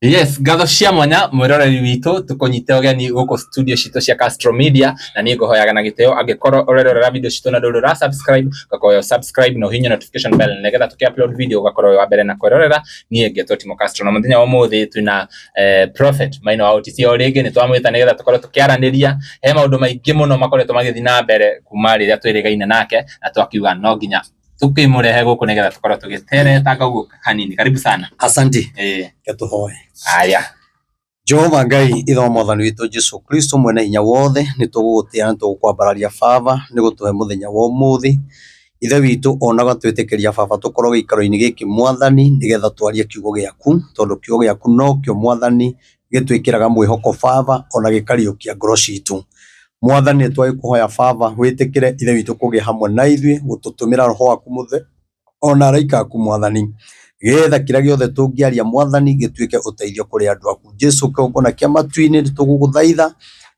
Yes, ngatho cia mwanya mwiroreri witũ tũkũnyite ũgeni gũkũ studio citũ cia Castro Media, na niĩ ngũhoyaga na gĩtĩo angĩkorwo ũrerorera video citũ na ndũrĩ ũra subscribe, ũgakorwo subscribe na ũhihinye notification bell nĩgetha tũkĩ upload video ũgakorwo wĩ wa mbere na kwĩrorera. Niĩ ngetwo Timo Castro na mũthenya wa ũmũthĩ twĩna Prophet Maina wa OTC. O rĩngĩ nĩ twamwĩta nĩgetha tũkorwo tũkĩaranĩria. He maũndũ maingĩ mũno makoretwo magĩthiĩ na mbere kuma rĩrĩa twĩrĩgaine nake, na twakiuga no nginya tukĩmũrehe gũkũ nĩgetha tũkorwo tũgĩteretanga ũguo hanini. Karibu sana. Asante. Reke tũhoe. Haya. Jehova Ngai ithe wa mwathani witũ Jesu Kristo mwene hinya wothe, nĩ tũgũgũtĩa na tũgũkwambararia Baba nĩ gũtũhe mũthenya wa ũmũthĩ. Ithe witũ ona ũgatwĩtĩkĩria Baba tũkorwo gĩikaro-inĩ gĩkĩ Mwathani, nĩgetha twarie kiugo gĩaku, tondũ kiugo gĩaku nokĩo Mwathani gĩtwĩkĩraga mwĩhoko Baba ona gĩkariũkia ngoro citũ. Mwathani nĩ twagĩkũhoya Baba wĩtĩkĩre ithe witũ kũgĩa hamwe na ithuĩ, gũtũtũmĩra roho waku mũtheru ona araika aku Mwathani, getha kĩrĩa gĩothe tũngĩaria Mwathani gĩtuĩke ũteithio kũrĩ andũ aku. Jesu kĩgongona kĩa matu-inĩ nĩ tũgũgũthaitha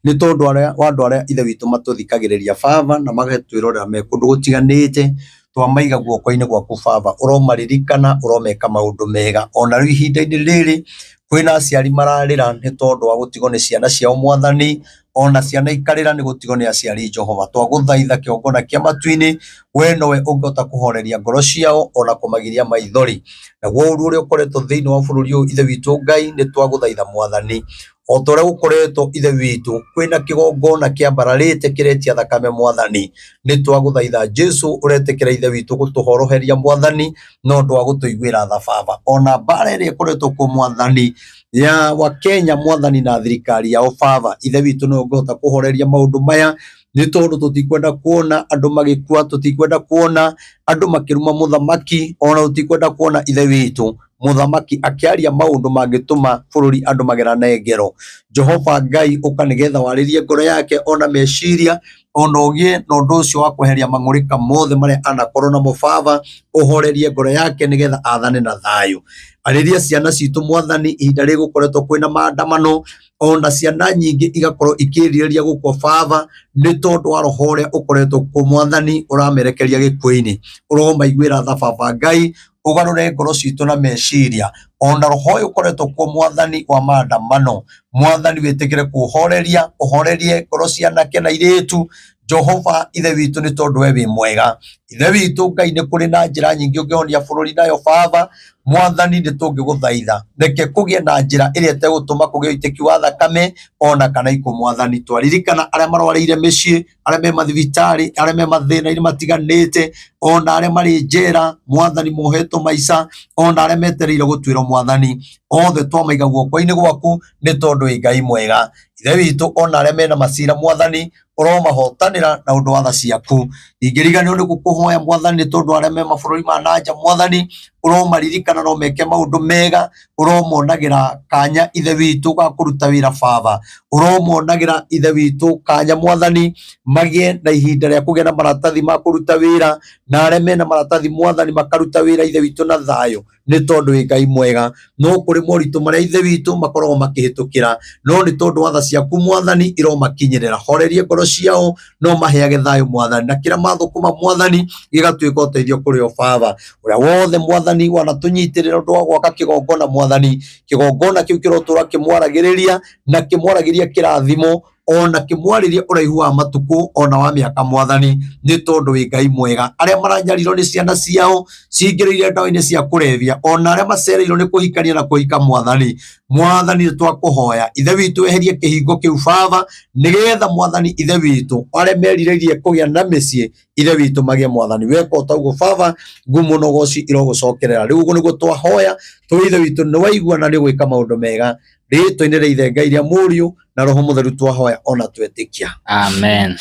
nĩ tondũ wa andũ arĩa ithe witũ matũthikagĩrĩria Baba na magatwĩrorera me kũndũ gũtiganĩte, twamaiga guoko-inĩ gwaku Baba, ũromaririkana, ũromeka maũndũ mega. Ona rĩu ihinda-inĩ rĩrĩ kwĩna aciari mararĩra nĩ tondũ wa gũtigwo nĩ ciana ciao Mwathani, ona ciana ikarĩra nĩ gũtigwo nĩ aciari Jehova. Twagũthaitha kĩgongona kĩa matu-inĩ, we nowe ũngĩhota kũhoreria ngoro ciao ona kũmagiria maithori. Naguo ũru ũrĩa ũkoretwo thĩinĩ wa bũrũri ũyũ ithe witũ Ngai, nĩ twagũthaitha Mwathani, o ta ũrĩa gũkoretwo ithe witũ kwĩna kĩgongona kĩambararĩte kĩretia thakame Mwathani, nĩ twagũthaitha Jesu ũretĩkĩra ithe witũ gũtũhoroheria Mwathani na ũndũ wa gũtũiguĩra tha Baba. Ona mbara ĩrĩa ĩkoretwo kuo Mwathani ya wa Kenya Mwathani na thirikari yao Baba, ithe witũ nĩwe ũngĩhota kũhoreria maũndũ maya, nĩ tondũ tũtikwenda kuona andũ magĩkua, tũtikwenda kuona andũ makĩruma mũthamaki, ona tũtikwenda kuona ithe witũ mũthamaki akĩaria maũndũ mangĩtũma bũrũri andũ magerane ngero. Jehova Ngai ũka nĩgetha warĩrie ngoro yake ona meciria, ona ũgĩe na ũndũ ũcio wa kweheria mang'ũrĩka mothe marĩa anakorwo namo Baba, ũhorerie ngoro yake nĩgetha athane na thayũ. Arĩria ciana citũ Mwathani, ihinda rĩrĩ gũkoretwo kwĩna maandamano, ona ciana nyingĩ igakorwo ikĩrirĩria gũkua Baba, nĩ tondũ wa roho ũrĩa ũkoretwo kuo Mwathani ũramerekeria gĩkuũ-inĩ. Ũromaiguĩra tha Baba Ngai, ũgarũre ngoro citũ na meciria, ona roho ũyũ ũkoretwo kuo Mwathani wa maandamano, Mwathani wĩtĩkĩre kũũhoreria, ũhorerie ngoro cia anake na airĩtu, Jehova ithe witũ nĩ tondũ we wĩ mwega. Ithe witũ Ngai, nĩ kũrĩ na njĩra nyingĩ ũngĩhonia bũrũri nayo Baba, Mwathani nĩ tũngĩgũthaitha, reke kũgĩe na njĩra ĩrĩa ĩtegũtũma kũgĩe ũitĩki wa thakame ona kana ikuũ Mwathani. Twaririkana arĩa marwarĩire mĩciĩ, arĩa me mathibitarĩ, arĩa me mathĩna-inĩ matiganĩte, ona arĩa marĩ njera Mwathani mohetwo maica, ona arĩa metereire gũtuĩrwo Mwathani, othe twamaiga guoko-inĩ gwaku nĩ tondũ wĩ Ngai mwega. Ithe witũ, ona arĩa mena macira Mwathani, ũromahotanĩra na ũndũ wa tha ciaku. Ndingĩriganĩrwo nĩ gũkũhoya Mwathani nĩ tondũ arĩa me mabũrũri ma na nja Mwathani, ũromaririkana no meke maũndũ mega, ũromonagĩra kanya ithe witũ ga kũruta wĩra Baba, ũromonagĩra ithe witũ kanya Mwathani, magĩe na ihinda rĩa kũgĩa na maratathi ma kũruta wĩra, na arĩa mena maratathi Mwathani makaruta wĩra ithe witũ na thayũ, nĩ tondũ wĩ Ngai mwega. No kũrĩ moritũ marĩa ithe witũ makoragwo makĩhĩtũkĩra, no nĩ tondũ wa tha ciaku Mwathani iromakinyĩrĩra. Horerie ngoro ciao no maheage thayũ Mwathani, na kĩrĩa mathũkũma Mwathani gĩgatuĩka ũteithio kũrĩ o Baba. Ũrĩa wothe Mwathani wanatũnyitĩrĩra ũndũ wa gwaka kĩgongona Mwathani, kĩgongona kĩu kĩrotũra kĩmwaragĩrĩria na kĩmwaragĩria kĩrathimo, ona kĩmwarĩrie ũraihu wa matukũ ona wa mĩaka Mwathani, nĩ tondũ wĩ Ngai mwega. Arĩa maranyarirwo nĩ ciana ciao cingĩrĩire ndawa-inĩ cia kũrebia, ona arĩa macereirwo nĩ kũhikania na kũhika Mwathani, Mwathani nĩ twakũhoya ithe witũ eherie kĩhingo kĩu Baba, nĩgetha Mwathani ithe witũ arĩa merirĩirie kũgĩa na mĩciĩ ithe witũ magĩe Mwathani. Weka o ta ũguo Baba, ngumo na ũgoci irogũcokerera. Rĩu ũguo nĩguo twahoya, tũĩ ithe witũ nĩ waigua na nĩ ũgwĩka maũndũ mega. Rĩĩtwa-inĩ rĩa ithe Ngai rĩa Mũriũ na Roho Mũtheru twahoya ona twetĩkia. Amen.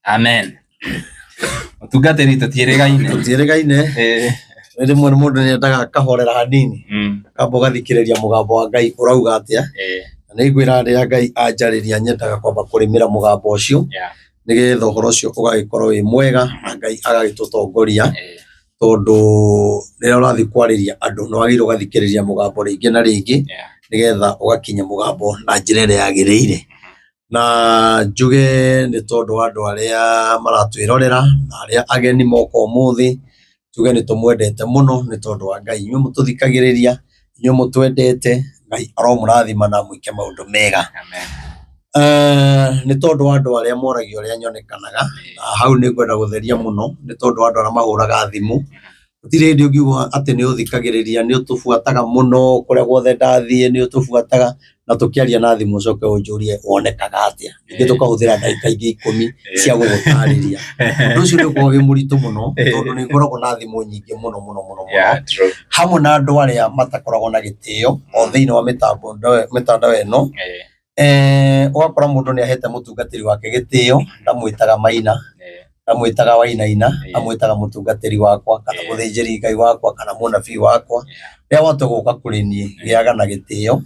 Amen. Mũtungatĩri tũtiĩrĩgaine. Tũtiĩrĩgaine. Rĩmwe mũndũ nĩ endaga akahorera hanini, akamba ũgathikĩrĩria mũgambo wa Ngai ũrauga atĩa. Na nĩ ngwĩra rĩrĩa Ngai anjarĩria nyendaga kwamba kũrĩmĩra mũgambo ũcio, nĩgetha ũhoro ũcio ũgagĩkorwo wĩ mwega na Ngai agagĩtũtongoria. Tondũ rĩrĩa ũrathiĩ kwarĩria andũ nĩ wagĩrĩirwo ũgathikĩrĩria mũgambo rĩngĩ na rĩngĩ, nĩgetha ũgakinya mũgambo na njĩra ĩrĩa yagĩrĩire. Na njuge nĩ tondũ wa andũ arĩa maratwĩrorera na arĩa ageni moka ũmũthĩ, njuge nĩ tũmwendete mũno nĩ tondũ wa Ngai. Inyuĩ mũtũthikagĩrĩria, inyuĩ mũtwendete. Ngai aromũrathima na amwĩke maũndũ mega. Amen. Nĩ tondũ wa andũ arĩa moragia ũrĩa nyonekanaga, na hau nĩ ngwenda gũtheria mũno, nĩ tondũ wa andũ arĩa mahũraga thimũ. Gũtirĩ hĩndĩ ũngiuga atĩ nĩ ũthikagĩrĩria, nĩ ũtũbuataga mũno, kũrĩa guothe ndathiĩ nĩ ũtũbuataga, na tũkĩaria na thimũ ũcoke ũnjũrie wonekaga atĩa. Ningĩ tũkahũthĩra ndagĩka ingĩ 10 cia gũgũtarĩria. Ũndũ ũcio nĩ ũkoragwo wĩ mũritũ mũno, tondũ nĩ ngoragwo na thimũ nyingĩ mũno mũno mũno mũno. Yeah, true. Hamwe na andũ arĩa matakoragwo na gĩtĩo o thĩinĩ wa mĩtandao ĩno. Ũgakora mũndũ nĩ ahete mũtungatĩri wake gĩtĩo, ndamwĩtaga Maina, ndamwĩtaga Wainaina, amwĩtaga mũtungatĩri wakwa kana mũthĩnjĩri Ngai wakwa kana mũnabii wakwa. Rĩrĩa watua gũka kũrĩ niĩ gĩaga na gĩtĩo,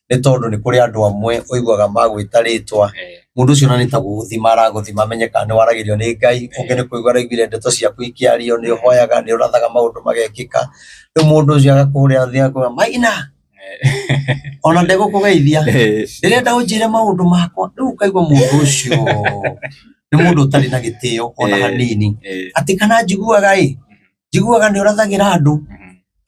nĩ tondũ nĩ kũrĩ andũ amwe ũiguaga magwĩta rĩtwa, mũndũ ũcio ona nĩ ta gũgũthima aragũthima amenye kana nĩ waragĩrio nĩ Ngai, ũngĩ nĩ kũigua araiguire ndeto ciaku ikĩario, nĩ ũhoyaga, nĩ ũrathaga maũndũ magekĩka. Rĩu mũndũ ũcio agakũhũrĩra thimũ agakwĩra Maina, ona ndegũkũgeithia, ndĩrenda ũnjĩre maũndũ makwa. Rĩu ũkaigua mũndũ ũcio nĩ mũndũ ũtarĩ na gĩtĩo ona hanini. Atĩ kana njiguaga ĩ, njiguaga nĩ ũrathagĩra andũ,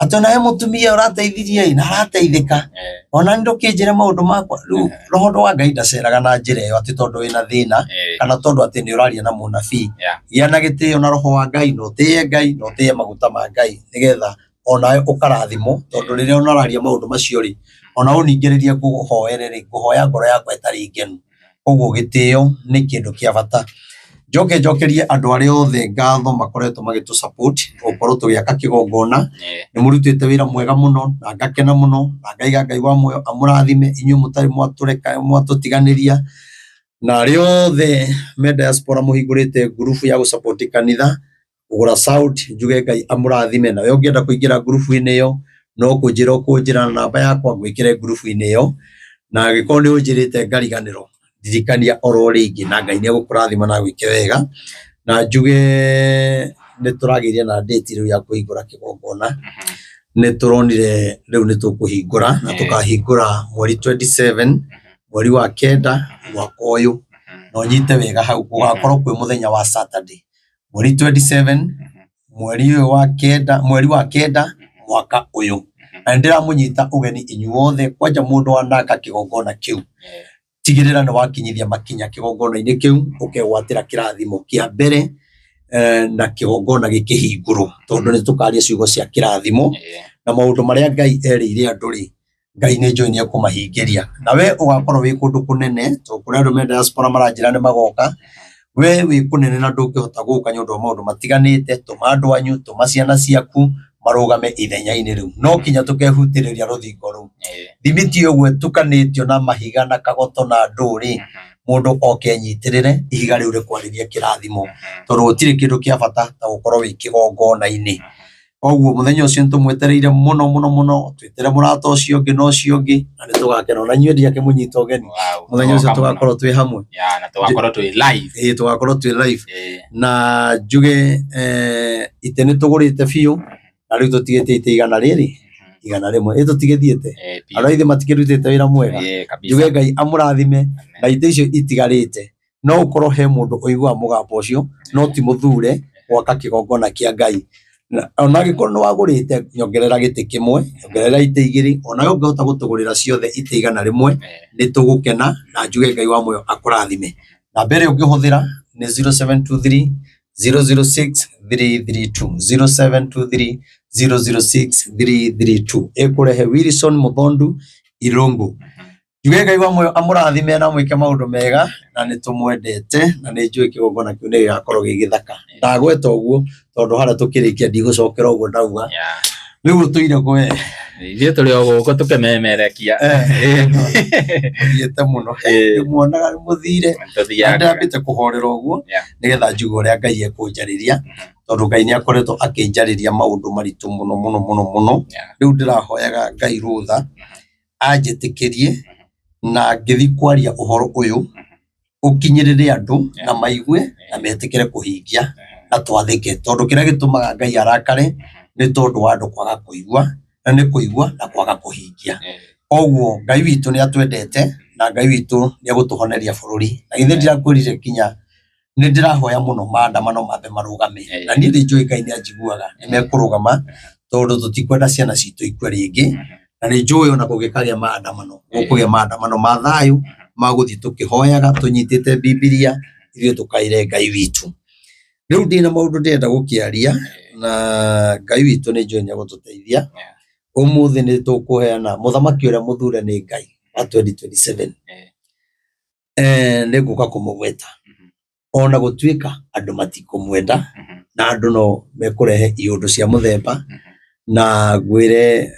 atĩ ona he mũtumia ũrateithirie ĩ, na arateithĩka, ona nĩ ndũkĩnjĩre maũndũ makwa. Rĩu roho wa Ngai ndaceraga na njĩra ĩyo atĩ tondũ wĩna thĩna, kana tondũ atĩ nĩ ũraria na mũnabii. Gĩa na gĩtĩo na roho wa Ngai, na ũtĩe Ngai, na ũtĩe maguta ma Ngai, nĩgetha onawe ũkarathimwo, tondũ rĩrĩa ũraria maũndũ macio rĩ, ona ũningĩrĩrie ngũhoere rĩ, ngũhoya ngoro yakwa ĩtarĩ ngenu. Koguo gĩtĩo nĩ kĩndũ kĩa bata. Njoke njokerie andũ arĩa othe ngatho makoretwo magĩtũ support gũkorwo tũgĩaka kĩgongona. Nĩ mũrutĩte wĩra mwega mũno na ngakena mũno na ngaiga Ngai wa muoyo amũrathime inyuĩ mũtarĩ mwatũreka mwatũtiganĩria, na arĩa othe me diaspora mũhingũrĩte ngurubu ya gũ support kanitha kũgũra sound, njuge Ngai amũrathime. Nawe ũngĩenda kũingĩra ngurubu-inĩ ĩyo no kũnjĩra ũkũnjĩra na namba yakwa ngwĩkĩre ngurubu-inĩ ĩyo, na angĩkorwo nĩ ũnjĩrĩte ngariganĩrwo, ndirikania oro rĩngĩ na Ngai nĩ egũkũrathima na agwĩke wega. Na njuge nĩ tũragĩire na date rĩu ya kũhingũra kĩgongona, nĩ tũronire rĩu nĩ tũkũhingũra na tũkahingũra mweri 27 mweri wa 9 mwaka ũyũ, na ũnyite wega hau gũgakorwo kwĩ mũthenya wa Saturday, mweri 27 mweri ũyũ wa 9 mweri wa 9 mwaka ũyũ. Na nĩ ndĩramũnyita ũgeni inyuothe, kwanja mũndũ wanaka kĩgongona kĩu, tigĩrĩra nĩ wakinyithia makinya kĩgongona-inĩ kĩu, ũkegwatĩra kĩrathimo kĩa mbere na kĩgongona gĩkĩhingũrwo, tondũ nĩ tũkaria ciugo cia kĩrathimo na maũndũ marĩa Ngai erĩire andũ rĩ, Ngai nĩ njũĩ nĩ ekũmahingĩria. Na we ũgakorwo wĩ kũndũ kũnene, tondũ kũrĩ andũ me diaspora maranjĩra nĩ magoka, we wĩ kũnene na ndũngĩhota gũka nĩ ũndũ wa maũndũ matiganĩte, tũma andũ anyu, tũma ciana ciaku marũgame ithenya-inĩ rĩu. No kinya tũkehutĩrĩria rũthingo rũu. Thimiti ũguo ĩtukanĩtio na mahiga na kagoto na ndũ rĩ, mũndũ oke enyitĩrĩre ihiga rĩu rĩkwarĩrie kĩrathimo, tondũ gũtirĩ kĩndũ kĩa bata ta gũkorwo wĩ kĩgongona-inĩ. Koguo mũthenya ũcio nĩ tũmwetereire mũno mũno mũno, twĩtĩre mũrata ũcio ũngĩ na ũcio ũngĩ, na nĩ tũgakena. Ona inyuĩ ndiakĩmũnyita ũgeni, mũthenya ũcio tũgakorwo twĩ hamwe. Na tũgakorwo twĩ live. Ĩĩ tũgakorwo twĩ live. Na njuge itĩ nĩ tũgũrĩte biũ, na rĩu tũtigĩtie itĩ 100 rĩrĩ, 101. Ĩ tũtigĩthiĩte? Andũ a ithe matikĩrutĩte wĩra mwega. Njuge Ngai amũrathime na itĩ icio itigarĩte. No ũkorwo he mũndũ ũiguaga mũgambo ũcio, no ti mũthure gwaka kĩgongona kĩa Ngai. Ona angĩkorwo nĩ wagũrĩte, nyongerera gĩtĩ kĩmwe, nyongerera itĩ 2, onawe ũngĩhota gũtũgũrĩra ciothe itĩ 100, nĩ tũgũkena na njuge Ngai wa muoyo akũrathime. Namba ĩrĩa ũngĩhũthĩra nĩ 0723 006 332, 0723 006 332. Ĩkũrehe Wilson Mũthondu Irũngũ. Njuge Ngai wa muoyo amũrathime na amwĩke maũndũ mega, na nĩ tũmwendete na nĩ njũĩ kĩgongona kĩu nĩ gĩgakorwo gĩ gĩthaka. Ndagweta ũguo tondũ harĩa tũkĩrĩkia ndigũcokera ũguo ndauga. Rĩu ũtũire kũ we? Ithuĩ tũrĩ o gũkũ tũkĩmemerekia. Mũthiĩte mũno. Ndĩmuonaga mũthire. Na ndĩrambĩte kũhorera ũguo nĩgetha njigue ũrĩa Ngai ekũnjarĩria, tondũ Ngai nĩ akoretwo akĩnjarĩria maũndũ maritũ mũno mũno mũno mũno. Rĩu ndĩrahoyaga Ngai rũtha anjĩtĩkĩrie na ngĩthiĩ kwaria ũhoro ũyũ ũkinyĩrĩre andũ na maigue na metĩkĩre kũhingia na twathĩke, tondũ kĩrĩa gĩtũmaga Ngai arakare nĩ tondũ wa andũ kwaga kũigua, na nĩ kũigua na kwaga kũhingia. Koguo Ngai witũ nĩ atwendete na Ngai witũ nĩ egũtũhoneria bũrũri. Na githĩ ndirakwĩrire kinya nĩ ndĩrahoya mũno maandamano mambe marũgame, na niĩ nĩ njũĩ Ngai nĩ anjiguaga, nĩ mekũrũgama tondũ tũtikwenda ciana citũ ikue rĩngĩ. Na nĩ njũĩ ona kũngĩkagĩa maandamano, gũkũgĩa maandamano ma thayũ ma gũthiĩ tũkĩhoyaga tũnyitĩte Bibilia, ithuĩ tũkaĩre Ngai witũ. Rĩu ndĩna maũndũ ndĩrenda gũkĩaria na Ngai witũ nĩ njũĩ nĩ egũtũteithia. Ũmũthĩ nĩ tũkũheana mũthamaki ũrĩa mũthure nĩ Ngai wa 2027. Nĩ ngũka kũmũgweta ona gũtuĩka andũ matikũmwenda na andũ no mekũrehe iũndũ cia mũthemba na ngwĩre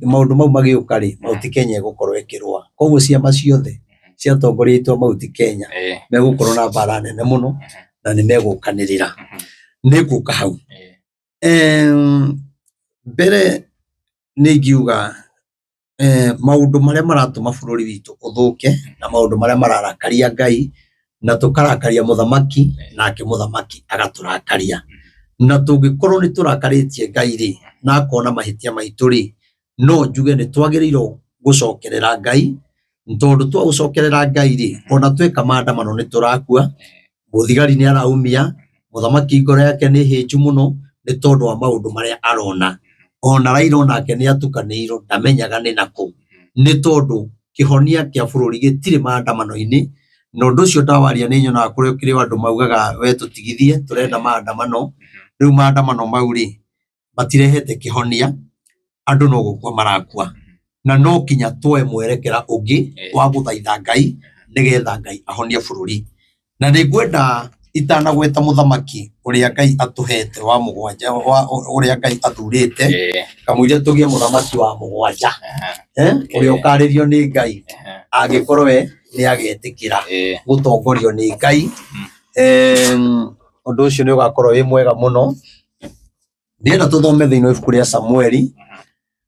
maũndũ mau magĩũka rĩ, Mount Kenya ĩgũkorwo ĩkĩrũa. Koguo ciama ciothe cia atongoria aitũ a Mount Kenya megũkorwo na mbara nene mũno na nĩ megũkanĩrĩra. Nĩ ngũka hau. Mbere nĩ ingiuga maũndũ marĩa maratũma bũrũri witũ ũthũke na maũndũ marĩa mararakaria Ngai na tũkarakaria mũthamaki nake mũthamaki agatũrakaria. Na tũngĩkorwo nĩ tũrakarĩtie Ngai rĩ, na akona mahĩtia maitũ rĩ, no njuge nĩ twagĩrĩirwo gũcokerera Ngai, tondũ twagũcokerera Ngai rĩ, ona tweka maandamano nĩ tũrakua, mũthigari nĩ araumia, mũthamaki ngoro yake nĩ hĩnju mũno nĩ tondũ wa maũndũ marĩa arona. Ona Raila onake nĩ atukanĩirwo ndamenyaga nĩ nakũ, nĩ tondũ kĩhonia kĩa bũrũri gĩtirĩ maandamano-inĩ, na ũndũ ũcio ndawaria nĩ nyonaga kũrĩ kũrĩ andũ maugaga we tũtigithie tũrenda maandamano, rĩu maandamano mau rĩ, matirehete kĩhonia, andũ no gũkua marakua. Na no kinya tuoe mwerekera ũngĩ wa gũthaitha Ngai nĩgetha Ngai ahonie bũrũri. Na nĩ ngwenda itanagweta mũthamaki ũrĩa Ngai atũhete wa mũgwanja, ũrĩa Ngai athurĩte, kamũira tũgĩe mũthamaki wa mũgwanja, ũrĩa ũkarĩrio nĩ Ngai, angĩkorwo we nĩ agetĩkĩra gũtongorio nĩ Ngai. Ũndũ ũcio nĩ ũgakorwo wĩ mwega mũno. Ndĩrenda tũthome thĩinĩ wa ibuku rĩa Samueli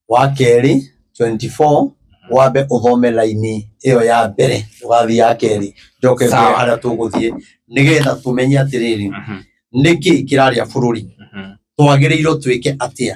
wa kerĩ 24 wambe ũthome raini ĩyo ya mbere ndũgathiĩ ya kerĩ njoke ngwĩre Sawa. harĩa tũgũthiĩ nĩgetha tũmenye atĩrĩrĩ nĩkĩ kĩrarĩa bũrũri twagĩrĩirwo twĩke atĩa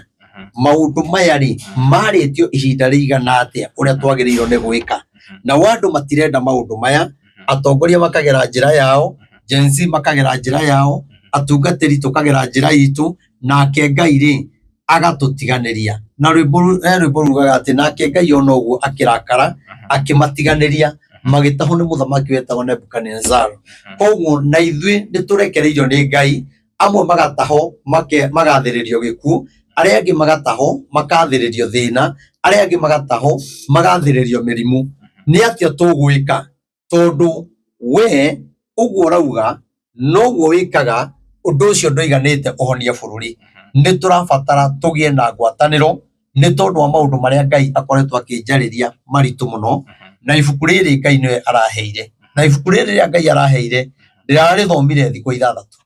maũndũ maya rĩ marĩtio ihinda rĩigana atĩa ũrĩa twagĩrĩirwo nĩ gwĩka nao andũ matirenda maũndũ maya atongoria makagera njĩra yao Gen Z makagera njĩra yao atungatĩri tũkagera njĩra itũ nake Ngai rĩ agatũtiganĩria na rwĩmbo he rwĩmbo rugaga atĩ nake Ngai ona ũguo akĩrakara akĩmatiganĩria magĩtahwo nĩ mũthamaki wetagwo Nebukadnezar koguo na ithuĩ nĩ tũrekereirio nĩ Ngai amwe magatahwo magathĩrĩrio gĩkuũ arĩa angĩ magatahwo makathĩrĩrio thĩna arĩa angĩ magatahwo magathĩrĩrio mĩrimũ nĩ atĩa tũgwĩka tondũ we ũguo ũrauga noguo wĩkaga ũndũ ũcio ndũiganĩte ũhonie bũrũri nĩ tũrabatara tũgĩe na ngwatanĩro nĩ tondũ wa maũndũ marĩa Ngai akoretwo akĩnjarĩria maritũ mũno na ibuku rĩrĩ Ngai nĩwe araheire na ibuku rĩrĩ rĩrĩa Ngai araheire ndĩrarĩthomire thikũ ithathatũ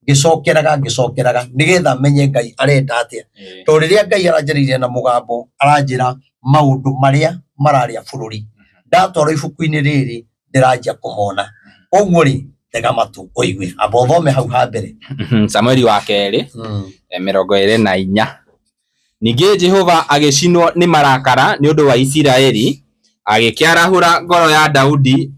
ngĩcokeraga ngĩcokeraga nĩgetha menye Ngai arenda atĩa tondũ rĩrĩa Ngai aranjarĩirie na mũgambo aranjĩra maũndũ marĩa mararĩa bũrũri ndatwarwo ibuku-inĩ rĩrĩ ndĩranjia kũmona koguo rĩ tega matũ ũigue amba ũthome hau ha mbere. Samueli wa kerĩ 24. Ningĩ Jehova agĩcinwo nĩ marakara nĩ ũndũ wa Isiraeli, agĩkĩarahũra ngoro ya Daudi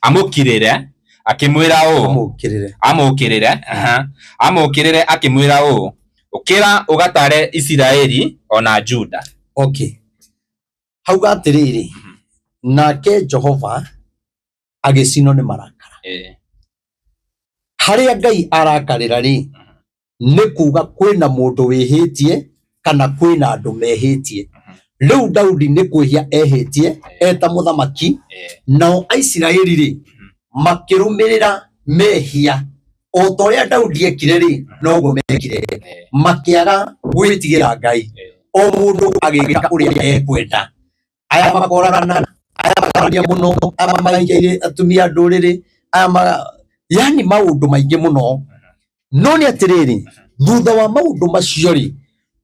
amũkirĩre, akĩmwĩra ũũ, Amũkĩrĩre. Amũkĩrĩre, aha, amũkĩrĩre akĩmwĩra ũũ, Ũkĩra ũgatare Isiraeli o na Juda. Okay. Hauga atĩrĩrĩ, nake Jehova agĩcinwo nĩ marakara. Harĩa Ngai arakarĩra rĩ, nĩ kuga kwĩna mũndũ wĩhĩtie kana kwĩna andũ mehĩtie. Rĩu Daudi nĩ kwĩhia ehĩtie eta mũthamaki, nao Aisiraeli rĩ makĩrũmĩrĩra mehia o ta ũrĩa Daudi ekire rĩ, noguo mekire, makĩaga gwĩtigĩra Ngai, o mũndũ agĩka ũrĩa ekwenda. Aya makoragana, aya makarania mũno, aya maingĩire atumia a ndũrĩrĩ, aya ma yani maũndũ maingĩ mũno. No nĩ atĩrĩrĩ, thutha wa maũndũ macio rĩ,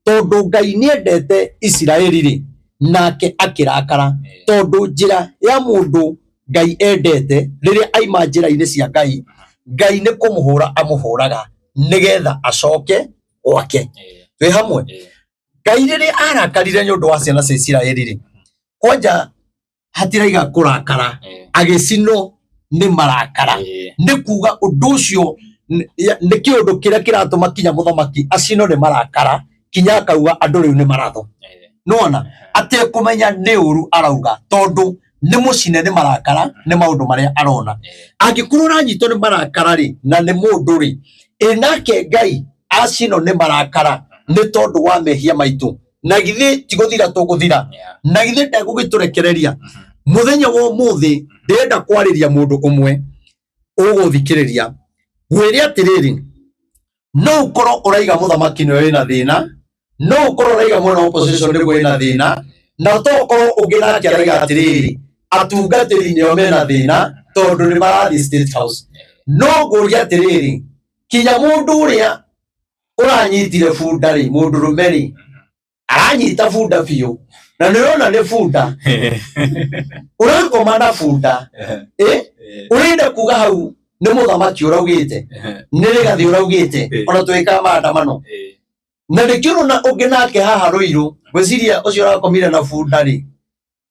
tondũ Ngai nĩ endete Isiraeli rĩ, nake akĩrakara, tondũ njĩra ya mũndũ Ngai endete, rĩrĩa aima njĩra-inĩ cia Ngai, Ngai nĩ kũmũhũra amũhũraga nĩgetha acoke gwake. Twĩ hamwe? Ngai rĩrĩa arakarire nĩ ũndũ wa ciana cia Isiraeli rĩ, kwanja hatiraiga kũrakara, agĩcinwo nĩ marakara. Nĩ kuga ũndũ ũcio nĩ kĩũndũ kĩrĩa kĩratũma kinya mũthamaki acinwo nĩ marakara, kinya akauga andũ rĩu nĩ maratho. Nĩwona atekũmenya nĩ ũru arauga, tondũ nĩ mũcine nĩ marakara nĩ maũndũ marĩa arona. Angĩkorwo ũranyitwo nĩ marakara rĩ, na nĩ mũndũ rĩ, ĩ nake Ngai acinwo nĩ marakara nĩ tondũ wa mehia maitũ, na githĩ ti gũthira tũgũthira? Na githĩ ndegũgĩtũrekereria? Mũthenya wa ũmũthĩ ndĩrenda kwarĩria mũndũ ũmwe ũgũthikĩrĩria, ngwĩre atĩrĩrĩ, no ũkorwo ũraiga mũthamaki nĩwe wĩna thĩna, no ũkorwo ũraiga mwena wa opposition nĩguo wĩna thĩna, na to ũkorwo ũngĩ nake araiga atĩrĩrĩ, atungatĩri nĩo mena thĩna tondũ nĩ marathiĩ State House. No ngũria atĩrĩrĩ, kinya mũndũ ũrĩa ũranyitire bunda rĩ, mũndũrũme rĩ, aranyita bunda biũ, na nĩ ũrona nĩ bunda ũrakoma na bunda, ĩ ũrenda kuga hau nĩ mũthamaki ũraugĩte, nĩ Rigathĩ ũraugĩte, ona twĩkaga maandamano na nĩkĩo ũrona ũngĩ nake haha Rũirũ, ngwĩciria ũcio ũrakomire na bunda rĩ,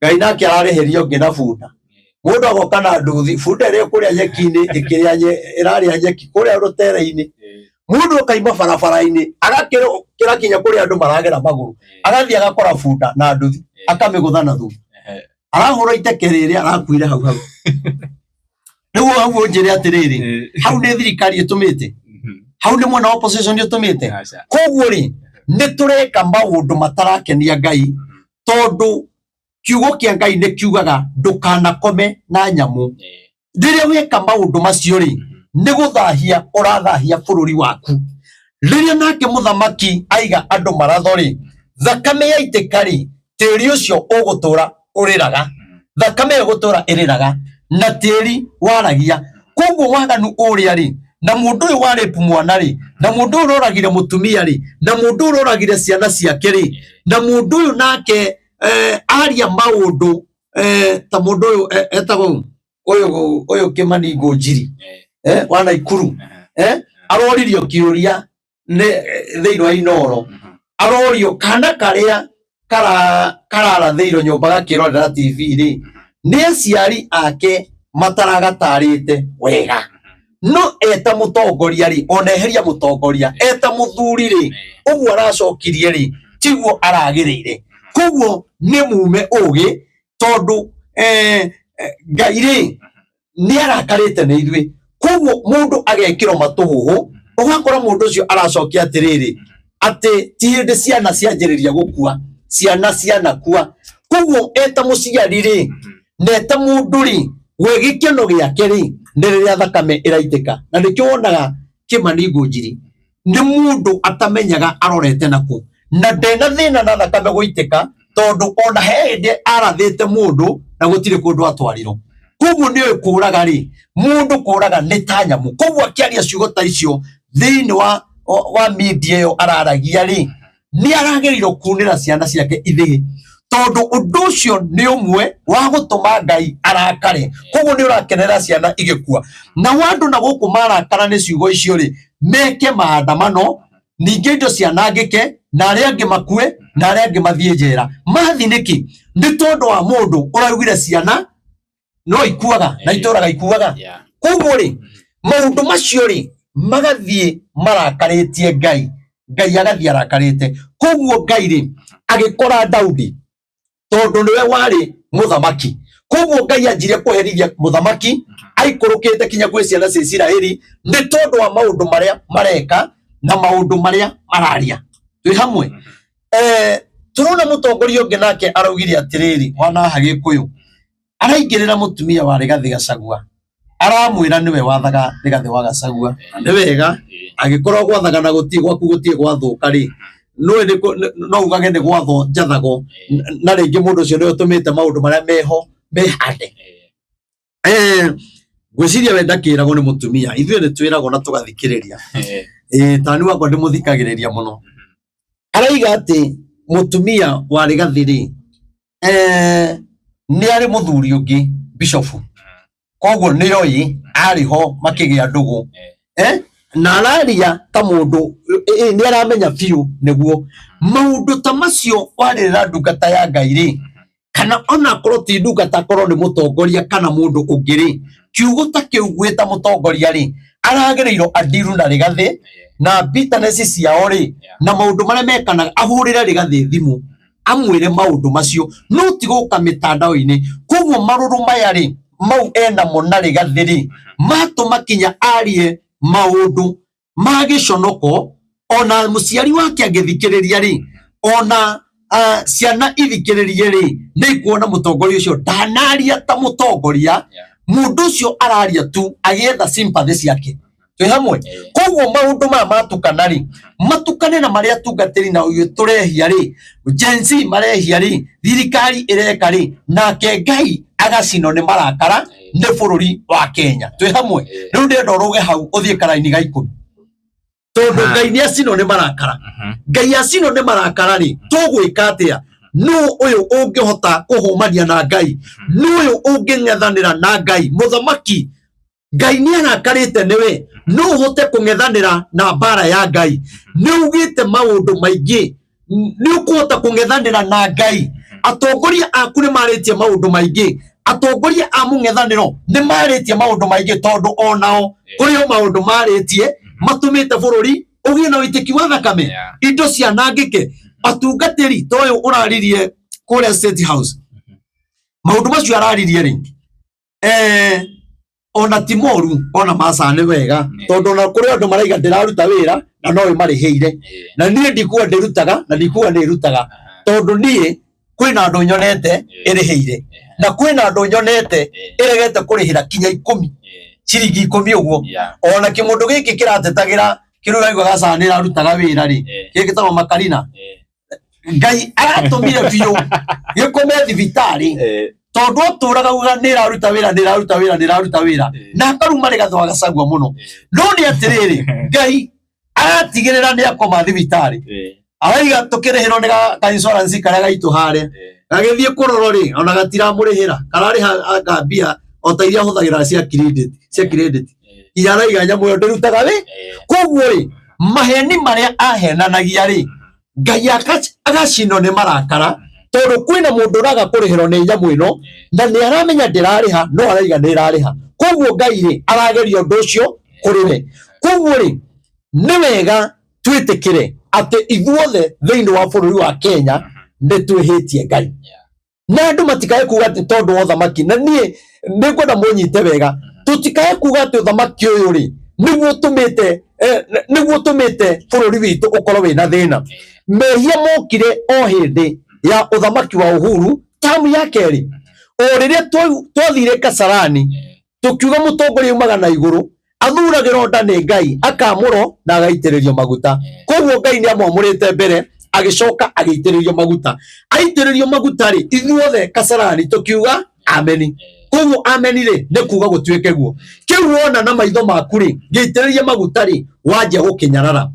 Ngai nake ararĩhĩria ũngĩ na bunda. Mũndũ agoka na nduthi, bunda ĩrĩa ĩkũrĩa nyeki-inĩ ĩkĩrĩa ĩrarĩa nyeki kũrĩa rũtere-inĩ, mũndũ akaima barabara-inĩ agakĩra kinya kũrĩa andũ maragera magũrũ, agathiĩ agakora bunda na nduthi, akamĩgũtha na thutha, arahũra iteke rĩrĩa arakuire hau hau. Rĩu hau ũnjĩre atĩrĩrĩ, hau nĩ thirikari ĩtũmĩte? Hau nĩ mwena wa opposition ĩtũmĩte? Koguo rĩ, nĩ tũreka maũndũ matarakenia Ngai, tondũ kiugo kĩa Ngai nĩ kiugaga ndũkanakome na nyamũ. Rĩrĩa weka maũndũ macio rĩ, nĩ gũthahia ũrathahia bũrũri waku. Rĩrĩa nake mũthamaki aiga andũ maratho rĩ, thakame yaitĩka rĩ, tĩri ũcio ũgũtũra ũrĩraga, thakame ĩyo ĩgũtũra ĩrĩraga na tĩri waragia. Koguo waganu ũrĩa rĩ, na mũndũ ũyũ wa rape mwana rĩ, na mũndũ ũyũ ũroragire mũtumia rĩ, na mũndũ ũyũ ũroragire ciana ciake rĩ, na mũndũ ũyũ nake aria maũndũ ta mũndũ ũyũ etagwo ũyũ ũyũ Kĩmani Ngũnjiri wa Naikuru, aroririo kĩũria nĩ thĩinĩ wa Inooro, arorio kana karĩa kararathĩirwo nyũmba gakĩrorera TV rĩ, nĩ aciari ake mataragatarĩte wega. No eta mũtongoria rĩ, ona eheria mũtongoria, eta mũthuri rĩ, ũguo aracokirie rĩ, tiguo aragĩrĩire. Koguo nĩ mume ũgĩ, tondũ Ngai rĩ nĩ arakarĩte nĩ ithuĩ. Koguo mũndũ agekĩrwo matũhũhũ, ũgakora mũndũ ũcio aracokia atĩrĩrĩ, atĩ ti hĩndĩ ciana cianjĩrĩria gũkua, ciana cianakua. Koguo eta mũciari rĩ, na eta mũndũ rĩ, we gĩkeno gĩake rĩ, nĩ rĩrĩa thakame ĩraitĩka. Na nĩkĩo wonaga Kĩmani Ngũnjiri nĩ mũndũ atamenyaga arorete nakũ, na ndena thĩna na thakame gũitĩka, tondũ ona he hĩndĩ arathĩte mũndũ na gũtirĩ kũndũ atwarirwo. Koguo nĩ ũĩ kũraga rĩ, mũndũ kũraga nĩ ta nyamũ. Koguo akĩaria ciugo ta icio thĩinĩ wa media ĩyo araragia rĩ, nĩ aragĩrĩirwo kunĩra ciana ciake ithĩĩ, tondũ ũndũ ũcio nĩ ũmwe wa gũtũma Ngai arakare. Koguo nĩ ũrakenera ciana igĩkua. Nao andũ na gũkũ marakara nĩ ciugo icio rĩ, meke maandamano, ningĩ indo cianangĩke, na arĩa angĩ makue, na arĩa angĩ mathiĩ njera. Mathi nĩkĩ? Nĩ tondũ wa mũndũ ũraugire ciana no ikuaga na itũraga ikuaga. Koguo rĩ, maũndũ macio rĩ, magathiĩ marakarĩtie Ngai, Ngai agathiĩ arakarĩte. Koguo Ngai rĩ, agĩkora Daudi, tondũ nĩwe warĩ mũthamaki. Koguo Ngai anjirie kũherithia mũthamaki aikũrũkĩte kinya gwĩ ciana cia Isiraeli, nĩ tondũ wa maũndũ marĩa mareka na maũndũ marĩa mararia. Twĩ hamwe? Tũrona mũtongoria ũngĩ nake araugire atĩrĩrĩ, wanaha Gĩkũyũ araingĩrĩra mũtumia wa Rigathĩ Gachagua, aramwĩra nĩwe wathaga Rigathĩ wa Gachagua. Nĩ wega angĩkorwo gwathaga na gũtirĩ gwaku gũtirĩ gwathũka rĩ, no ugage nĩ gwathwo njathagwo, na rĩngĩ mũndũ ũcio nĩwe ũtũmĩte maũndũ marĩa meho mehande. Ngwĩciria we ndakĩragwo nĩ mũtumia, ithuĩ nĩ twĩragwo na tũgathikĩrĩria. Tani wakwa ndĩmũthikagĩrĩria mũno. Araiga atĩ mũtumia wa Rigathĩ rĩ, nĩ arĩ mũthuri ũngĩ bishofu, koguo nĩ oĩ arĩ ho makĩgĩa ndũgũ, na araria ta mũndũ nĩ aramenya biũ nĩguo maũndũ ta macio warĩrĩra ndungata ya Ngai rĩ, kana ona akorwo ti ndungata, akorwo nĩ mũtongoria kana mũndũ ũngĩ rĩ, kiugo ta kĩu gwĩta mũtongoria rĩ, aragĩrĩirwo adiru na Rigathĩ na bitterness ciao rĩ, na maũndũ marĩa mekanaga, ahũrĩre Rigathĩ thimũ. Amwĩre maũndũ macio, no ti gũka mĩtandao-inĩ. Koguo marũrũ maya rĩ, mau enamo na Rigathĩ rĩ, matũma kinya arie maũndũ ma gĩconoko. Ona mũciari wake angĩthikĩrĩria rĩ, ona ciana ithikĩrĩrie rĩ, nĩ ikuona mũtongoria ũcio ndanaria ta mũtongoria. Mũndũ ũcio araria tu agĩetha sympathy ciake. Twĩ hamwe? Koguo maũndũ maya matukana rĩ, matukane na marĩa atungatĩri na ũyũ tũrehia rĩ, Gen Z marehia rĩ, thirikari ĩreka rĩ, nake Ngai agacinwo nĩ marakara nĩ bũrũri wa Kenya. Twĩ hamwe? Rĩu ndĩrenda ũrũge hau ũthiĩ karaini ga 10, tondũ Ngai nĩ acinwo nĩ marakara. Ngai acinwo nĩ marakara rĩ, tũgwĩka atĩa? Nũ ũyũ ũngĩhota kũhũmania na Ngai? Nũ ũyũ ũngĩng'ethanĩra na Ngai? Mũthamaki Ngai nĩ arakarĩte nĩwe, no ũhote kũng'ethanĩra na mbara ya Ngai? Nĩ ugĩte maũndũ maingĩ, nĩ ũkũhota kũng'ethanĩra na Ngai? Atongoria aku nĩ marĩtie maũndũ maingĩ, atongoria a mũng'ethanĩro nĩ marĩtie maũndũ maingĩ, tondũ onao kũrĩ o maũndũ marĩtie matũmĩte bũrũri ũgĩe na ũitĩki wa thakame, indo cianangĩke. Atungatĩri ta ũyũ ũraririe kũrĩa State House, maũndũ macio araririe rĩ, ona ti moru, ona maca nĩ wega, tondũ ona kũrĩ andũ maraiga ndĩraruta wĩra na no ĩmarĩhĩire. Na niĩ ndikuga ndĩrutaga na ndikuga nĩ ĩrutaga, tondũ niĩ kwĩna andũ nyonete ĩrĩhĩire na kwĩna andũ nyonete ĩregete kũrĩhĩra kinya 10, ciringi 10 ũguo. Ona kĩmũndũ gĩkĩ kĩratetagĩra kĩrĩa ũraigua gaca nĩ ĩrarutaga wĩra rĩ, gĩkĩ gĩtagwo Makarina, Ngai aratũmire biũ gĩkome thibitarĩ, tondũ atũraga uga nĩ ĩraruta wĩra, nĩ ĩraruta wĩra, nĩ ĩraruta wĩra, na akaruma Rigathĩ wa Gachagua mũno. No nĩ atĩrĩrĩ, Ngai aratigĩrĩra nĩ akoma thibitarĩ. Araiga tũkĩrĩhĩrwo nĩ ka insurance karĩa gaitũ harĩa gagĩthiĩ kũrorwo rĩ, ona gatiramũrĩhĩra, kararĩha anga mbia o ta iria hũthagĩra cia credit, cia credit. Inya araiga nyamũ ĩyo ndĩrutaga wĩ. Koguo rĩ, maheni marĩa ahenanagia rĩ, Ngai agacinwo nĩ marakara, tondũ kwĩna mũndũ ũraga kũrĩhĩrwo nĩ nyamũ ĩno na nĩ aramenya ndĩrarĩha, no araiga nĩ ĩrarĩha. Koguo Ngai rĩ, arageria ũndũ ũcio kũrĩ we. Koguo rĩ, nĩ wega twĩtĩkĩre atĩ ithuothe thĩinĩ wa bũrũri wa Kenya nĩ twĩhĩtie Ngai, na andũ matikae kuga atĩ tondũ wa ũthamaki, na niĩ nĩ ngwenda mũnyite wega, tũtikae kuga atĩ ũthamaki ũyũ rĩ nĩguo ũtũmĩte bũrũri witũ ũkorwo wĩna thĩna. Mehia mokire o hĩndĩ ya ũthamaki wa Uhuru tamu ya kerĩ, o rĩrĩa twathire Kasarani tũkiuga mũtongoria umaga na igũrũ, athuragĩrwo nda nĩ Ngai, akamũrwo na agaitĩrĩrio maguta. Koguo Ngai nĩ amwamũrĩte mbere, agĩcoka agĩitĩrĩrio maguta. Aitĩrĩrio maguta rĩ, ithuothe Kasarani tũkiuga ameni. Koguo ameni rĩ, nĩ kuga gũtuĩke guo. Kĩu wona na maitho maku rĩ, gĩitĩrĩrie maguta rĩ, wanjia gũkĩnyarara.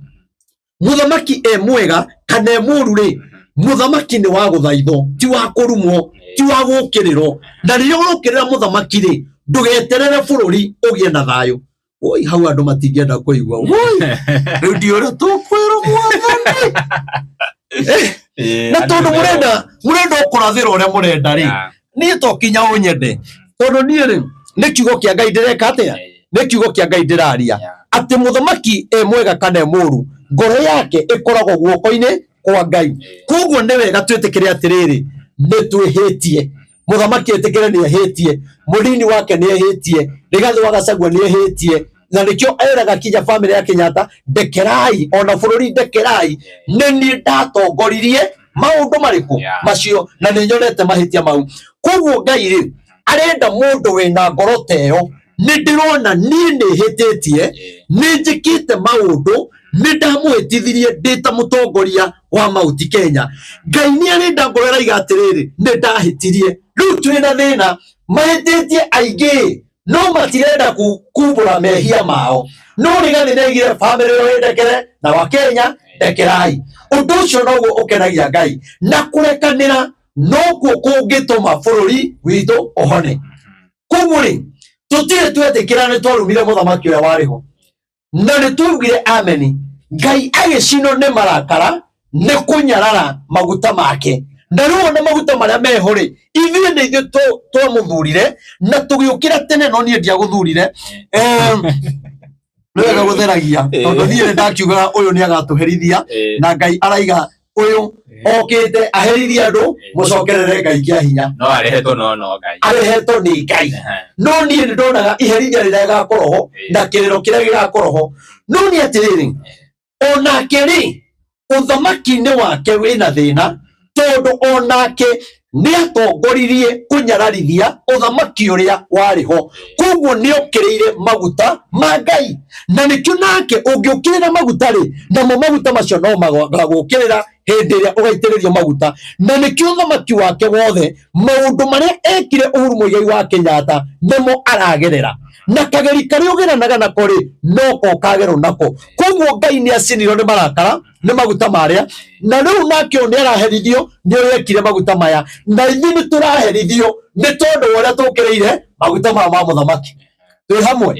Mũthamaki e mwega kana e mũru rĩ, mũthamaki nĩ wa gũthaithwo, ti wa kũrumwo, ti wa gũũkĩrĩrwo. Na rĩrĩa ũrokĩrĩra mũthamaki rĩ, ndũgeterere bũrũri ũgĩe na thayũ. Oi, hau andũ matingĩenda kũigua. Oi, rĩu ndiũĩ ũrĩa tũkwĩrwo mwathani. Na tondũ mũrenda ũkũrathĩra ũrĩa mũrenda rĩ, niĩ to kinya ũnyende, tondũ niĩ rĩ, nĩ kiugo kĩa Ngai ndĩreka atĩa, nĩ kiugo kĩa Ngai ndĩraria, atĩ mũthamaki e mwega kana e mũru, ngoro yake ĩkoragwo guoko-inĩ kwa Ngai. Koguo nĩ wega twĩtĩkĩre atĩrĩrĩ, nĩ twĩhĩtie. Mũthamaki etĩkĩre nĩ ehĩtie, mũnini wake nĩ ehĩtie, Rigathĩ wa Gachagua nĩ ehĩtie, na nĩkĩo eraga kinya bamĩrĩ ya Kenyatta, ndekerai, ona bũrũri ndekerai, nĩ niĩ ndatongoririe maũndũ marĩkũ macio na nĩ nyonete mahĩtia mau. Koguo Ngai rĩ, arenda mũndũ wĩna ngoro ta ĩyo, nĩ ndĩrona niĩ nĩ hĩtĩtie, nĩ njĩkĩte maũndũ, nĩ ndamũhĩtithirie ndĩ ta mũtongoria wa Mount Kenya. Ngai nĩ arenda ngoro ĩraiga atĩrĩrĩ, nĩ ndahĩtirie, rĩu twĩ na thĩna, mahĩtĩtie aingĩ no matirenda kumbũra mehia mao. No Rigathĩ nĩaigire bamĩrĩ ĩyo ĩndekere na Wakenya ndekerai. Ũndũ ũcio noguo ũkenagia Ngai, na kũrekanĩra nokuo kũngĩtũma bũrũri witũ ũhone. Koguo rĩ, tũtirĩ twetĩkĩra nĩ twarumire mũthamaki ũrĩa warĩ ho, na nĩ twaugire ameni, Ngai agĩcinwo nĩ marakara nĩ kũnyarara maguta make. Na rĩu ona maguta marĩa meho rĩ, ithuĩ nĩ ithuĩ twamũthurire na tũgĩũkĩra tene, no niĩ ndiagũthurire. Nĩ wega gũtheragia, tondũ niĩ nĩ ndakiugaga ũyũ nĩ agatũherithia, na Ngai araiga. Ũyũ okĩte aherithie andũ mũcokerere Ngai kĩa hinya. No arehetwo no Ngai. Arehetwo nĩ Ngai. No niĩ nĩ ndonaga iherithia rĩrĩa rĩgakorwo ho na kĩrĩro kĩrĩa gĩgakorwo ho. No nĩ atĩrĩrĩ, onake rĩ, ũthamaki-inĩ wake wĩna thĩna, tondũ onake nĩ atongoririe kũnyararithia ũthamaki ũrĩa warĩ ho. Koguo nĩ okĩrĩire maguta ma Ngai, na nĩkĩo nake ũngĩũkĩrĩra maguta rĩ, namo maguta macio no magagũkĩrĩra hĩndĩ ĩrĩa ũgaitĩrĩrio maguta. Na nĩkĩo ũthamaki wake wothe, maũndũ marĩa ekire Uhuru Muigai wa Kenyatta nĩmo aragerera, na kageri karĩa ũgeranaga nako rĩ, noko ũkagerwo nako. Koguo Ngai nĩ acinirwo nĩ marakara nĩ maguta marĩa, na rĩu nake ũyũ nĩ araherithio nĩ ũrĩa ekire maguta maya, na ithuĩ nĩ tũraherithio nĩ tondũ wa ũrĩa tũkĩrĩire maguta maya ma mũthamaki. Twĩ hamwe?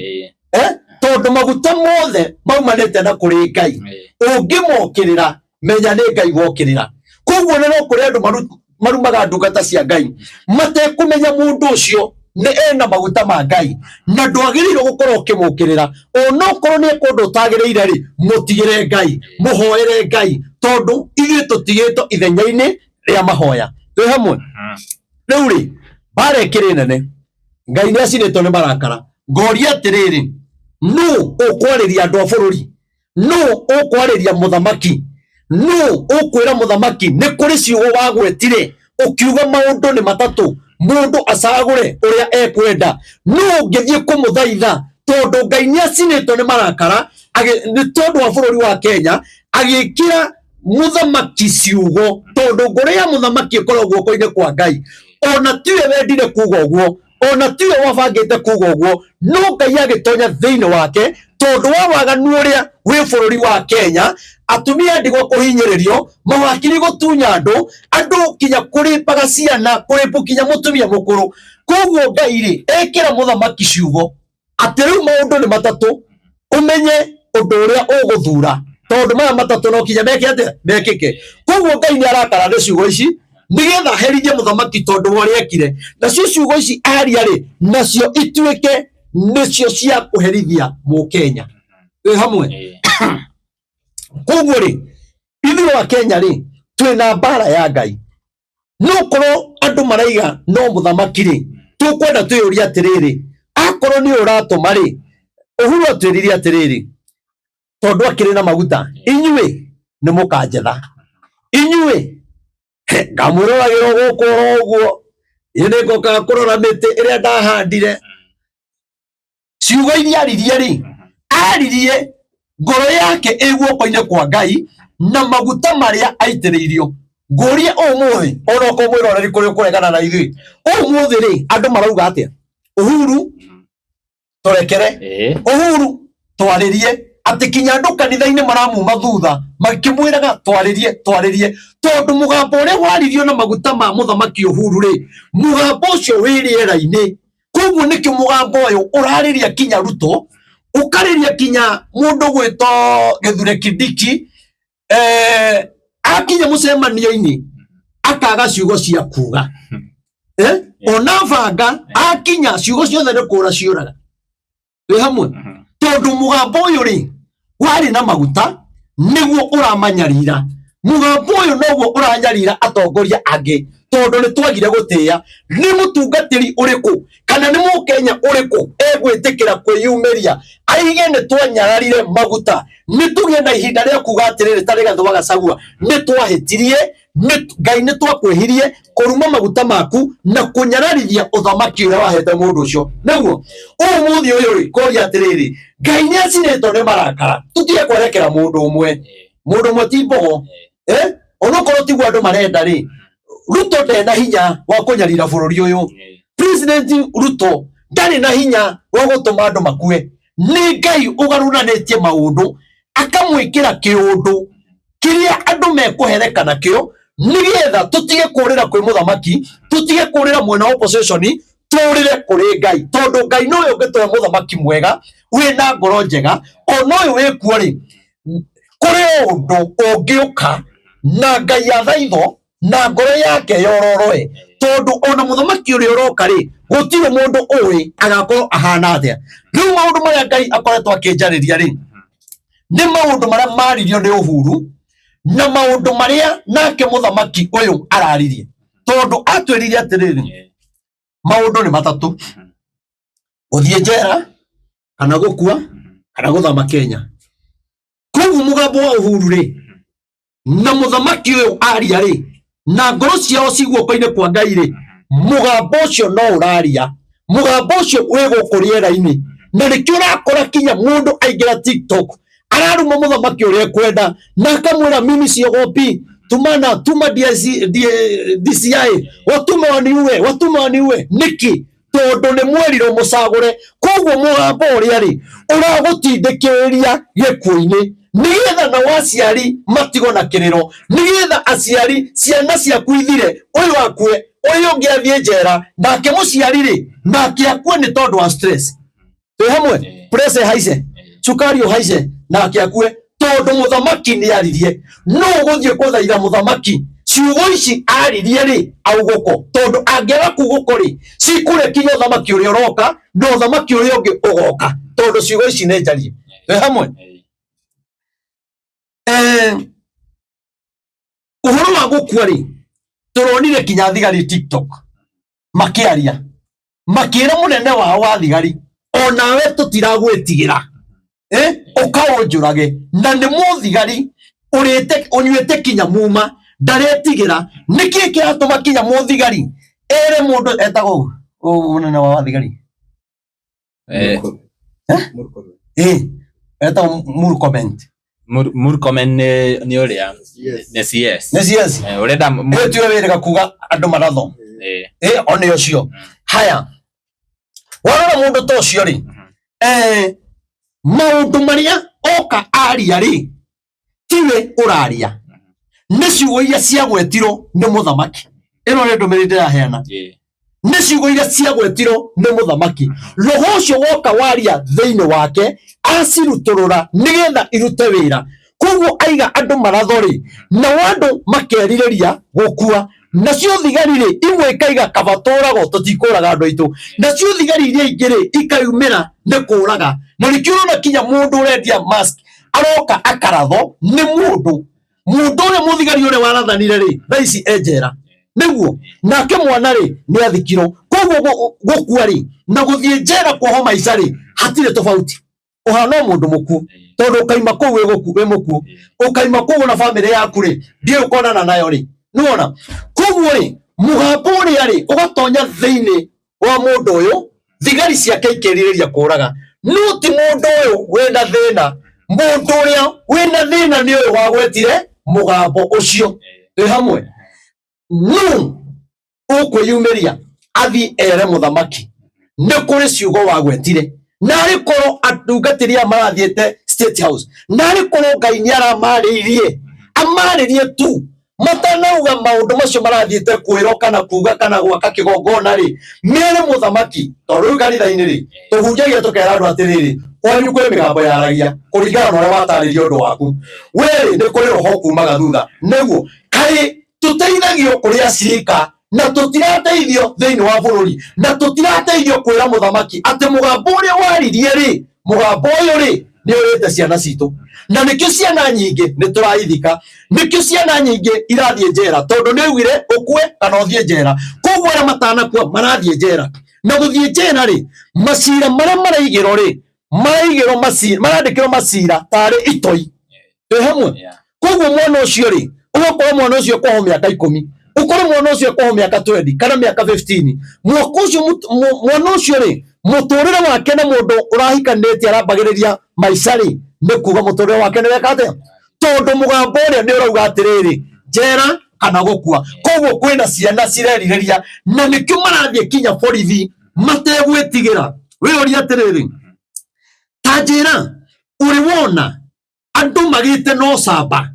Tondũ maguta mothe maumanĩte na kũrĩ Ngai, ũngĩmokĩrĩra menya nĩ Ngai wokĩrĩra. Koguo nĩ no kũrĩ andũ marumaga ndungata cia Ngai matekũmenya mũndũ ũcio nĩ ena maguta ma Ngai, na ndwagĩrĩirwo gũkorwo ũkĩmũkĩrĩra. Onokorwo nĩ ekũndũ ũtagĩrĩire rĩ, mũtigĩre Ngai, mũhoere Ngai, tondũ ithuĩ tũtigĩtwo ithenya-inĩ rĩa mahoya. Twĩ hamwe? Rĩu rĩ, mbara ĩkĩrĩ nene, Ngai nĩ acinĩtwo nĩ marakara. Ngoria atĩrĩrĩ, nũ ũkwarĩria andũ a bũrũri? Nũ ũkwarĩria mũthamaki? Nũ ũkwĩra mũthamaki nĩ kũrĩ ciugo wagwetire ũkiuga maũndũ nĩ matatũ, mũndũ acagũre ũrĩa ekwenda? Nũ ũngĩthiĩ kũmũthaitha? Tondũ Ngai nĩ acinĩtwo nĩ marakara nĩ tondũ wa bũrũri wa Kenya, agĩkĩra mũthamaki ciugo, tondũ ngoro ya mũthamaki ĩkoragwo guoko-inĩ kwa Ngai. Ona tiwe wendire kuga ũguo, ona tiwe wabangĩte kuga ũguo, no Ngai agĩtonya thĩinĩ wake tondũ wa waganu ũrĩa wĩ bũrũri wa Kenya, atumia ndigwa kũhinyĩrĩrio, mawakiri gũtunya andũ, andũ kinya kũrĩpaga ciana, kũrĩpwo kinya mũtumia mũkũrũ. Koguo Ngai rĩ, ekĩra mũthamaki ciugo atĩ rĩu maũndũ nĩ matatũ, ũmenye ũndũ ũrĩa ũgũthura, tondũ maya matatũ no kinya meke atĩa? Mekĩke. Koguo Ngai nĩ arakara nĩ ciugo ici nĩgetha aherithie mũthamaki tondũ wa ũrĩa ekire. Nacio ciugo ici aria rĩ, nacio ituĩke nĩcio cia kũherithia mũkenya. Twĩ hamwe? Koguo rĩ, ithuĩ wa Kenya rĩ, twĩna mbara ya Ngai. No korwo andũ maraiga no mũthamaki rĩ, tũkwenda twĩyũrie atĩrĩrĩ, akorwo nĩ ũratũma rĩ, Uhuru atwĩrire atĩrĩrĩ, tondũ akĩrĩ na maguta, inyuĩ nĩ mũkanjetha, inyuĩ ngamwĩroragĩra gũkũ oro ũguo, niĩ nĩ ngokaga kũrora mĩtĩ ĩrĩa ndahandire. Ciugo iria aririe rĩ, aririe ngoro yake ĩ guoko-inĩ kwa Ngai na maguta marĩa aitĩrĩirio. Ngũrie ũmũthĩ, ona okorwo mwĩroreri kũrĩa ũkũregana na ithuĩ, ũmũthĩ rĩ, andũ marauga atĩa? Uhuru tũrekere, Uhuru twarĩrie, atĩ kinya andũ kanitha-inĩ maramuma thutha makĩmwĩraga twarĩrie, twarĩrie, tondũ mũgambo ũrĩa waririo na maguta ma mũthamaki Uhuru rĩ, mũgambo ũcio wĩ rĩera-inĩ. Koguo nĩkĩo mũgambo ũyũ ũrarĩria kinya Ruto, ũkarĩria kinya mũndũ gwĩtwo Gĩthure Kindiki, akinya mũcemanio-inĩ akaga ciugo cia kuga. Ona banga akinya ciugo ciothe nĩ kũra ciũraga. Twĩ hamwe? Tondũ mũgambo ũyũ rĩ, warĩ na maguta nĩguo ũramanyarira. Mũgambo ũyũ noguo ũranyarira atongoria angĩ, tondũ nĩ twagire gũtĩĩa. Nĩ mũtungatĩri ũrĩkũ kana nĩ mũkenya ũrĩkũ egwĩtĩkĩra kwĩyumĩria aige nĩ twanyararire maguta? Nĩ tũgĩe na ihinda rĩa kuga atĩrĩrĩ, ta Rigathĩ wa Gachagua, nĩ twahĩtirie, Ngai nĩ twakwĩhirie kũruma maguta maku na kũnyararithia ũthamaki ũrĩa wahete mũndũ ũcio. Nĩguo ũmũthĩ ũyũ rĩ, koria atĩrĩrĩ, Ngai nĩ acinĩtwo nĩ marakara. Tũtige kwerekera mũndũ ũmwe, mũndũ ũmwe ti mbogo. Onokorwo tiguo andũ marenda rĩ, Ruto ndena hinya wa kũnyarira bũrũri ũyũ. President Ruto ndarĩ na hinya wa gũtũma andũ makue. Nĩ Ngai ũgarũranĩtie maũndũ akamwĩkĩra kĩũndũ kĩrĩa andũ mekũhereka nakĩo, nĩgetha tũtige kũrĩra kwĩ mũthamaki, tũtige kũrĩra mwena wa opposition, tũrĩre kũrĩ Ngai, tondũ Ngai nowe ũngĩtũhe mũthamaki mwega wĩna ngoro njega. Ona ũyũ wĩkuo rĩ, kũrĩ ũndũ ũngĩũka na Ngai athaitho na ngoro yake yororoe, tondũ ona mũthamaki ũrĩa ũroka rĩ, gũtirĩ mũndũ ũĩ agakorwo ahana atĩa. Rĩu maũndũ marĩa Ngai akoretwo akĩnjarĩria rĩ, nĩ maũndũ marĩa maririo nĩ Uhuru. Na maũndũ marĩa nake mũthamaki ũyũ araririe, tondũ atwĩrire atĩrĩrĩ, maũndũ nĩ matatũ: gũthiĩ njera, kana gũkua, kana gũthama Kenya. Koguo mũgambo wa Uhuru rĩ, na mũthamaki ũyũ aria rĩ, na ngoro ciao ci guoko-inĩ kwa Ngai rĩ, mũgambo ũcio no ũraria, mũgambo ũcio wĩ gũkũ rĩera-inĩ. Na nĩkĩo ũrakora kinya mũndũ aingĩra TikTok araruma mũthamaki ũrĩa ekwenda, na akamwĩra, "Mimi siogopi, tumana, tuma DIC, DCI, watume waniue, watume waniue." Nĩkĩ? Tondũ nĩ mwerirwo mũcagũre. Koguo mũgambo ũrĩa rĩ ũragũtindĩkĩrĩria gĩkuũ-inĩ, nĩgetha nao aciari matigwo na kĩrĩro, nĩgetha aciari ciana ciaku ithire, ũyũ akue, ũyũ ũngĩ athiĩ njera, nake mũciari rĩ nake akue nĩ tondũ wa stress. Twĩ hamwe? Pressure ĩhaice, cukari ũhaice, nake akue tondũ mũthamaki nĩ aririe. No ũgũthiĩ kũthaitha mũthamaki ciugo ici aririe rĩ augũko, tondũ angĩaga kugũko rĩ, cikũrĩa kinya ũthamaki ũrĩa ũroka na ũthamaki ũrĩa ũngĩ ũgoka, tondũ ciugo ici nĩ njarie. Twĩ hamwe? Ũhoro wa gũkua rĩ, tũronire kinya thigari TikTok makĩaria, makĩra mũnene wao wa thigari, "Onawe tũtiragwĩtigĩra, ũkaũnjũrage." Na nĩ mũthigari ũrĩte ũnyuĩte kinya muma, ndaretigĩra. Nĩkĩ kĩratũma kinya mũthigari ere mũndũ etagwo ũ mũnene wa thigari? Etagwo Murkomen. Murkomen nĩ ũrĩa nĩ CS. Nĩ CS. Ũrenda ĩyo tiwe wĩrĩga kuga andũ maratho? One ũcio. Haya, warora mũndũ ta ũcio rĩ, maũndũ marĩa oka aria rĩ, tiwe ũraria, nĩ ciugo iria ciagwetirwo nĩ mũthamaki. Ĩno nĩ ndũmĩrĩri ndĩraheana. Nĩ ciugo iria ciagwetirwo nĩ mũthamaki, roho ũcio woka waria thĩinĩ wake, acirutũrũra nĩgetha irute wĩra. Koguo aiga andũ maratho rĩ, nao andũ makerirĩria gũkua. Nacio thigari rĩ, imwe ikaiga kaba tũragwo, tũtikũraga andũ aitũ. Nacio thigari iria ingĩ rĩ, ikayumĩra nĩ kũraga. Na nĩkĩo ũrona kinya mũndũ ũrendia mask aroka akaratho nĩ mũndũ ũrĩa mũthigari ũrĩa warathanire rĩ, thaa ici e njera nĩguo, nake mwana rĩ nĩ athikirwo. Koguo gũkua rĩ na gũthiĩ njera kuohwo maica rĩ, hatirĩ tofauti, ũhana o mũndũ mũkuũ, tondũ ũkaima kũu wĩ mũkuũ, ũkaima kũu na bamĩrĩ yaku rĩ, ndiũĩ ũkonana nayo rĩ. Nĩwona? Koguo rĩ, mũgambo ũrĩa rĩ ũgatonya thĩinĩ wa mũndũ ũyũ, thigari ciake ikĩrirĩria kũraga, no ti mũndũ ũyũ wĩna thĩna. Mũndũ ũrĩa wĩna thĩna nĩ ũyũ wagwetire mũgambo ũcio. Twĩ hamwe? Nũ ũkwĩyumĩria athiĩ ere mũthamaki nĩ kũrĩ ciugo wagwetire? Narĩ korwo atungatĩri aya marathiĩte State House, narĩ korwo Ngai nĩ aramarĩirie, amarĩrie tu matanauga maũndũ macio marathiĩte kwĩrwo kana kuga kana gwaka kĩgongona rĩ, mere mũthamaki. Tondũ rĩu kanitha-inĩ rĩ, tũhunjagia tũkera andũ atĩrĩrĩ, kwanyu kwĩ mĩgambo yaragia kũringana na ũrĩa watarĩria ũndũ waku werĩ, nĩ kũrĩ roho kumaga thutha. Nĩguo kaĩ tũteithagio kũrĩ acirika, na tũtirateithio thĩinĩ wa bũrũri, na tũtirateithio kwĩra mũthamaki atĩ mũgambo ũrĩa waririe rĩ, mũgambo ũyũ rĩ, nĩ ũrĩte ciana citũ. Na nĩkĩo ciana nyingĩ nĩ tũraithika, nĩkĩo ciana nyingĩ irathiĩ njera, tondũ nĩ augire ũkue kana ũthiĩ njera. Koguo arĩa matanakua marathiĩ njera. Na gũthiĩ njera rĩ, macira marĩa maraigĩrwo rĩ, maraigĩrwo macira, marandĩkĩrwo macira tarĩ itoi. Twĩ hamwe? Koguo mwana ũcio rĩ, ũgakorwo mwana ũcio kuohwo mĩaka 10, ũkorwo mwana ũcio kuohwo mĩaka 20 kana mĩaka 15. Mwaka ũcio mwana ũcio rĩ, mũtũrĩre wake na mũndũ ũrahikanĩtie arambagĩrĩria maica rĩ, nĩ kuga mũtũrĩre wake nĩ weka atĩa? Tondũ mũgambo ũrĩa nĩ ũrauga atĩrĩrĩ, njera kana gũkua. Koguo kwĩna ciana cirerirĩria, na nĩkĩo marathiĩ kinya borithi mategwĩtigĩra. Wĩyũrie atĩrĩrĩ, ta njĩra, ũrĩ wona andũ magĩte na ũcamba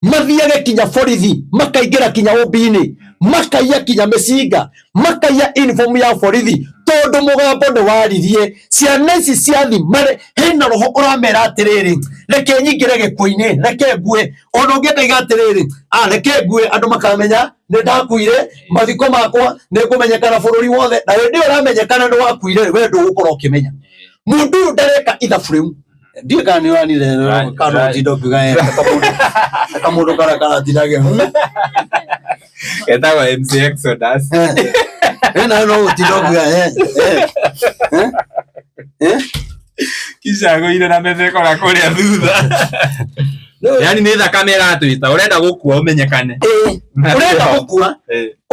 mathiage kinya borithi, makaingĩra kinya ũmbi-inĩ, makaiya kinya mĩcinga, makaiya uniform ya borithi? Tondũ mũgambo nĩ waririe. Ciana ici ciathi mare hena roho ũramera atĩrĩrĩ, "Reke nyingĩre gĩkuũ-inĩ, reke ngue." Ona ũngĩ akaiga atĩrĩrĩ, "Ah, reke ngue, andũ makamenya nĩ ndakuire, mathiko makwa nĩ ngũmenyekana bũrũri wothe." Na hĩndĩ ĩyo ũramenyekana nĩ wakuire, we ndũgũkorwo ũkĩmenya. Mũndũ ũyũ ndareka ithabu rĩu. Ndiũĩ kana nĩ ũranire kana ũtinda ũkiuga kamũndũ karĩa karatinda Etagwo MC Exodus. Nawe no ũtinda ũkiuga Kicagũire na metheko na kũrĩa thutha. Yani nĩ thakame ĩratwĩta ũrenda gũkua ũmenyekane. Ũrenda gũkua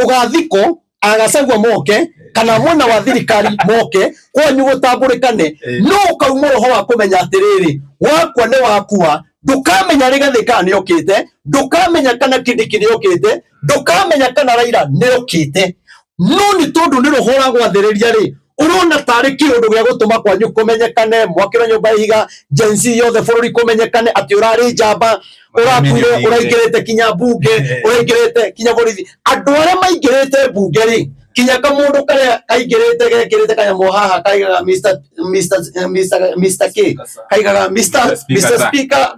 ũgathikwo agacagua moke kana mwena wa thirikari moke kwanyu gũtambũrĩkane no ũkauma roho wa kũmenya atĩrĩrĩ wakua nĩ wakua ndũkamenya Rigathĩ kana nĩ okĩte ndũkamenya kana Kindiki nĩ okĩte ndũkamenya kana Raila nĩ okĩte no nĩ tondũ nĩ roho ũragwathĩrĩria rĩ ũrona tarĩ kĩũndũ gĩa gũtũma kwanyu kũmenyekane mwakĩrwo nyũmba ya ihiga Gen Z yothe bũrũri kũmenyekane atĩ ũrarĩ njamba ũrakuire ũraingĩrĩte kinya mbunge ũraingĩrĩte kinya borithi andũ arĩa maingĩrĩte mbunge rĩ kinya kamũndũ karĩa kaingĩrĩte gekĩrĩte kanyamũ haha kaigaga Mr Mr Mr Mr K kaigaga Mr Mr Speaker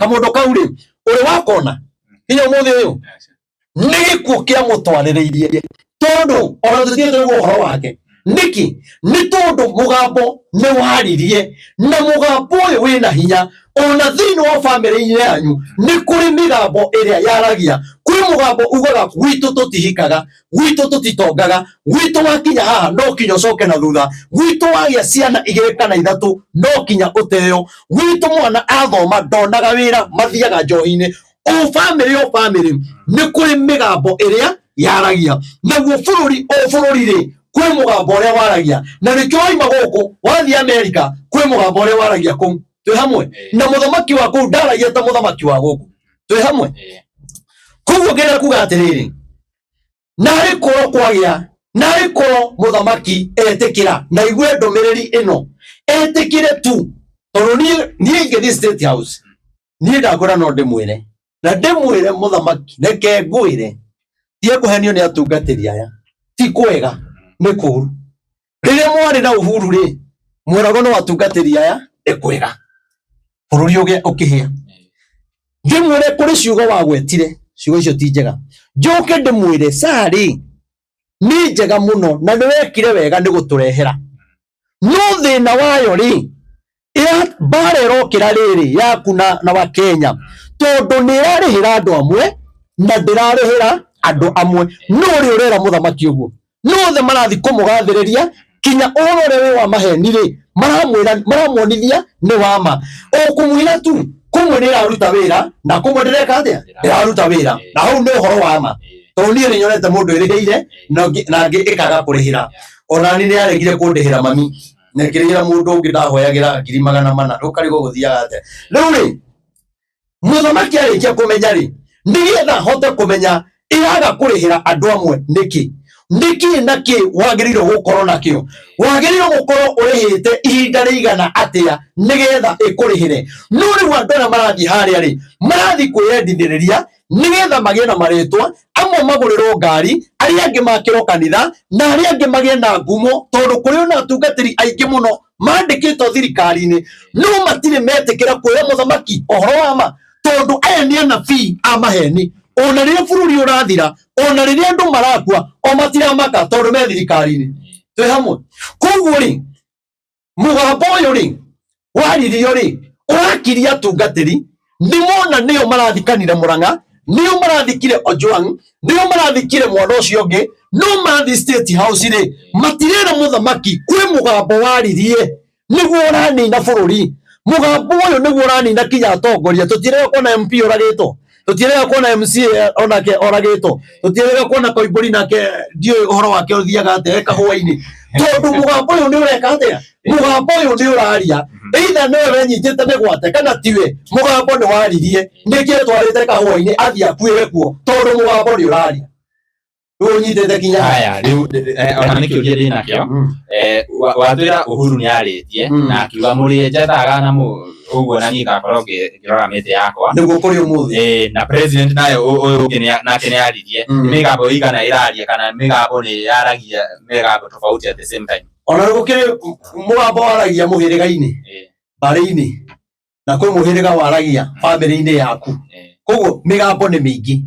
kamũndũ kau rĩ ũrĩ wakona kinya ũmũthĩ ũyũ nĩ gĩkuũ kĩamũtwarĩrĩirie tondũ ona tũtigĩte kũigua ũhoro wake nĩkĩ nĩ tondũ mũgambo nĩ waririe na mũgambo ũyũ wĩna hinya ona thĩinĩ wa bamĩrĩ-inĩ yanyu nĩ kũrĩ mĩgambo ĩrĩa yaragia kwĩ mũgambo ugaga gwitũ tũtihikaga gwitũ tũtitongaga gwitũ wakinya haha no kinya ũcoke na thutha gwitũ wagĩa ciana igĩrĩ kana ithatũ no kinya ũteo gwitũ mwana athoma ndonaga wĩra mathiaga njohi-inĩ o bamĩrĩ o bamĩrĩ nĩ kũrĩ mĩgambo ĩrĩa yaragia naguo bũrũri o bũrũri rĩ kwĩ mũgambo ũrĩa waragia na nĩkĩo waima gũkũ wathiĩ Amerika kwĩ mũgambo ũrĩa waragia kũu twĩ hamwe na mũthamaki wa kũu ndaragia ta mũthamaki wa gũkũ twĩ hamwe koguo ngĩenda kuga atĩrĩrĩ narĩ korwo kwagĩa narĩ korwo mũthamaki etĩkĩra na igue ndũmĩrĩri ĩno etĩkĩre tu tondũ niĩ ingĩthiĩ State House niĩ ndakwĩra no ndĩmwĩre na ndĩmwĩre mũthamaki reke ngwĩre tie kũhenio nĩ atungatĩri aya ti kwega nĩ kũru rĩrĩa mwarĩ na Uhuru rĩ mweragwo no atungatĩri aya nĩ kwega bũrũri ũkĩhĩa ndĩmwĩre kũrĩ ciugo wagwetire ciugo icio ti njega njoke ndĩmwĩre carĩ nĩ njega mũno na nĩ wekire wega nĩ gũtũrehera no thĩna wayo rĩ mbara ĩrokĩra rĩrĩ yaku na wa Kenya tondũ nĩ ĩrarĩhĩra andũ amwe na ndĩrarĩhĩra andũ amwe no ũrĩ ũrera mũthamaki ũguo no othe marathi kũmũgathĩrĩria kinya ũhoro ũrĩa wĩ wa maheni rĩ maramwĩra maramuonithia nĩ wa ma o kũmwĩra tu kũmwe nĩ ĩraruta wĩra na kũmwe ndĩreka atĩa ndĩraruta wĩra na hau nĩ ũhoro wa ma tondũ niĩ nĩ nyonete mũndũ ĩrĩhĩire na ũngĩ ĩkaga kũrĩhĩra ona niĩ nĩ yaregire kũndĩhĩra mami na ĩkĩrĩhĩra mũndũ ũngĩ ndahoyagĩra 400,000 ũkarigwo gũthiaga atĩa rĩu rĩ mũthamaki arĩkia kũmenya rĩ nĩgetha hote kũmenya ĩraga kũrĩhĩra andũ amwe nĩkĩ nĩkĩ na kĩ wagĩrĩirwo gũkorwo nakĩo wagĩrĩirwo gũkorwo ũrĩhĩte ihinda rĩigana atĩa nĩgetha ĩkũrĩhĩre no rĩu andũ arĩa marathiĩ harĩa rĩ marathiĩ kwĩyendithĩrĩria nĩgetha magĩe na marĩtwa amwe magũrĩrwo ngari arĩa angĩ makĩrwo kanitha na arĩa angĩ magĩe na ngumo tondũ kũrĩ ona atungatĩri aingĩ mũno mandĩkĩtwo thirikari-inĩ no matirĩ metĩkĩra kwĩra mũthamaki ũhoro wa ma tondũ aya nĩ anabii a maheni ona rĩrĩa bũrũri ũrathira ona rĩrĩa andũ marakua o matiramaka tondũ me thirikari-inĩ twĩ hamwe koguo rĩ mũgambo ũyũ rĩ waririo rĩ ũrakiria atungatĩri nĩ mona nĩo marathikanire Murang'a nĩo marathikire Ojwang nĩo marathikire mwana ũcio ũngĩ no mathi State House rĩ matirera mũthamaki kwĩ mũgambo waririe nĩguo ũranina bũrũri mũgambo ũyũ nĩguo ũranina kinya atongoria tũtirega kuona MP ũragĩtwo tũtirega kuona MCA onake oragĩtwo tũtirega kuona Koimbũri nake ndiũĩ ũhoro wake ũthiaga atĩa e kahũa-inĩ tondũ mũgambo ũyũ nĩ ũreka atĩa mũgambo ũyũ nĩ ũraria either nĩwe wenyitĩte mĩgwate kana tiwe mũgambo nĩ waririe nĩkĩ twarĩte kahũa-inĩ athiĩ akuĩre kuo tondũ mũgambo nĩ ũraria rĩu ũnyitĩte kinya haya rĩu ona nĩ kĩũria ndĩ nakĩo watwĩra Uhuru nĩ arĩtie na akiuga mũrĩe njethaga na ũguo na niĩ ngakorwo ngĩrora mĩtĩ yakwa nĩguo kũrĩ ũmũthĩ na president nayo ũyũ ũngĩ nake nĩ aririe mĩgambo ĩigana ĩraria kana mĩgambo nĩ yaragia mĩgambo tofauti at the same time ona gũkĩrĩ mũgambo waragia mũhĩrĩga-inĩ mbarĩ-inĩ na kwĩ mũhĩrĩga waragia bamĩrĩ-inĩ yaku koguo mĩgambo nĩ mĩingĩ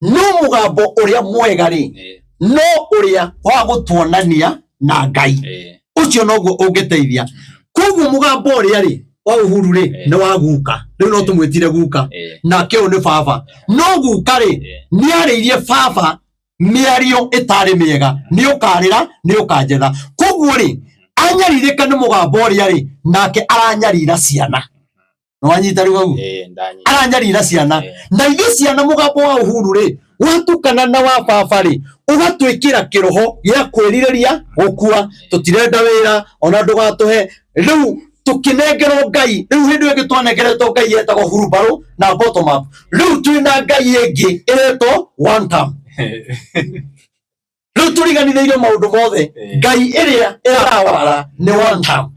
no mũgambo ũrĩa mwega rĩ no ũrĩa wa gũtuonania na Ngai ũcio noguo ũngĩteithia koguo mũgambo ũrĩa rĩ Wa Uhuru rĩ, nĩ wa guka, rĩu no tũmwĩtire guka, nake ũyũ nĩ baba. No guka rĩ, nĩ arĩirie baba mĩario ĩtarĩ mĩega, nĩ ũkarĩra, nĩ ũkanjetha. Koguo rĩ, anyarirĩka nĩ mũgambo ũrĩa rĩ, nake aranyarira ciana. Nĩwanyita rĩu hau? Aranyarira ciana. Na ithuĩ ciana, mũgambo wa Uhuru rĩ watukana na wa baba rĩ, ũgatwĩkĩra kĩroho gĩa kwĩrirĩria gũkua. Tũtirenda wĩra ona ndũgatũhe. Rĩu tũkĩnengerwo Ngai, rĩu hĩndĩ ĩyo ĩngĩ twanengeretwo Ngai yetagwo hurumbarũ na bottom up, rĩu twĩna Ngai ĩngĩ ĩretwo one term. Rĩu tũriganithĩirio maũndũ mothe. Ngai ĩrĩa ĩratawara nĩ one term,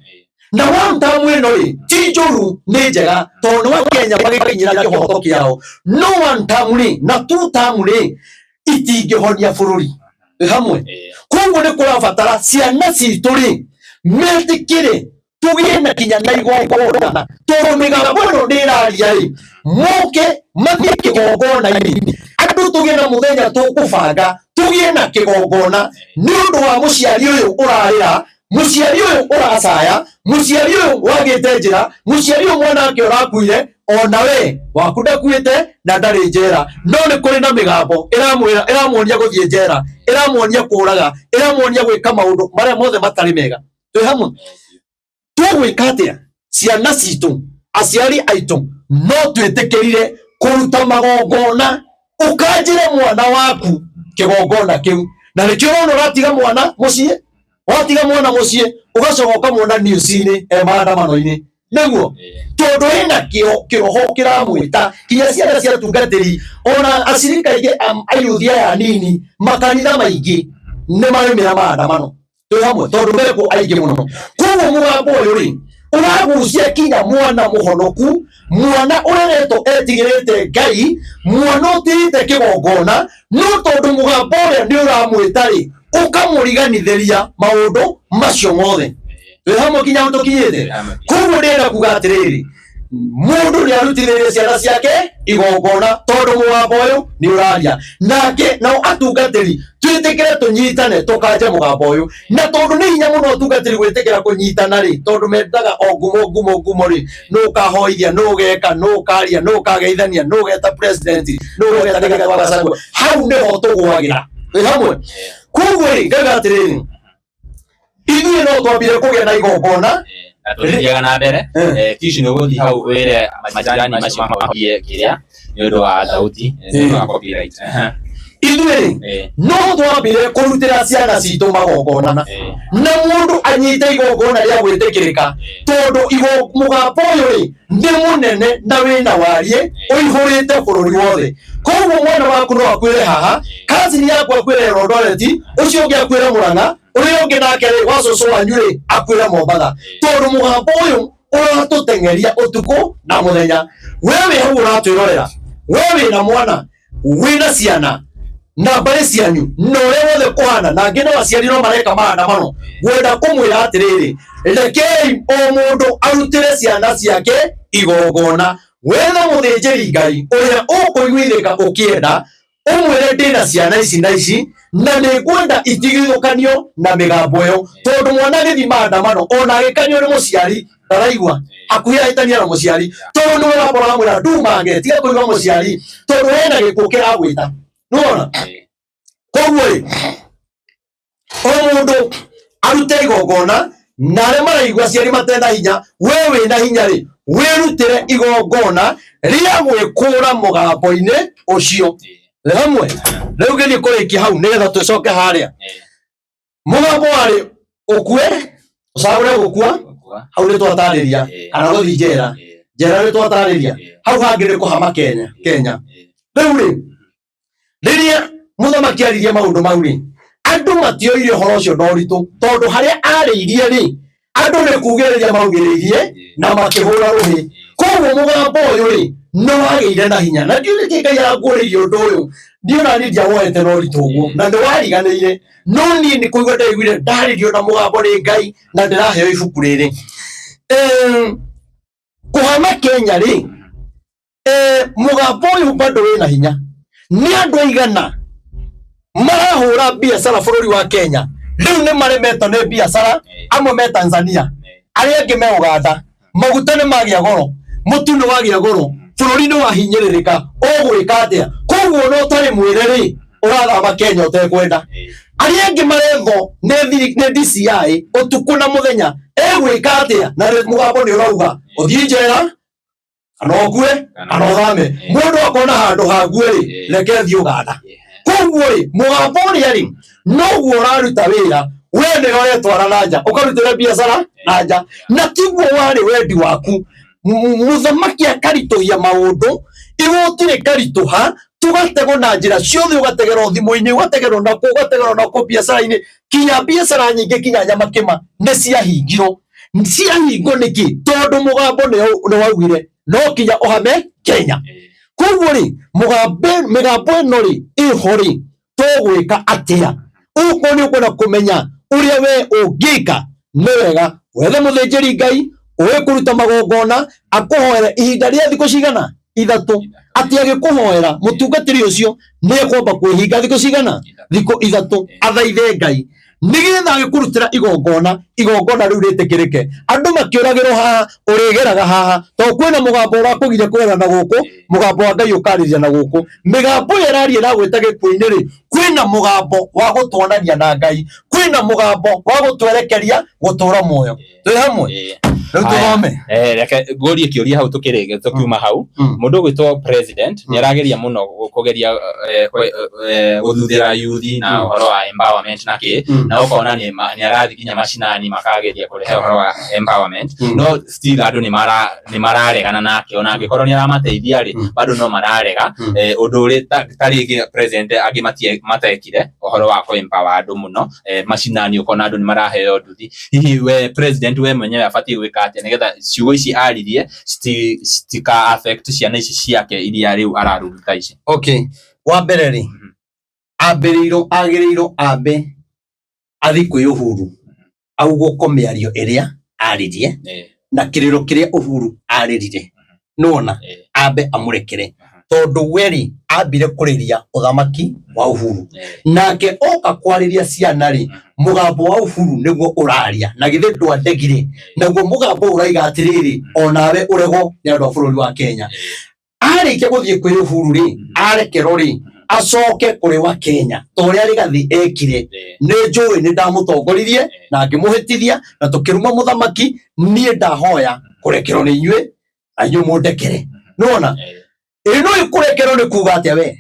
na one term ĩno rĩ ti njũru, nĩ njega, tondũ nĩ Wakenya magĩkinyĩra kĩhoto kĩao. No one term rĩ na two term rĩ itingĩhonia bũrũri. Twĩ hamwe? Koguo nĩ kũrabatara ciana citũ rĩ metĩkĩre tũgĩe na kinya na igongona, tondũ mĩgambo ĩno nĩ ĩraria rĩ, moke mathiĩ kĩgongona-inĩ. Andũ tũgĩe na mũthenya tũkũbanga tũgĩe na kĩgongona nĩ ũndũ wa mũciari ũyũ ũrarĩra, mũciari ũyũ ũracaya, mũciari ũyũ wagĩte njĩra, mũciari ũyũ mwana wake ũrakuire. Ona we waku ndakuĩte na ndarĩ njera, no nĩ kũrĩ na mĩgambo ĩramwĩra, ĩramuonia gũthiĩ njera, ĩramuonia kũraga, ĩramuonia gwĩka maũndũ marĩa mothe matarĩ mega. Twĩ hamwe? Tũgwĩka atĩa ciana citũ, aciari aitũ? No twĩtĩkĩrire kũruta magongona, ũkanjĩre mwana waku kĩgongona kĩu, na nĩkĩo ũrona ũratiga mwana mũciĩ, watiga mwana mũciĩ ũgacoka ũkamuona news-inĩ e maandamano-inĩ, nĩguo tondũ ĩna kĩroho kĩramwĩta. Kinya ciana cia tungatĩri ona acirika aingĩ, ayuthi aya anini, makanitha maingĩ nĩ maraumĩra maandamano. Twĩ hamwe? Tondũ mekuo aingĩ mũno. Koguo mũgambo ũyũ rĩ ũragucia kinya mwana mũhonoku, mwana ũreretwo etigĩrĩte Ngai, mwana ũtĩĩte kĩgongona, no tondũ mũgambo ũrĩa nĩ ũramwĩta rĩ, ũkamũriganithĩria maũndũ macio mothe. Twĩ hamwe kinya hau tũkinyĩte? Koguo ndĩrenda kuga atĩrĩrĩ, mũndũ nĩ arutithĩrie ciana ciake igongona, tondũ mũgambo ũyũ nĩ ũraria nake. Nao atungatĩri twĩtĩkĩre tũnyitane tũkanje mũgambo ũyũ, na tondũ nĩ hinya mũno atungatĩri gwĩtĩkĩra kũnyitana rĩ, tondũ mendaga o ngumo, ngumo, ngumo rĩ, nũ ũkahoithia, nũ ũgeka, nũ ũkaria, nũ ũkageithania, nũ ũgeta president, nũ ũgeta Rigathi wa Gachagua. Hau nĩho tũgwagĩra. Twĩ hamwe? Koguo rĩ, ngauga atĩrĩrĩ, ithuĩ no twambire kũgĩa na igongona. Na tũgĩthiaga na mbere, Kishi, nĩ ũgũthiĩ hau wĩre majirani macio mahũrie kĩrĩa nĩ ũndũ wa thauti, nĩ ũndũ wa copyright. Ithuĩ rĩ, no twambire kũrutĩra ciana citũ magongona, na mũndũ anyite igongona rĩa gwĩtĩkĩrĩka, tondũ mũgambo ũyũ rĩ nĩ mũnene na wĩna wariĩ ũihũrĩte bũrũri wothe. Koguo mwana waku no akuĩre haha, kazini yaku akuĩre Eldoret, ũcio ũngĩ akuĩre Mũrang'a, ũrĩa ũngĩ nake rĩ wa cũcũ wanyu rĩ akuĩre Mombatha, tondũ mũgambo ũyũ ũratũteng'eria ũtukũ na mũthenya. We wĩ hau ũratwĩrorera, we wĩna mwana, wĩna ciana na mbarĩ cianyu na ũrĩa wothe kũhana, na angĩ no aciari no mareka maandamano, ngwenda kũmwĩra atĩrĩrĩ, rekei o mũndũ arutĩre ciana ciake igongona. Wethe mũthĩnjĩri Ngai ũrĩa ũkũiguithĩka ũkĩenda, ũmwĩre ndĩna ciana ici na ici na nĩ ngwenda itigithũkanio na mĩgambo ĩyo, tondũ mwana agĩthiĩ maandamano ona agĩkanio nĩ mũciari ndaraigua, hakuhĩ ahĩtania na mũciari, tondũ nĩwe wamba ũramwĩra ndumange, tiga kũigua mũciari, tondũ hena gĩkuũ kĩragwĩta. Nĩwona? Koguo rĩ, o mũndũ arute igongona, na arĩa maraigua aciari matena hinya, we wĩna hinya rĩ, wĩrutĩre igongona rĩa gwĩkũra mũgambo-inĩ ũcio. Nĩ hamwe? Rĩu ngĩthiĩ kũrĩkia hau nĩgetha tũcoke harĩa mũgambo warĩ ũkue, ũcagũre gũkua. Hau nĩ twatarĩria, kana gũthiĩ njera. Njera nĩ twatarĩria. Hau hangĩ nĩ kũhama Kenya. Kenya rĩu rĩ, rĩrĩa mũthamaki aririe maũndũ mau rĩ, andũ matioire ũhoro ũcio na ũritũ, tondũ harĩa arĩirie rĩ, andũ nĩ kugĩrĩria maugĩrĩirie na makĩhũra rũhĩ. Koguo mũgambo ũyũ rĩ nĩ wagĩire na hinya, na ndiũĩ nĩkĩ Ngai aranguũrĩirie ũndũ ũyũ. Niĩ ona niĩ ndiawoete na ũritũ ũguo na nĩ wariganĩire, no niĩ nĩ kũigua ndaiguire ndarĩrio na mũgambo nĩ Ngai na ndĩraheo ibuku rĩrĩ. Kũhama Kenya rĩ, mũgambo ũyũ bado wĩna hinya. Nĩ andũ aigana marahũra biacara bũrũri wa Kenya rĩu nĩ maremetwo nĩ biacara? Amwe me Tanzania, arĩa angĩ me Uganda. Maguta nĩ magĩa goro, mũtu nĩ wagĩa goro, bũrũri nĩ wahinyĩrĩrĩka, ũgwĩka atĩa? Koguo no ũtarĩ mwĩre rĩ, ũrathama Kenya ũtekwenda. Arĩa angĩ marethwo nĩ nĩ DCI ũtukũ na mũthenya, egwĩka atĩa? Na mũgambo nĩ ũrauga ũthiĩ njera kana ũkue kana ũthame. Mũndũ akona handũ hague rĩ, reke thiĩ Uganda. Koguo rĩ, mũgambo ũrĩa rĩ noguo ũraruta wĩra, we nĩwe ũretwara na nja ũkarutĩra biacara na nja, na tiguo warĩ wendi waku. Mũthamaki akaritũhia maũndũ, igoti rĩkaritũha, tũgategwo na njĩra ciothe, ũgategerwo thimũ-inĩ, ũgategerwo nakũ, ũgategerwo nakũ biacara-inĩ, kinya biacara nyingĩ kinya nyamakĩma nĩ ciahingirwo. Ciahingwo nĩkĩ? Tondũ mũgambo nĩ waugire no kinya ũhame Kenya. Koguo rĩ, mĩgambo ĩno rĩ ĩho rĩ, tũgwĩka atĩa? Ũkorwo nĩ ũkwenda kũmenya ũrĩa we ũngĩka, nĩ wega wethe mũthĩnjĩri Ngai ũĩ kũruta magongona, akũhoere ihinda rĩa thikũ cigana? 3. Atĩ agĩkũhoera mũtungatĩri ũcio nĩ ekwamba kwĩhinga thikũ cigana? Thikũ 3, athaithe Ngai nĩgetha agĩkũrutĩra igongona, igongona rĩu rĩtĩkĩrĩke. Andũ makĩũragĩrwo haha, ũrĩgeraga haha, tondũ kwĩna mũgambo ũrakũgiria kũgera na gũkũ, mũgambo wa Ngai ũkarĩria na gũkũ. Mĩgambo ĩyo ĩraria ĩragwĩta gĩkuũ-inĩ rĩ, kwĩna mũgambo wa gũtuonania na Ngai, kwĩna mũgambo wa gũtwerekeria gũtũra muoyo. Twĩ hamwe? Rĩu tũthome. Reke ngũrie kĩũria hau tũkĩrĩge tũkiuma hau. Mũndũ ũgwĩtwo president nĩ arageria mũno kũgeria gũthuthĩra yuthi na ũhoro wa empowerment na kĩ, na ũkona nĩ arathiĩ nginya macinani makageria kũrehe ũhoro wa empowerment, no still andũ nĩ mararegana nake, ona angĩkorwo nĩ aramateithia rĩ, bado no mararega. Ũndũ ũrĩ ta rĩngĩ president angĩ matekire ũhoro wa kũ empower andũ mũno macinani, ũkona andũ nĩ maraheo nduthi. Hihi we president we mwenyewe abatiĩ gwĩka atĩa nĩgetha ciugo ici aririe citika affect ciana ici ciake iria rĩu araruta ici? Okay, wa mbere rĩ, ambĩrĩirwo agĩrĩirwo ambe athiĩ kwĩ Uhuru augũko mĩario ĩrĩa aririe na kĩrĩro kĩrĩa Uhuru arĩrire, nĩwona, ambe amũrekere, tondũ we rĩ ambire kũrĩria ũthamaki wa Uhuru, nake oka kwarĩria ciana rĩ, mũgambo wa Uhuru nĩguo ũraria, na githĩ ndwandegire, naguo mũgambo ũraiga atĩrĩrĩ, onawe ũregwo nĩ andũ a bũrũri wa Kenya. Arĩkia gũthiĩ kwĩ Uhuru rĩ, arekerwo rĩ, acoke kũrĩ wa Kenya ta ũrĩa Rigathi ekire. Nĩ njũĩ nĩ ndamũtongoririe na ngĩmũhĩtithia na tũkĩruma mũthamaki, niĩ ndahoya kũrekerwo nĩ inyuĩ na inyuĩ mũndekere. Nĩwona? Ĩ no ĩkũrekerwo nĩ kuga atĩa we?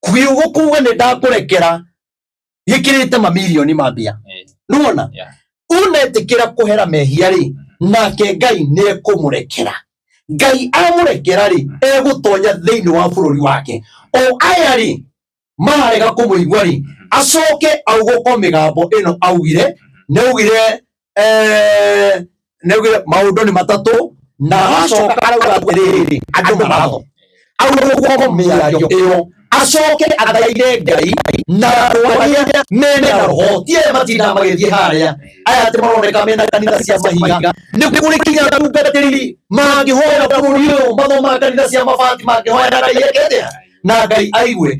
Kiugo kuga nĩ ndakũrekera gĩkĩrĩte mamirioni ma mbia. Nĩwona? Unetĩkĩra kũhera mehia rĩ, nake Ngai nĩ ekũmũrekera. Ngai amũrekera rĩ, egũtonya thĩinĩ wa bũrũri wake. O aya rĩ marega kũmũigua rĩ, acoke augũko mĩgambo ĩno augire, nĩ augire nĩ augire maũndũ nĩ matatũ, na acoka arauga atĩrĩrĩ, andũ maratho. Augũko mĩario ĩyo, acoke athaithe Ngai na andũ arĩa mena roho, ti arĩa matindaga magĩthiĩ harĩa, aya atĩ maroneka mena kanitha cia mahiga. Nĩ kũrĩ kinya atungatĩri mangĩhoya bũrũri ũyũ, mathomaga kanitha cia mabati, mangĩhoya na Ngai eke atĩa? Na Ngai aigue.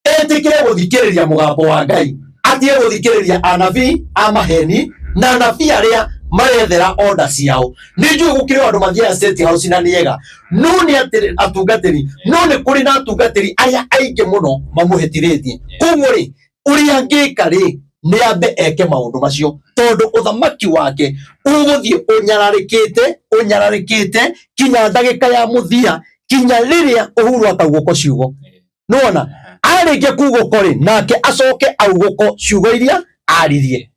Etĩkĩre gũthikĩrĩria mũgambo wa Ngai, atige gũthikĩrĩria anabii a maheni na anabii arĩa marethera order ciao. Nĩ njũĩ gũkĩrĩ andũ mathiaga State House na nĩ ega, no nĩ atĩ atungatĩri, no nĩ kũrĩ na atungatĩri arĩa aingĩ mũno mamũhĩtithĩtie. Koguo rĩ, ũrĩa angĩka rĩ, nĩ ambe eke maũndũ macio, tondũ ũthamaki wake ũgũthiĩ ũnyararĩkĩte, ũnyararĩkĩte kinya ndagĩka ya mũthia, kinya rĩrĩa Uhuru akaugũko ciugo. Nĩwona? Arĩkia kugũko rĩ, nake acoke augũko ciugo iria aririe.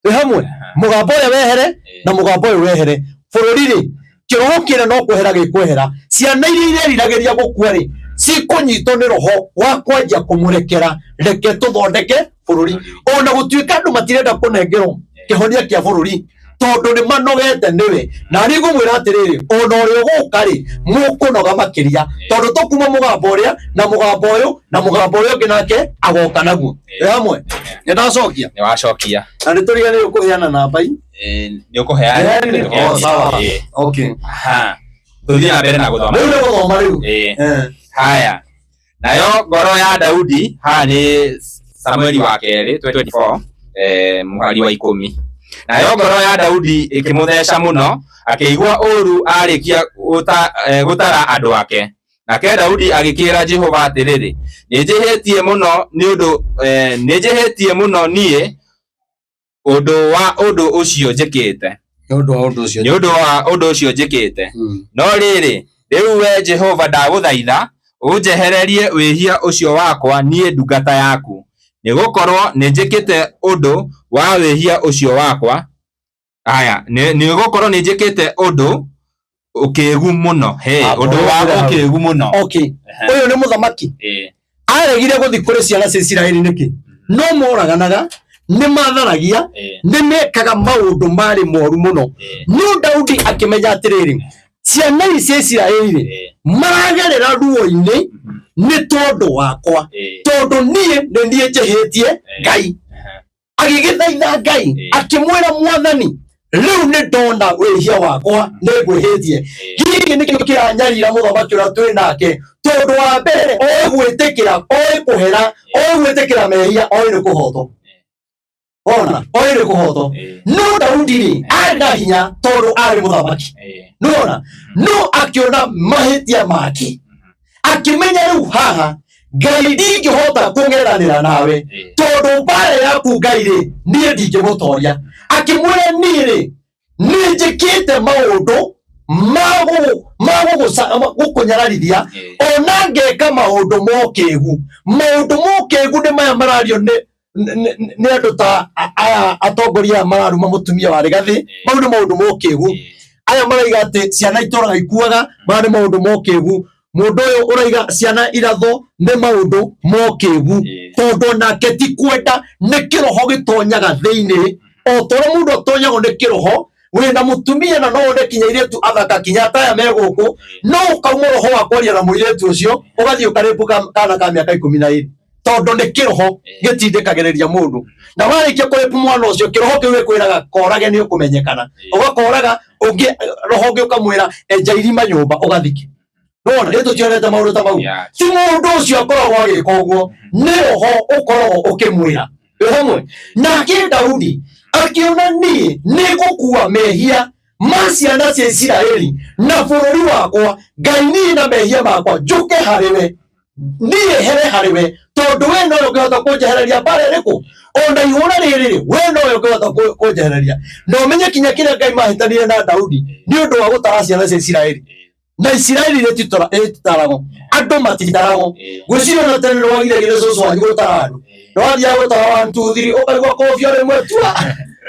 Twĩ hamwe? Mũgambo ũrĩa wehere na mũgambo ũyũ wehere. Bũrũri rĩ, kĩroho kĩrĩa no kwehera gĩkwehera. Ciana iria ireriragĩria gũkua rĩ, cikũnyitwo nĩ roho wa kwanjia kũmũrekera, reke tũthondeke bũrũri. Ona gũtuĩka andũ matirenda kũnengerwo kĩhonia kĩa bũrũri, tondũ nĩ manogete nĩwe. Na niĩ ngũmwĩra atĩrĩrĩ, ona ũrĩa ũgũka rĩ, mũkũnoga makĩria, tondũ tũkuma mũgambo ũrĩa na mũgambo ũyũ na mũgambo ũrĩa ũngĩ nake agoka naguo. Twĩ hamwe? Nĩ ndacokia? Nĩ wacokia. Na nĩ tũriganĩirwo kũheana namba i. Nĩ ũkũheana. Oh, sawa. Okay. Aha. Tũthiĩ na mbere na gũthoma. Rĩu nĩ gũthoma rĩu. Haya. Nayo ngoro ya Daudi, haha nĩ Samueli wa kerĩ 24, mũhari wa 10. Nayo ngoro ya Daudi ĩkĩmũtheca mũno, akĩigua ũũru aarĩkia gũtara andũ ake. Nake Daudi agĩkĩĩra Jehova atĩrĩrĩ, nĩnjĩhĩtie mũno nĩ ũndũ nĩnjĩhĩtie mũno niĩ ũndũ wa ũndũ ũcio njĩkĩte. Nĩ ũndũ wa ũndũ ũcio. Nĩ ũndũ wa ũndũ ũcio njĩkĩte. No rĩrĩ, rĩu we Jehova ndagũthaitha ũnjehererie wĩhia ũcio wakwa niĩ ndungata yaku, nĩgũkorwo nĩnjĩkĩte ũndũ wa wĩhia ũcio wakwa. Aya, nĩgũkorwo nĩnjĩkĩte ũndũ ũkĩgu mũno. Hey, ũndũ wa ũkĩgu mũno. Okay. Ũyũ nĩ mũthamaki. Aregire gũthiĩ kũrĩ ciana cia Isiraeli nĩkĩ? No moraganaga, nĩ matharagia, nĩ mekaga maũndũ marĩ moru mũno. No Daudi akĩmenya atĩrĩrĩ, ciana ici cia Isiraeli maragerera ruo-inĩ nĩ tondũ wakwa, tondũ niĩ nĩ niĩ njĩhĩtie Ngai. Agĩgĩthaitha Ngai, akĩmwĩra Mwathani, rĩu nĩ ndona wĩhia wakwa nĩ ngwĩhĩtie. Gĩkĩ nĩkĩo kĩranyarira mũthamaki ũrĩa twĩ nake, tondũ wa mbere oĩ gwĩtĩkĩra, oĩ kũhera, oĩ gwĩtĩkĩra mehia, oĩ nĩ kũhotwo. Ona, oĩ nĩ kũhotwo. No Daudi rĩ, arĩ na hinya tondũ arĩ mũthamaki. Nĩwona? No akĩona mahĩtia make, akĩmenya rĩu haha Ngai ndingĩhota kũng'ethanĩra nawe, tondũ mbara yaku Ngai rĩ, niĩ ndingĩmũtoria. Akĩmwĩra niĩ rĩ, nĩ njĩkĩte maũndũ ma gũkũnyararithia, ona ngeka maũndũ mokĩgu. Maũndũ mokĩgu nĩ maya marario nĩ andũ ta aya atongoria aya mararuma mũtumia wa Rigathĩ. Mau nĩ maũndũ mokĩgu. Aya maraiga atĩ ciana itũraga ikuaga, maya nĩ maũndũ mokĩgu. Mũndũ ũyũ ũraiga ciana iratho nĩ maũndũ mokĩgu, tondũ nake ti kwenda, nĩ kĩroho gĩtonyaga thĩinĩ. O ta ũrĩa mũndũ atonyagwo nĩ kĩroho, wĩna mũtumia na no one kinya airĩtu athaka kinya ataya me gũkũ, no ũkauma roho wa kwaria na mũirĩtu ũcio, ũgathiĩ ũkarĩpu kana ka mĩaka 12, tondũ nĩ kĩroho gĩtindĩkagĩrĩria mũndũ. Na warĩkia kũrĩpu mwana ũcio, kĩroho kĩu gĩkwĩraga korage nĩ ũkũmenyekana, ũgakoraga ũngĩ, roho ũngĩ ũkamwĩra enja irima nyũmba ũgathike. Nĩwona, nĩ tũtionete maũndũ ta mau. Ti mũndũ ũcio akoragwo agĩka ũguo, nĩ roho ũkoragwo ũkĩmwĩra. Wĩ hamwe nake Daudi akĩona niĩ nĩ ngũkua mehia ma ciana cia Isiraeli na bũrũri wakwa. Ngai niĩ na mehia makwa njũke harĩ we, niĩ here harĩ we, tondũ we nowe ũngĩhota kũnjehereria mbara ĩrĩkũ, ona ihũra rĩrĩ rĩ, we nowe ũngĩhota kũnjehereria. Na ũmenye kinya kĩrĩa Ngai mahĩtanire na Daudi nĩ ũndũ wa gũtara ciana cia Isiraeli. Na Isiraeli rĩtitaragwo, andũ matitaragwo. Gwĩciria ona tene nĩwagiragia cũcũ wanyu gũtara andũ, nĩwathiaga gũtara 1 2 3 ũkaigua kobia rĩmwe tua,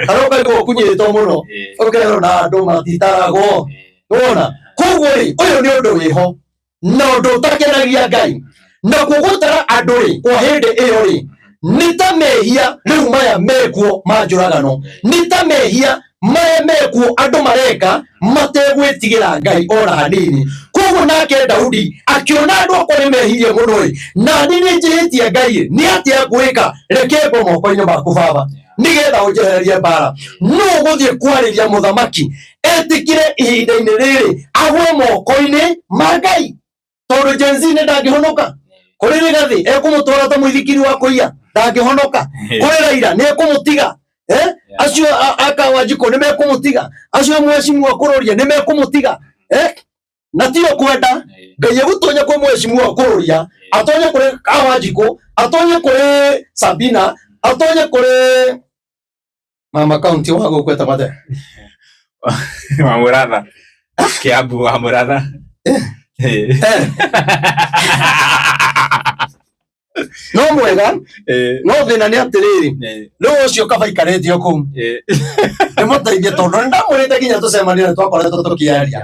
kana ũkaigua ũkunyĩtwo mũno, ũkerwo na andũ matitaragwo. Nĩwona? Koguo rĩ, ũyũ nĩ ũndũ wĩho na ũndũ ũtakenagia Ngai. Nakuo gũtara andũ rĩ, kwa hĩndĩ ĩyo rĩ, nĩ ta mehia rĩu maya mekuo ma njũragano, nĩ ta mehia maya mekuo andũ mareka mategwĩtigĩra Ngai ona hanini. Koguo nake Daudi akĩona andũ akwa nĩ mehirie mũno rĩ, na niĩ nĩ njĩhĩtie Ngai rĩ, nĩ atĩa ngwĩka? Reke ngwe moko-inĩ maku baba, nĩgetha ũnjehererie mbara. Nũ ũgũthiĩ kwarĩria mũthamaki etĩkĩre ihinda-inĩ rĩrĩ agwe moko-inĩ ma Ngai? Tondũ Gen Z nĩ ndangĩhonoka. Kũrĩ Rigathĩ ekũmũtwara ta mũithikiri wa kũiya, ndangĩhonoka. Kũrĩ Raila nĩ ekũmũtiga. Acio aka Wanjikũ nĩ mekũmũtiga, acio mheshimiwa Kũrũria nĩ mekũmũtiga. Na tio kwenda Ngai egũtonya kwĩ mheshimiwa Kũrũria, atonye kũrĩ Wanjikũ, atonye kũrĩ Sabina, atonye kũrĩ mama kaunti wa gũkũ etagwo atĩa? Wa Mũratha. Kiambu wa Mũratha. No mwega, no thĩna nĩ atĩrĩrĩ, rĩu ũcio kaba ikarĩte o kũu ndĩmũteithie, tondũ nĩ ndamwĩrĩte nginya tũcemanie nĩ twakoretwo tũkĩaria,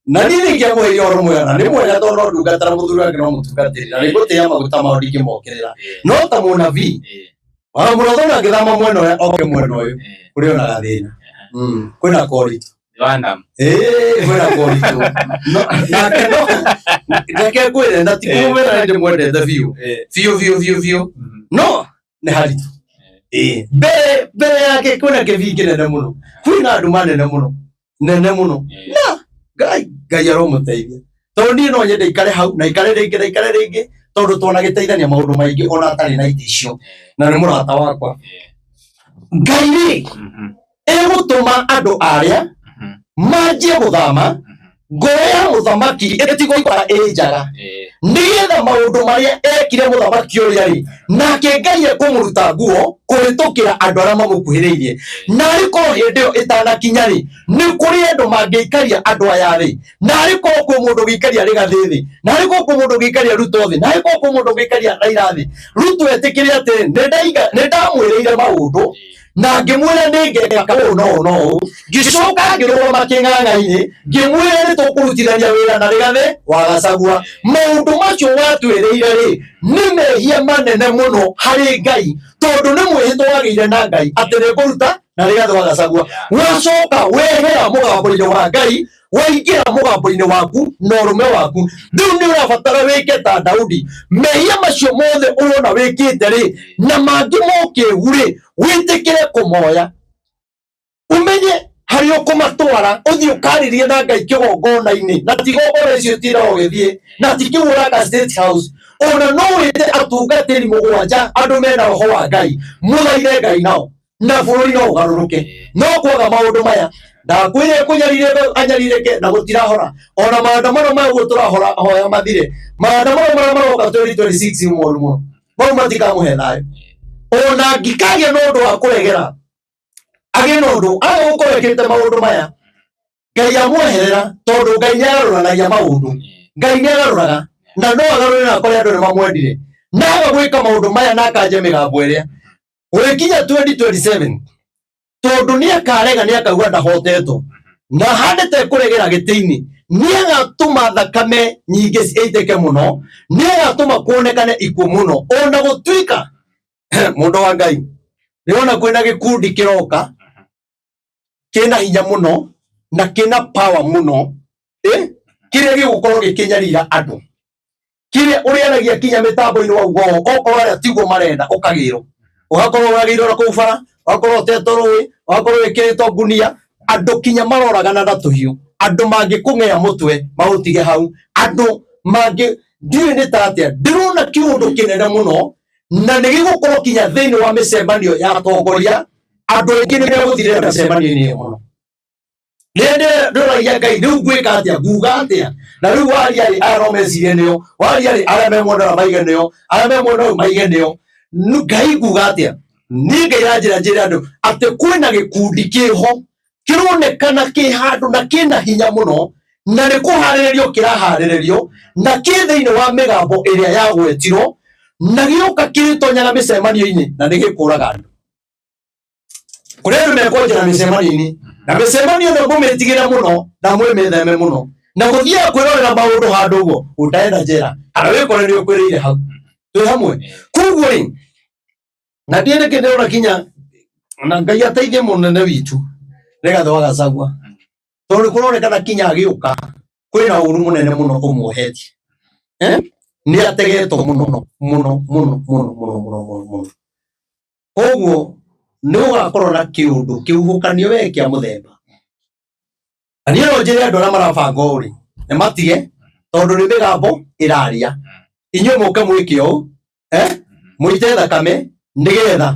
na niĩ nĩngĩamũheire ũhoro mwega, na nĩ mwega tondũ no ndungata na mũthuri wake no mũtungatĩri, na nĩngũtĩĩa maguta mao ndingĩmokĩrĩra, no ta mũnabii wa mũratho na ngĩthama mwena ũrĩa oke mwena ũyũ kũrĩ ona gathĩna, kwĩna koritũ. Random. Kwĩna koritũ. Nake no reke ngwĩre, na ti kũmwĩra nĩ ndĩmwendete biũ biũ biũ biũ biũ, no nĩ haritũ. Mbere yake kwĩna kĩbii kĩnene mũno, kwĩna nduma nene mũno, nene mũno, na Ngai aromũteithia, tondũ niĩ no nyende ikare hau na ikare rĩngĩ na ikare rĩngĩ, tondũ twanagĩteithania maũndũ maingĩ ona atarĩ na itĩ icio, na nĩ mũrata wakwa. Ngai rĩ, Tũma andũ arĩa manjie gũthama, ngoro ya mũthamaki ĩtigwo ikara ĩ njaga, nĩgetha maũndũ marĩa ekire mũthamaki ũrĩa rĩ, nake Ngai ekũmũruta nguo kũhĩtũkĩra andũ arĩa mamũkuhĩrĩirie. Narĩ korwo hĩndĩ ĩyo ĩtanakinya rĩ, nĩ kũrĩ andũ mangĩikaria andũ aya rĩ, narĩ korwo kwĩ mũndũ ũngĩikaria Rigathĩ thĩ, narĩ korwo kwĩ mũndũ ũngĩikaria Ruto thĩ, narĩ korwo kwĩ mũndũ ũngĩikaria Raila thĩ. Ruto etĩkĩre atĩ nĩ ndamwĩrĩire maũndũ na ngĩmwĩra nĩ ngeka ũũ na ũũ na ũũ, ngĩcoka ngĩrũgama kĩng'ang'a-inĩ ngĩmwĩra nĩ tũkũrutithania wĩra na Rigathĩ wa Gachagua. Maũndũ macio watwĩrĩire rĩ, nĩ mehia manene mũno harĩ Ngai, tondũ nĩ mwĩhĩtwa wagĩire na Ngai atĩ nĩ ngũruta na Rigathĩ wa Gachagua. Wacoka wehera mũgambo-inĩ wa Ngai, waingĩra mũgambo-inĩ waku na ũrũme waku. Rĩu nĩ ũrabatara wĩke ta Daudi. Mehia macio mothe ũrona wĩkĩte rĩ, na mangĩ mokĩgu rĩ, wĩtĩkĩre kũmoya, ũmenye harĩa ũkũmatwara, ũthiĩ ũkarĩrie na Ngai kĩgongona-inĩ, na ti igongona icio ũtindaga ũgĩthiĩ, na ti kĩu ũraka State House. Ona no wĩte atungatĩri mũgwanja andũ mena roho wa Ngai, mũthaithe Ngai nao, na bũrũri no ũgarũrũke. No kwaga maũndũ maya, ndakwĩrire kũnyarirĩka anyarirĩke na gũtirahora. Ona maandamano maya ũguo tũrahora hoya mathire, maandamano marĩa maroka 2026 moru mũno, mau matikamũhe thayũ. Ona angĩkagĩa na ũndũ wa kũregera, agĩe na ũndũ aga gũkorwo ekĩte maũndũ maya, Ngai amweherera, tondũ Ngai nĩ agarũranagia maũndũ. Ngai nĩ agarũraga, na no agarũre na akore andũ nĩ mamwendire. Na aga gwĩka maũndũ maya na akanje mĩgambo ĩrĩa gũgĩkinya 2027, tondũ nĩ akarega, nĩ akauga ndahotetwo na handĩte kũregera gĩtĩ-inĩ, nĩ agatũma thakame nyingĩ ĩitĩke mũno, nĩ agatũma kuonekane ikuũ mũno. Ona gũtuĩka mũndũ wa Ngai, ndĩrona kwĩna gĩkundi kĩroka kĩna hinya mũno na kĩna power mũno, kĩrĩa gĩgũkorwo gĩkĩnyarira andũ, kĩrĩa ũrĩaragia kinya mĩtambo-inĩ wauga ũũ, okorwo arĩa tiguo marenda, ũkagĩrwo, ũgakorwo ũragĩirwo na kũu bara, ũgakorwo ũtetwo rũĩ, ũgakorwo wĩkĩrĩtwo ngunia, andũ kinya maroragana na tũhiũ, andũ mangĩkũng'ea mũtwe maũtige hau, andũ mangĩ ndiũĩ nĩ ta atĩa. Ndĩrona kĩũndũ kĩnene mũno, na nĩ gĩgũkorwo kinya thĩinĩ wa mĩcemanio ya atongoria. Andũ aingĩ nĩ megũthirĩra mĩcemanio-inĩ ĩyo mũno. Rĩrĩa ndĩroragia Ngai, rĩu ngwĩka atĩa, nguga atĩa? Na rĩu waria rĩ, aya no mecirie nĩo, waria rĩ, arĩa me mwena ũrĩa maige nĩo, arĩa me mwena ũyũ maige nĩo. Ngai nguga atĩa? Niĩ Ngai aranjĩra njĩre andũ atĩ kwĩna gĩkundi kĩho kĩronekana kĩ handũ na kĩna hinya mũno, na nĩ kũharĩrĩrio kĩraharĩrĩrio, na kĩ thĩinĩ wa mĩgambo ĩrĩa yagwetirwo, na gĩoka kĩrĩtonyaga mĩcemanio-inĩ na nĩ gĩkũraga andũ. Kũrĩ andũ mekwanjĩra mĩcemanio-inĩ, na mĩcemanio ĩno mũmĩtigĩre mũno na mwĩmĩtheme mũno, na gũthiaga kwĩrorera maũndũ handũ ũguo ũtaenda njera, kana wĩkore nĩ ũkwĩrĩire hau. Twĩ hamwe. Koguo rĩ, na ndiĩ nĩkĩ ndĩrona kinya na Ngai ateithie mũnene witũ Rigathĩ wa Gachagua, tondũ kũronekana kinya agĩũka kwĩna ũru mũnene mũno ũmuohetie. Nĩ ategetwo mũno mũno mũno mũno mũno mũno mũno mũno. Koguo nĩ ũgakorwo na kĩũndũ kĩhuhũkanio we kĩa mũthemba. Na niĩ no njĩre andũ arĩa marabanga ũũ rĩ, nĩ matige, tondũ nĩ mĩgambo ĩraria. Inyuĩ mũke mwĩke ũũ, mũite thakame nĩgetha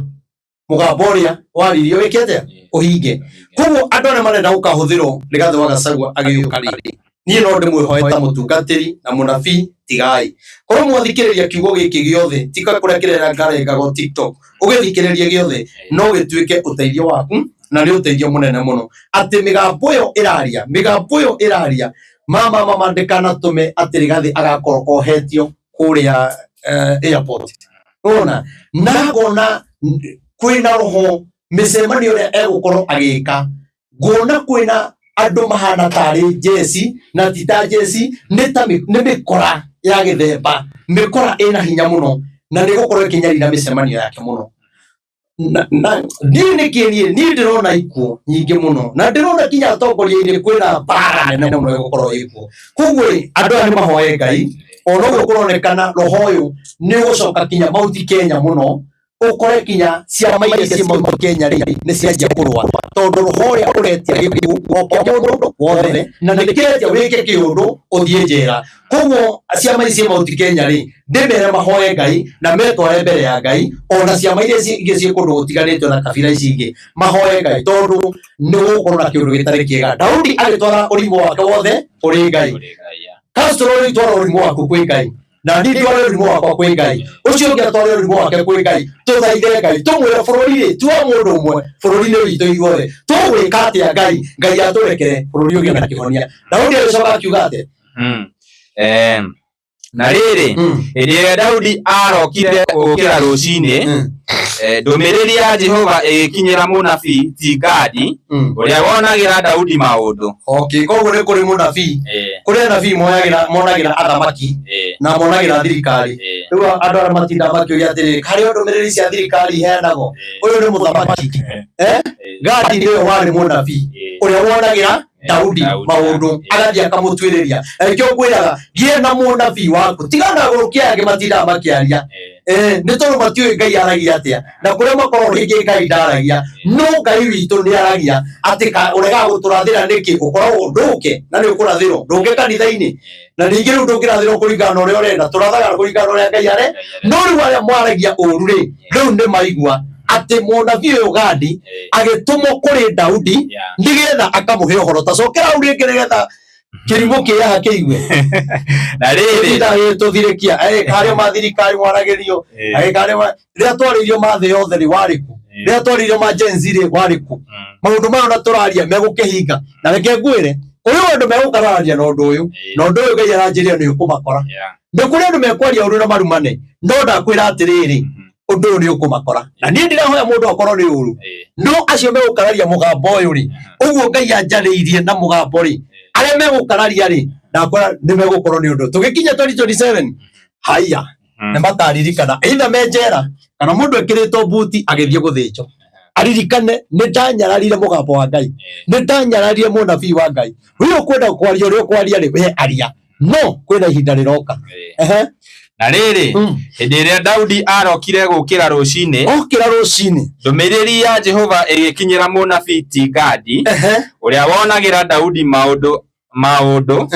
mũgambo ũrĩa waririo wĩke atĩa, ũhinge. Koguo andũ arĩa marenda gũkahũthĩrwo Rigathĩ wa Gachagua agĩũka rĩ, niĩ no ndĩmwĩhoe ta mũtungatĩri na mũnabii, tigai. Korwo mwathikĩrĩria kiugo gĩkĩ gĩothe, tika kũrĩa kĩrerangarengagwo TikTok, ũgĩthikĩrĩrie gĩothe, no gĩtuĩke ũteithio waku, na nĩ ũteithio mũnene mũno. Atĩ mĩgambo ĩyo ĩraria, mĩgambo ĩyo ĩraria, mama mama ndĩkanatũme atĩ Rigathĩ agakorwo ohetio kũrĩa airport. Ũrona? Na ngona kwĩna roho mĩcemanio ĩrĩa egũkorwo agĩka, ngona kwĩna andũ mahana tarĩ njeci na ti ta njeci, nĩ ta nĩ mĩkora ya gĩthemba, mĩkora ĩna hinya mũno, na nĩ gũkorwo ĩkĩnyarira mĩcemanio yake mũno. Na ndiũĩ nĩkĩ niĩ ndĩrona ikuũ nyingĩ mũno, na ndĩrona kinya atongoria-inĩ kwĩna mbara nene mũno ĩgũkorwo ĩkuo. Koguo rĩ, andũ aya nĩ mahoe Ngai, ona ũguo kũronekana roho ũyũ nĩ ũgũcoka kinya Mount Kenya mũno. Ũkore kinya ciama iria ciĩ Mount Kenya rĩ nĩ cianjia kũrũa, tondũ roho ũrĩa ũretia gĩkuũ o kĩa mũndũ wothe, na nĩ kĩretia wĩke kĩũndũ ũthiĩ njera. Koguo ciama ici ciĩ Mount Kenya rĩ, ndĩmere mahoe Ngai na metware mbere ya Ngai, ona ciama iria ingĩ ciĩ kũndũ gũtiganĩte na kabira ici ingĩ mahoe Ngai, tondũ nĩ gũgũkorwo na kĩũndũ gĩtarĩ kĩega. Daudi agĩtwara ũrimũ wake wothe kũrĩ Ngai. Castro rĩu twara ũrimũ waku kwĩ Ngai, na niĩ ndware ũrimũ wakwa kwĩ Ngai, ũcio ũngĩ atware ũrimũ wake kwĩ Ngai. Tũthaithe Ngai, tũmwĩre bũrũri rĩ ti wa mũndũ ũmwe, bũrũri nĩ witũ ithuothe. Tũgwĩka atĩa Ngai? Ngai atũrekere bũrũri ũgĩe na kĩhonia. Daudi agĩcoka akiuga atĩa? Na rĩrĩ, hĩndĩ ĩrĩa Daudi aarokire gũũkĩra rũcinĩ, ndũmĩrĩri ya Jehova ĩgĩkinyĩra mũnabii ti Gadi, ũrĩa wonagĩra Daudi maũndũ. Okay, koguo nĩ kũrĩ mũnabii, kũrĩ anabii moyagĩra monagĩra athamaki na monagĩra thirikari. Rĩu andũ arĩa matindaga makĩũria atĩrĩrĩ, harĩ o ndũmĩrĩri cia thirikari iheanagwo, ũyũ nĩ mũthamaki. Gadi nĩwe warĩ mũnabii ũrĩa wonagĩra Daudi maũndũ, agathiĩ akamũtuĩrĩria. Na nĩkĩo ngwĩraga gĩe na mũnabii waku, tigana na agũrũki aya angĩ matindaga makĩaria, nĩ tondũ matiũĩ Ngai aragia atĩa, na kũrĩa makoragwo rĩngĩ Ngai ndaragia, no Ngai witũ nĩ aragia. Atĩ ũregaga gũtũrathĩra nĩkĩ? Ũkoragwo ndũke na nĩ ũkũrathĩrwo, ndũke kanitha-inĩ, na ningĩ rĩu ndũngĩrathĩrwo kũringana na ũrĩa ũrenda, tũrathaga kũringana na ũrĩa Ngai are. No rĩu arĩa mwaragia ũru rĩ, rĩu nĩ maigua atĩ mũnabii ũyũ Gadi agĩtũmwo kũrĩ Daudi nĩgetha akamũhe ũhoro. Ta cokera hau rĩngĩ nĩgetha kĩrimũ kĩaha kĩigue. Na rĩrĩ, tũthirĩkia karĩa ma thirikari mwaragĩrio, karĩa rĩrĩa twarĩirio ma thĩ yothe rĩ warĩ kũ? Rĩrĩa twarĩirio ma Gen Z rĩ warĩ kũ? Maũndũ maya ona tũraria megũkĩhinga. Na reke ngwĩre, kũrĩ andũ megũkararania na ũndũ ũyũ, na ũndũ ũyũ Ngai aranjĩrire nĩ ũkũmakora. Nĩ kũrĩ andũ mekwaria ũru na marumane, no ndakwĩra atĩrĩrĩ, ũndũ ũyũ nĩ ũkũmakora. Na niĩ ndirahoya mũndũ akorwo nĩ ũru, no acio megũkararia mũgambo ũyũ rĩ, ũguo Ngai anjarĩirie na mũgambo rĩ, arĩa megũkararia rĩ, ndakwĩra nĩ megũkorwo nĩ ũndũ. Tũgĩkinya 2027, haiya, nĩ makaririkana either me njera kana mũndũ ekĩrĩtwo buti agĩthiĩ gũthĩnjwo, aririkane nĩ ndanyararire mũgambo wa Ngai, nĩ ndanyararire mũnabii wa Ngai. Ũyũ ũkwenda kwaria ũrĩa ũkwaria rĩ, we aria, no kwĩna ihinda rĩroka. Ehe. Na rĩrĩ, hĩndĩ ĩrĩa Daudi aarokire gũũkĩra rũcinĩ, okĩra rũcinĩ, ndũmĩrĩri ya Jehova ĩgĩkinyĩra mũnabii ti Gadi, ũrĩa wonagĩra Daudi maũndũ maũndũ,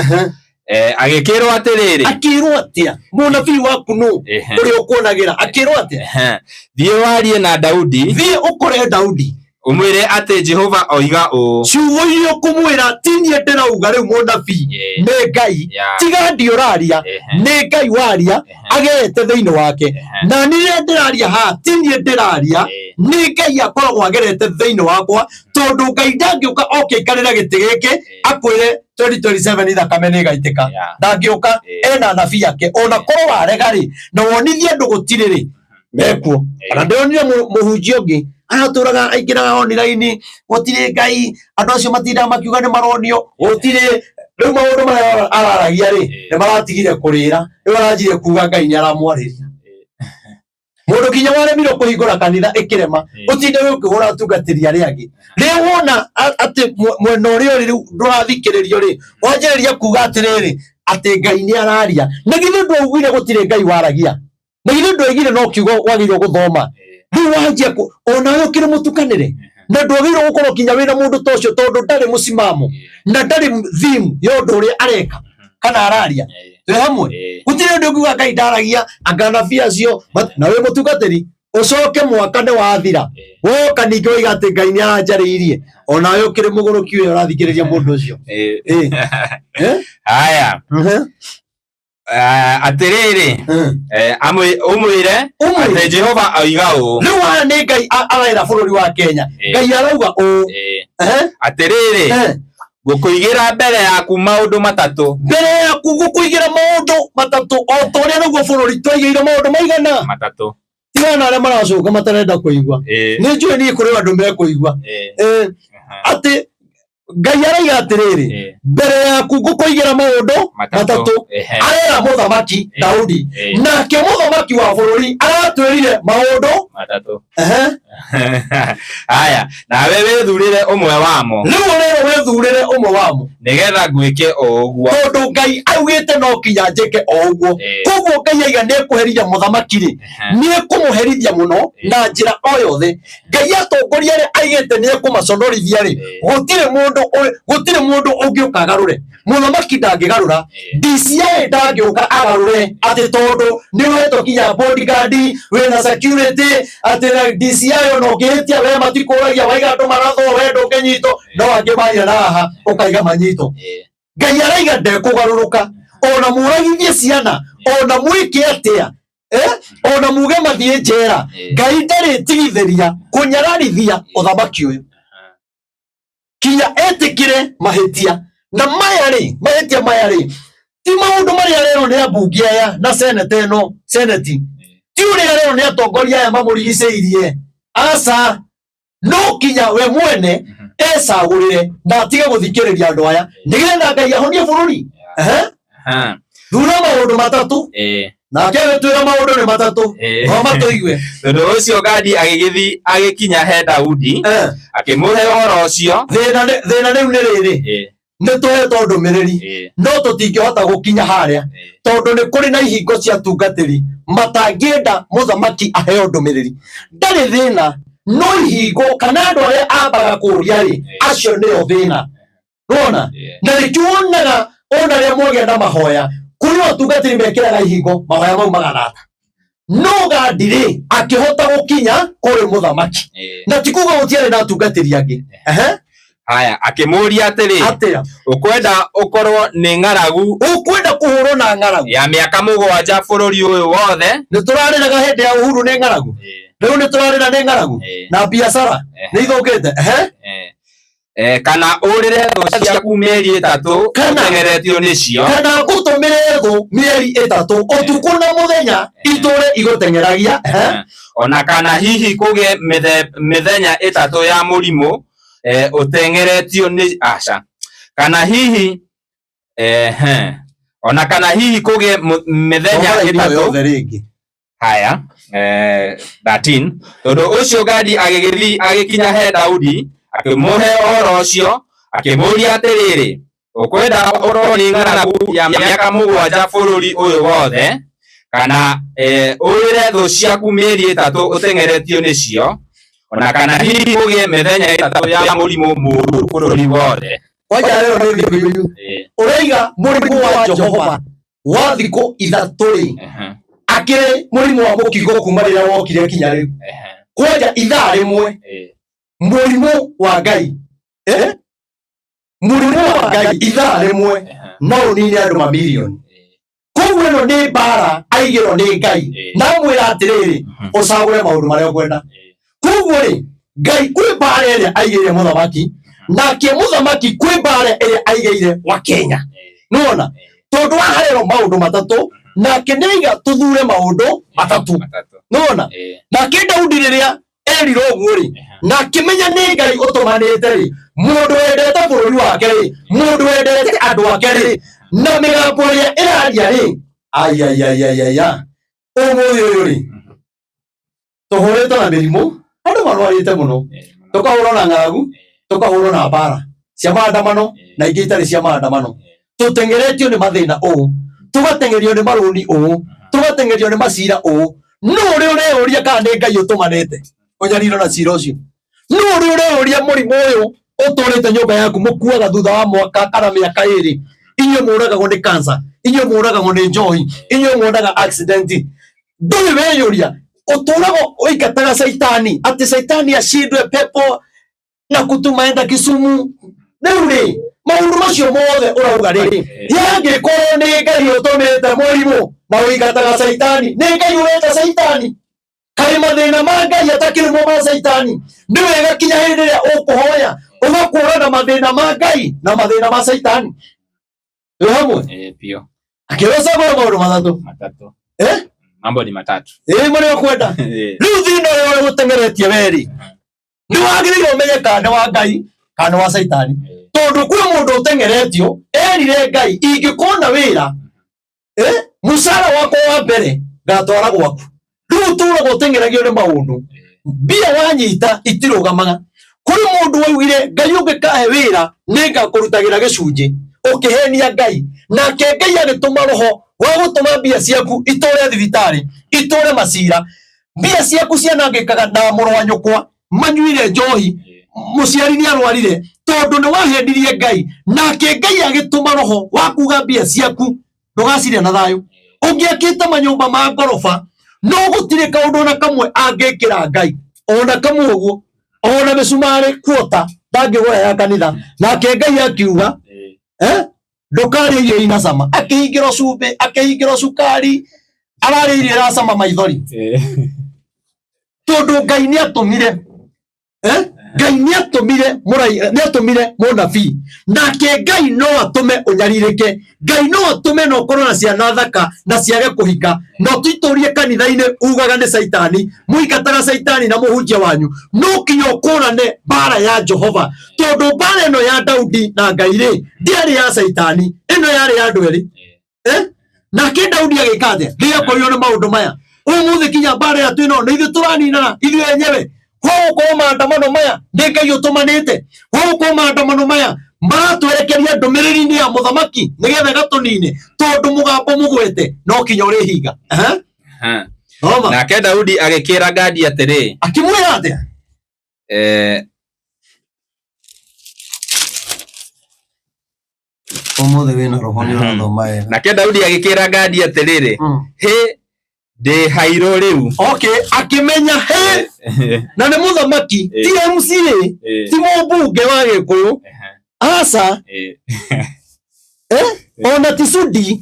agĩkĩrwo atĩrĩrĩ, Akĩrwo atĩa? Mũnabii waku nũ ũrĩa ũkuonagĩra akĩrwo atĩa? Thiĩ warie na Daudi, Thiĩ ũkore Daudi, ũmwĩre atĩ Jehova oiga ũũ. Ciugo iria ũkũmwĩra ti niĩ ndĩrauga rĩu mũnabii, nĩ Ngai. Tiga ndi ũraria, nĩ Ngai waria agerete thĩinĩ wake. Na niĩ rĩrĩa ndĩraria haha ti niĩ ndĩraria, nĩ Ngai akoragwo agerete thĩinĩ wakwa, tondũ Ngai ndangĩũka oke aikarĩre gĩtĩ gĩkĩ akwĩre 2027 thakame nĩ ĩgaitĩka. Ndangĩũka, ena anabii ake. Ona korwo warega rĩ, na wonithie andũ gũtirĩ rĩ, mekuo. Ona ndĩronire mũhunjia ũngĩ aratũraga aingĩraga online, gũtirĩ Ngai, andũ acio matindaga makiuga nĩ maronio, gũtirĩ. Rĩu maũndũ marĩa araragia rĩ, nĩ maratigire kũrĩra, rĩu aranjirie kuga Ngai nĩ aramwarĩria. Mũndũ kinya waremirwo kũhingũra kanitha ĩkĩrema, ũtinde wĩ ũkĩhũra atungatĩri arĩa angĩ. Rĩrĩa wona atĩ mwena ũrĩa ũrĩ rĩu ndũrathikĩrĩrio rĩ, wanjĩrĩria kuga atĩrĩrĩ, atĩ Ngai nĩ araria. Na githĩ ndwaugire gũtirĩ Ngai waragia? Na githĩ ndwaigire no kiugo wagĩrĩirwo gũthoma? Rĩu wanjia onawe ũkĩrĩ mũtukanĩre, na ndwagĩrĩirwo gũkorwo kinya wĩna mũndũ ta ũcio, tondũ ndarĩ mũcimamo na ndarĩ theme ya ũndũ ũrĩa areka kana araria. Twĩ hamwe? Gũtirĩ ũndũ ũngiuga Ngai ndaragia, anga anabii acio na wĩ mũtungatĩri, ũcoke mwaka nĩ wathira woka ningĩ waiga atĩ Ngai nĩ aranjarĩirie, onawe ũkĩrĩ mũgũrũki ũyũ ũrathikĩrĩria mũndũ ũcio. Haya. Atĩrĩrĩ, ũmwĩre atĩ Jehova oiga ũũ. Rĩu haha nĩ Ngai arera bũrũri wa Kenya. Ngai arauga ũũ. Atĩrĩrĩ, ngũkũigĩra mbere yaku maũndũ matatũ. Mbere yaku ngũkũigĩra maũndũ matatũ, o ta ũrĩa naguo bũrũri twaigĩire maũndũ maigana? Matatũ. Tigana na arĩa maracoka matarenda kũigua. Nĩ njũĩ niĩ kũrĩ andũ mekũigua. Atĩ Ngai arauga atĩrĩrĩ, mbere yaku ngũkũigĩra maũndũ matatũ. Arera mũthamaki Daudi, nake mũthamaki wa bũrũri aratwĩrire maũndũ. Matatũ. Ehe. Haya, nawe wĩthurĩre ũmwe wamo Rĩu ũrerwo wĩthurĩre ũmwe wamo. Nĩgetha ngwĩke o ũguo. Tondũ Ngai augĩte no kinya njĩke o ũguo. Koguo Ngai aiga nĩ ekũherithia mũthamaki rĩ, nĩ ekũmũherithia mũno na njĩra o yothe. Ngai atongoria arĩa aigĩte nĩ ekũmaconorithia rĩ, gũtirĩ mũndũ ũngĩũka agarũre. Mũthamaki ndangĩgarũra, DCI ndangĩũka agarũre atĩ tondũ nĩ ũhetwo kinya bodyguard, wĩna security, atĩ na DCI ona ũngĩhĩtia we matikũragia, waiga andũ marathwo we ndũngĩnyitwo, no angĩ maria na haha ũkaiga manyitwo. Ngai araiga ndekũgarũrũka, ona mũragithie ciana, ona mwĩke atĩa, ona muge mathiĩ njera, Ngai ndarĩtigithĩria kũnyararithia ũthamaki ũyũ kinya etĩkĩre mahĩtia. Na maya rĩ, mahĩtia maya rĩ, ti maũndũ marĩa arerwo nĩ ambunge aya na seneta ĩno, seneti, ti ũrĩa arerwo nĩ atongoria aya mamũrigicĩirie, aca, no kinya we mwene ecagũrĩre na atige gũthikĩrĩria andũ aya nĩgetha Ngai ahonie bũrũri. Thura maũndũ matatũ. Nake agĩtwĩra maũndũ nĩ matatũ. Thoma tũigue. Tondũ ũcio Gadi agĩgĩthiĩ agĩkinya he Daudi, akĩmũhe ũhoro ũcio. Thĩna rĩu nĩ rĩrĩ, nĩ tũhetwo ndũmĩrĩri no tũtingĩhota gũkinya harĩa tondũ nĩ kũrĩ na ihingo cia tungatĩri matangĩenda mũthamaki aheo ndũmĩrĩri. Ndarĩ thĩna, no ihingo kana andũ arĩa ambaga kũũria rĩ, acio nĩo thĩna. Nĩwona? Na nĩkĩo wonaga ona rĩrĩa mwagĩa na mahoya, kũrĩ atungatĩri mekĩraga ihingo, mahoya mau maganata. No Gadi rĩ, akĩhota gũkinya kũrĩ mũthamaki. Na ti kuga gũtiarĩ na atungatĩri angĩ. Haya, akĩmũũria atĩrĩ, Atĩa? Ũkwenda ũkorwo nĩ ng'aragu Ũkwenda kũhũrwo na ng'aragu ya mĩaka 7 bũrũri ũyũ wothe? Nĩ tũrarĩraga hĩndĩ ya Uhuru nĩ ng'aragu. Rĩu nĩ tũrarĩra nĩ ng'aragu. Na biacara nĩ ithũkĩte. Kana ũrĩre thũ ciaku mĩeri 3 ũteng'eretio nĩcio. Kana ngũtũmĩre thũ mĩeri 3 ũtukũ na mũthenya itũre igũteng'eragia. Ona kana hihi kũgĩe mĩthenya 3 ya mũrimũ ũteng'eretio nĩ aca. Kana hihi ona kana hihi kũgĩe mĩthenya 3 yothe rĩngĩ. Haya, 13. Tondũ ũcio Gadi agĩgĩthiĩ agĩkinya he Daudi, akĩmũhe ũhoro ũcio, akĩmũũria atĩrĩrĩ, ũkwenda ũkorwo nĩ ng'aragu ya mĩaka 7 bũrũri ũyũ wothe, kana ũrĩre thũ ciaku mĩeri 3 ũteng'eretio nĩcio, ona kana hihi kũgĩe mĩthenya 3 ya mũrimũ mũũru bũrũri wothe. Kwanja rĩo nĩ Gĩkũyũ. Ũraiga mũrimũ wa Jehova wa thikũ 3 rĩ, akĩrĩ mũrimũ wa mũkingo kuma rĩrĩa wokire kinya rĩu. Kwanja ithaa rĩmwe mũrimũ wa Ngai. Mũrimũ wa Ngai ithaa rĩmwe no ũnine andũ mamirioni. Koguo ĩno nĩ mbara aigĩrwo nĩ Ngai. Na amwĩra atĩrĩrĩ, ũcagũre maũndũ marĩa ũkwenda. Koguo rĩ, Ngai kwĩ mbara ĩrĩa aigĩire mũthamaki, nake mũthamaki kwĩ mbara ĩrĩa aigĩire wa Kenya. Nĩwona? Tondũ aharerwo maũndũ matatũ, nake nĩaiga tũthure maũndũ matatũ. Nĩwona? Nake Daudi rĩrĩa erirwo ũguo rĩ, na akĩmenya nĩ Ngai ũtũmanĩte rĩ, mũndũ wendete bũrũri wake rĩ, mũndũ wendete andũ ake rĩ, na mĩgambo ĩrĩa ĩraria rĩ, aiaiaiaiaia, ũmũthĩ ũyũ rĩ, tũhũrĩtwo na mĩrimũ, andũ marwarĩte mũno, tũkahũrwo na ng'aragu, tũkahũrwo na mbara cia maandamano na ingĩ itarĩ cia maandamano, tũteng'eretio nĩ mathĩna ũũ, tũgateng'erio nĩ marũni ũũ, tũgateng'erio nĩ macira ũũ. Nũ ũrĩa ũreyũria kana nĩ Ngai ũtũmanĩte ũnyariro na cira ũcio? Nũ ũrĩa ũreyũria mũrimũ ũyũ ũtũrĩte nyũmba yaku mũkuaga thutha wa mwaka kana mĩaka 2? Inyuĩ mũragagwo nĩ cancer, inyuĩ mũragagwo nĩ njohi, inyuĩ muonaga accident. Ndũrĩ weyũria, ũtũraga ũingataga caitani atĩ caitani acindwe pepo na kutuma enda Kisumu. Rĩu rĩ, maũndũ macio mothe ũrauga rĩ, yangĩkorwo nĩ Ngai ũtũmĩte mũrimũ na ũingataga caitani, nĩ Ngai ũreta caitani? Kaĩ mathĩna ma Ngai atakĩrĩ mo ma caitani? Nĩ wega kinya hĩndĩ ĩrĩa ũkũhoya ũgakũrana mathĩna ma Ngai na mathĩna ma caitani. Twĩ hamwe? Biũ. Akĩrwo cagũra maũndũ matatũ. Matatũ. Mambo ni matatu. Marĩa ũkwenda. Rĩu thĩna ũrĩa ũgũteng'eretie we rĩ, nĩ wagĩrĩire ũmenye kana nĩ wa Ngai kana nĩ wa caitani. Tondũ kwĩ mũndũ ũteng'eretio erire Ngai, ingĩkona wĩra, mũcara wakwa wa mbere ngatwara gwaku. Rĩu ũtũraga ũteng'eragio nĩ maũndũ, mbia wanyita itirũgamaga. Kũrĩ mũndũ waugire Ngai ũngĩkahe wĩra nĩngakũrutagĩra gĩcunjĩ, ũkĩhenia Ngai, nake Ngai agĩtũma roho wa gũtũma mbia ciaku itũre thibitarĩ, itũre macira. Mbia ciaku cianangĩkaga na mũrũ wa nyũkwa manyuire njohi, mũciari nĩ arwarire tondũ nĩ wahenirie Ngai, nake Ngai agĩtũma roho wa kuga mbia ciaku ndũgacirĩa na thayũ. Ũngĩakĩte manyũmba ma ngoroba, no gũtirĩ kaũndũ ona kamwe angĩkĩra Ngai ona kamwe ũguo, ona mĩcumarĩ kuota ndangĩgũra ya kanitha. Nake Ngai akiuga ndũkarĩe irio ina cama, akĩhingĩrwo cumbĩ, akĩhingĩrwo cukari, ararĩa irio iracama maithori, tondũ Ngai nĩ atũmire Ngai nĩ atũmire nĩ atũmire mũnabii, nake Ngai no atũme ũnyarirĩke, Ngai no atũme na ũkorwo na ciana thaka na ciage kũhika, na ũtitũrie kanitha-inĩ ugaga nĩ caitani, mũingataga caitani na mũhunjia wanyu. No kinya ũkũrane mbara ya Jehova, tondũ mbara ĩno ya Daudi na Ngai rĩ ndĩarĩ ya caitani, ĩno yarĩ ya andũ erĩ. Nake Daudi agĩka atĩa rĩrĩa akorirwo nĩ maũndũ maya? Ũmũthĩ kinya mbara ĩrĩa twĩ nayo nĩ ithuĩ tũraninana ithuĩ enyewe. Kwa gũkorwo maandamano maya nĩ Ngai ũtũmanĩte, kwa gũkorwo maandamano maya maratwerekeria ndũmĩrĩri-inĩ ya mũthamaki nĩgetha ĩgatũnine, tondũ mũgambo mũgwete no kinya ũrĩhinga. Thoma. Nake Daudi agĩkĩra Gadi atĩrĩ, Akĩmwĩra atĩa? Ũmũthĩ wĩna roho nĩ ũrathoma wega. Nake Daudi agĩkĩra Gadi atĩrĩrĩ, hĩ, ndĩ hairũ rĩu. Okay, akĩmenya hĩ, na nĩ mũthamaki, ti MCA, ti mũmbunge wa Gĩkũyũ, aca, ona ti Sudi,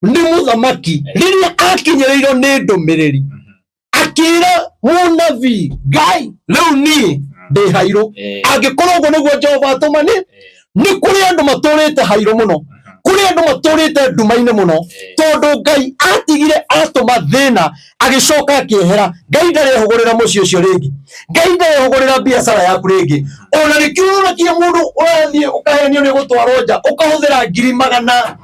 nĩ mũthamaki. Rĩrĩa akinyĩrĩirwo nĩ ndũmĩrĩri, akĩra mũnabii Ngai, rĩu niĩ ndĩ hairũ, angĩkorwo ũguo nĩguo Jehova atũma. Nĩ kũrĩ andũ matũrĩte hairũ mũno, kũrĩ andũ matũrĩte nduma-inĩ mũno, tondũ Ngai atigire atũma thĩna agĩcoka akĩehera. Ngai ndarehũgũrĩra mũciĩ ũcio rĩngĩ, Ngai ndarehũgũrĩra biacara yaku rĩngĩ. Ona nĩkĩo ũrona kinya mũndũ ũrathiĩ ũkahenio nĩ gũtwarwo nja, ũkahũthĩra ngiri magana,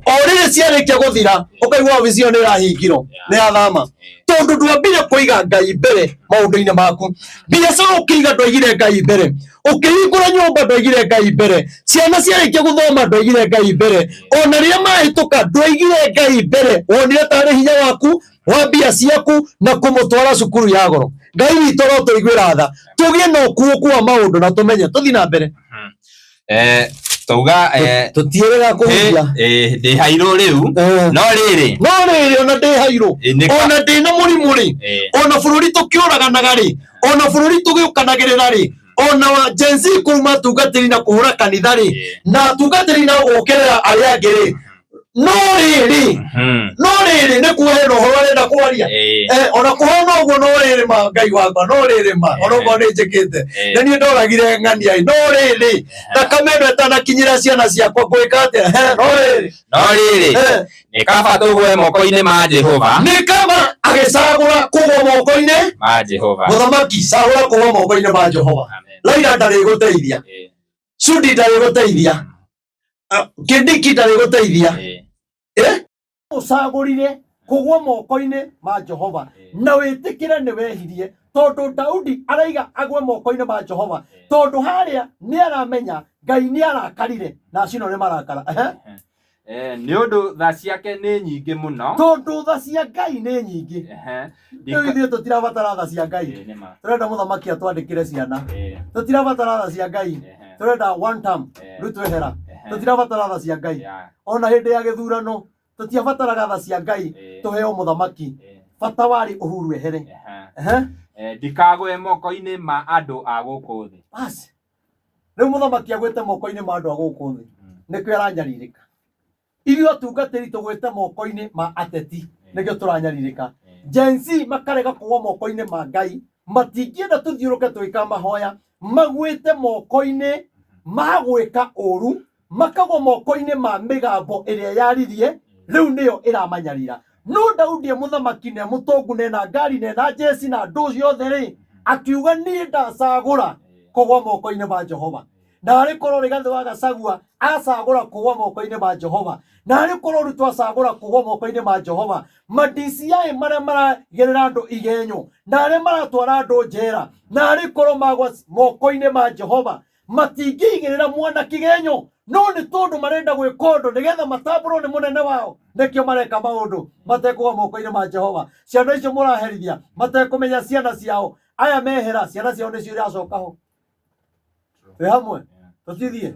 o rĩrĩ ciarĩkia gũthira ũkaigua obici ĩyo nĩ ĩrahingirwo, nĩ yathama, tondũ ndwambire kũiga Ngai mbere maũndũ-inĩ maku. Biacara ũkĩiga ndwaigire Ngai mbere, ũkĩhingũra nyũmba ndwaigire Ngai mbere, ciana ciarĩkia gũthoma ndwaigire Ngai mbere, ona rĩrĩa mahĩtũka ndwaigire Ngai mbere. Wonire tarĩ hinya waku wa mbia ciaku na kũmũtwara cukuru ya goro. Ngai witũ arotũiguĩra tha, tũgĩe na ũkuũku wa maũndũ na tũmenye tũthiĩ na mbere. Tauga Tũtiĩrĩga kũhuria. Ndĩ hairũ rĩu, no rĩrĩ, no rĩrĩ, ona ndĩ hairũ, ona ndĩ na mũrimũ rĩ, ona bũrũri tũkĩũraganaga rĩ, ona bũrũri tũgĩũkanagĩrĩra rĩ, ona wa Gen Z kũruma atungatĩri na kũhũra kanitha rĩ, na atungatĩri na gũũkĩrĩra arĩa angĩ rĩ, no rĩrĩ, no rĩrĩ, nĩ kuo hena ũhoro arenda kwaria. Ona kũhana ũguo, no rĩrĩ ma Ngai wakwa, no rĩrĩ ma ona okorwo nĩ njĩkĩte na niĩ ndoragire ng'ania, no rĩrĩ, thakame ĩno ĩtanakinyĩra ciana ciakwa ngwĩka atĩa? No rĩrĩ, no rĩrĩ, nĩ kaba tũgwe moko-inĩ ma Jehova, nĩ kaba agĩcagũra kũgwa moko-inĩ ma Jehova. Mũthamaki cagũra kũgwa moko-inĩ ma Jehova. Raila ndarĩgũteithia, Sudi ndarĩgũteithia, Kindiki ndarĩgũteithia. Ũcagũrire kũgwa moko-inĩ ma Jehova na wĩtĩkĩre nĩ wehirie, tondũ Daudi araiga agwe moko-inĩ ma Jehova, tondũ harĩa nĩ aramenya Ngai nĩ arakarire na acio nĩ marakara. Nĩ ũndũ tha ciake nĩ nyingĩ mũno, tondũ tha cia Ngai nĩ nyingĩ. Rĩu ithuĩ tũtirabatara tha cia Ngai, tũrenda mũthamaki atwandĩkĩre ciana. Tũtirabatara tha cia Ngai, tũrenda one term, Ruto ehera. Tũtirabatara tha cia Ngai. Ona hĩndĩ ya gĩthurano tũtiabataraga tha cia Ngai tũheo mũthamaki, bata warĩ Uhuru ehere. Ndikagwe moko-inĩ ma andũ a gũkũ thĩ. Basi rĩu mũthamaki agwĩte moko-inĩ ma andũ a gũkũ thĩ, nĩkĩo aranyarirĩka. Ithuĩ atungatĩri tũgwĩte moko-inĩ ma ateti, nĩkĩo tũranyarirĩka. Gen Z makarega kũgwa moko-inĩ ma Ngai, matingĩenda tũthiũrũke tũgĩka mahoya, magwĩte moko-inĩ ma gwĩka ũru, makagwa moko-inĩ ma mĩgambo ĩrĩa yaririe, rĩu nĩyo ĩramanyarira. No Daudi e mũthamaki na mũtongu na ena ngari na ena njeci na andũ ciothe rĩ, akiuga niĩ ndacagũra kũgwa moko-inĩ ma Jehova. Na arĩ korwo Rigathĩ wa Gachagua acagũra kũgwa moko-inĩ ma Jehova, na arĩ korwo Ruto acagũra kũgwa moko-inĩ ma Jehova, ma DCI marĩa maragerera andũ igenyo na arĩa maratwara andũ njera, na arĩ korwo magwa moko-inĩ ma Jehova, matingĩigĩrĩra mwana kĩgenyo. No nĩ tondũ marenda gwĩka ũndũ nĩgetha matambũrwo nĩ mũnene wao, nĩkĩo mareka maũndũ matekũgwa moko-inĩ ma Jehova. Ciana icio mũraherithia matekũmenya ciana ciao, aya mehera ciana ciao nĩcio iracoka ho. Twĩ hamwe, tũtithiĩ.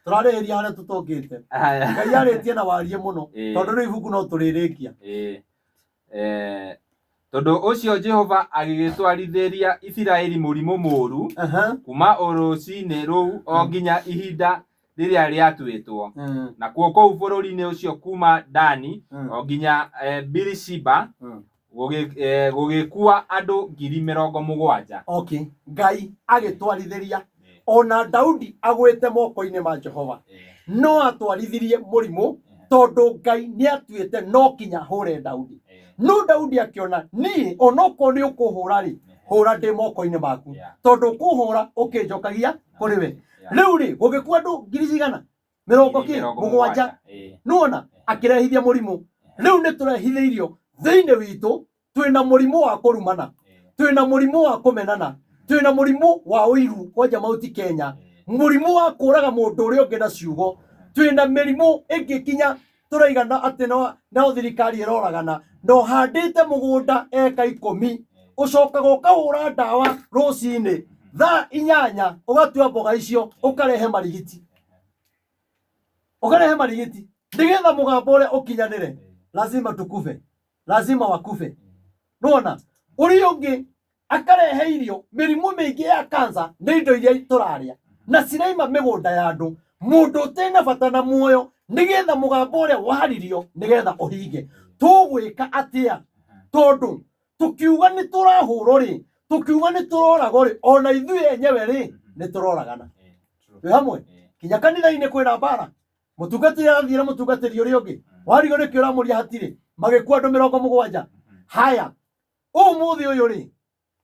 Tũrarĩhĩria harĩa tũtũngĩte. Haya. Ngai arĩtie na warie mũno, tondũ rĩu ibuku no tũrĩrĩkia. Tondũ ũcio Jehova agĩgĩtwarithĩria Isiraeli mũrimũ mũũru kuma o rũcinĩ rũu o nginya ihinda rĩrĩa rĩatuĩtwo. Nakuo kũu bũrũri-inĩ ũcio kuma Dani o nginya Birishiba gũgĩkua andũ 70,000. Okay. Ngai agĩtwarithĩria ona Daudi agwĩte moko-inĩ ma Jehova, no atwarithirie mũrimũ tondũ Ngai nĩ atuĩte no kinya hũre Daudi. No Daudi akĩona niĩ onokorwo nĩ ũkũhũra rĩ, hũra ndĩ moko-inĩ maku, tondũ ũkũhũra ũkĩnjokagia kũrĩ we. Rĩu rĩ, gũgĩkua andũ ngiri cigana? Mĩrongo kĩ? Mũgwanja. Nĩwona akĩrehithia mũrimũ. Rĩu nĩ tũrehithĩirio thĩinĩ witũ, twĩna mũrimũ wa kũrumana, twĩna mũrimũ wa kũmenana, twĩna mũrimũ wa ũiru kwanja Mount Kenya, mũrimũ wa kũraga mũndũ ũrĩa ũngĩ na ciugo, twĩna mĩrimũ ĩngĩ kinya tũraigana atĩ no thirikari ĩroragana. Na ũhandĩte mũgũnda eka 10, ũcokaga ũkahũra ndawa rũcinĩ thaa 8, ũgatua mboga icio, ũkarehe marigiti, ũkarehe marigiti nĩgetha mũgambo ũrĩa ũkinyanĩre. Lazima tukufe, lazima wakufe. Nĩwona ũrĩa ũngĩ akarehe irio, mĩrimũ mĩingĩ ya kansa nĩ indo iria tũrarĩa na ciraima mĩgũnda ya andũ, mũndũ ũtarĩ na bata na muoyo, nĩgetha mũgambo ũrĩa waririo nĩgetha ũhinge. Tũgwĩka atĩa? Tondũ tũkiuga nĩ tũrahũrwo rĩ, tũkiuga nĩ tũroragwo rĩ, ona ithuĩ enyewe rĩ nĩ tũroragana. Twĩ hamwe kinya kanitha-inĩ kwĩna mbara, mũtungatĩri arathiĩ na mũtungatĩri ũrĩa ũngĩ, warigwo nĩkĩ ũramũria hatirĩ, magĩkua andũ 70. Haya, ũmũthĩ ũyũ rĩ,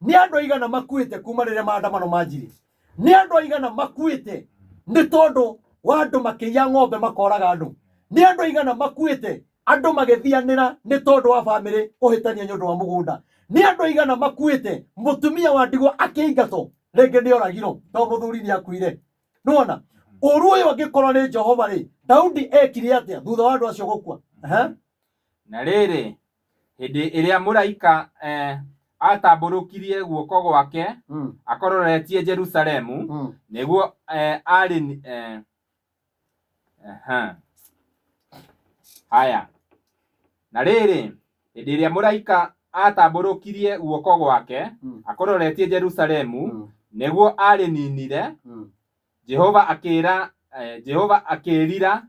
nĩ andũ aigana makuĩte kuma rĩrĩa maandamano manjirie? Nĩ andũ aigana makuĩte nĩ tondũ wa andũ makĩiya ng'ombe makoraga andũ? Nĩ andũ aigana makuĩte andũ magĩthianĩra nĩ tondũ wa bamĩrĩ kũhĩtania nĩ ũndũ wa mũgũnda? Nĩ andũ aigana makuĩte mũtumia wa ndigwa akĩingatwo, rĩngĩ nĩ oragirwo tondũ mũthuri nĩ akuire? Nĩwona ũru ũyũ angĩkorwo nĩ Jehova rĩ, Daudi ekire atĩa thutha wa andũ acio gũkua? Na rĩrĩ, hĩndĩ ĩrĩa mũraika atambũrũkirie guoko gwake akororetie Jerusalemu, nĩguo arĩ haya. Na rĩrĩ, hĩndĩ ĩrĩa mũraika atambũrũkirie guoko gwake akororetie Jerusalemu, nĩguo arĩninire, Jehova akĩra Jehova akĩrira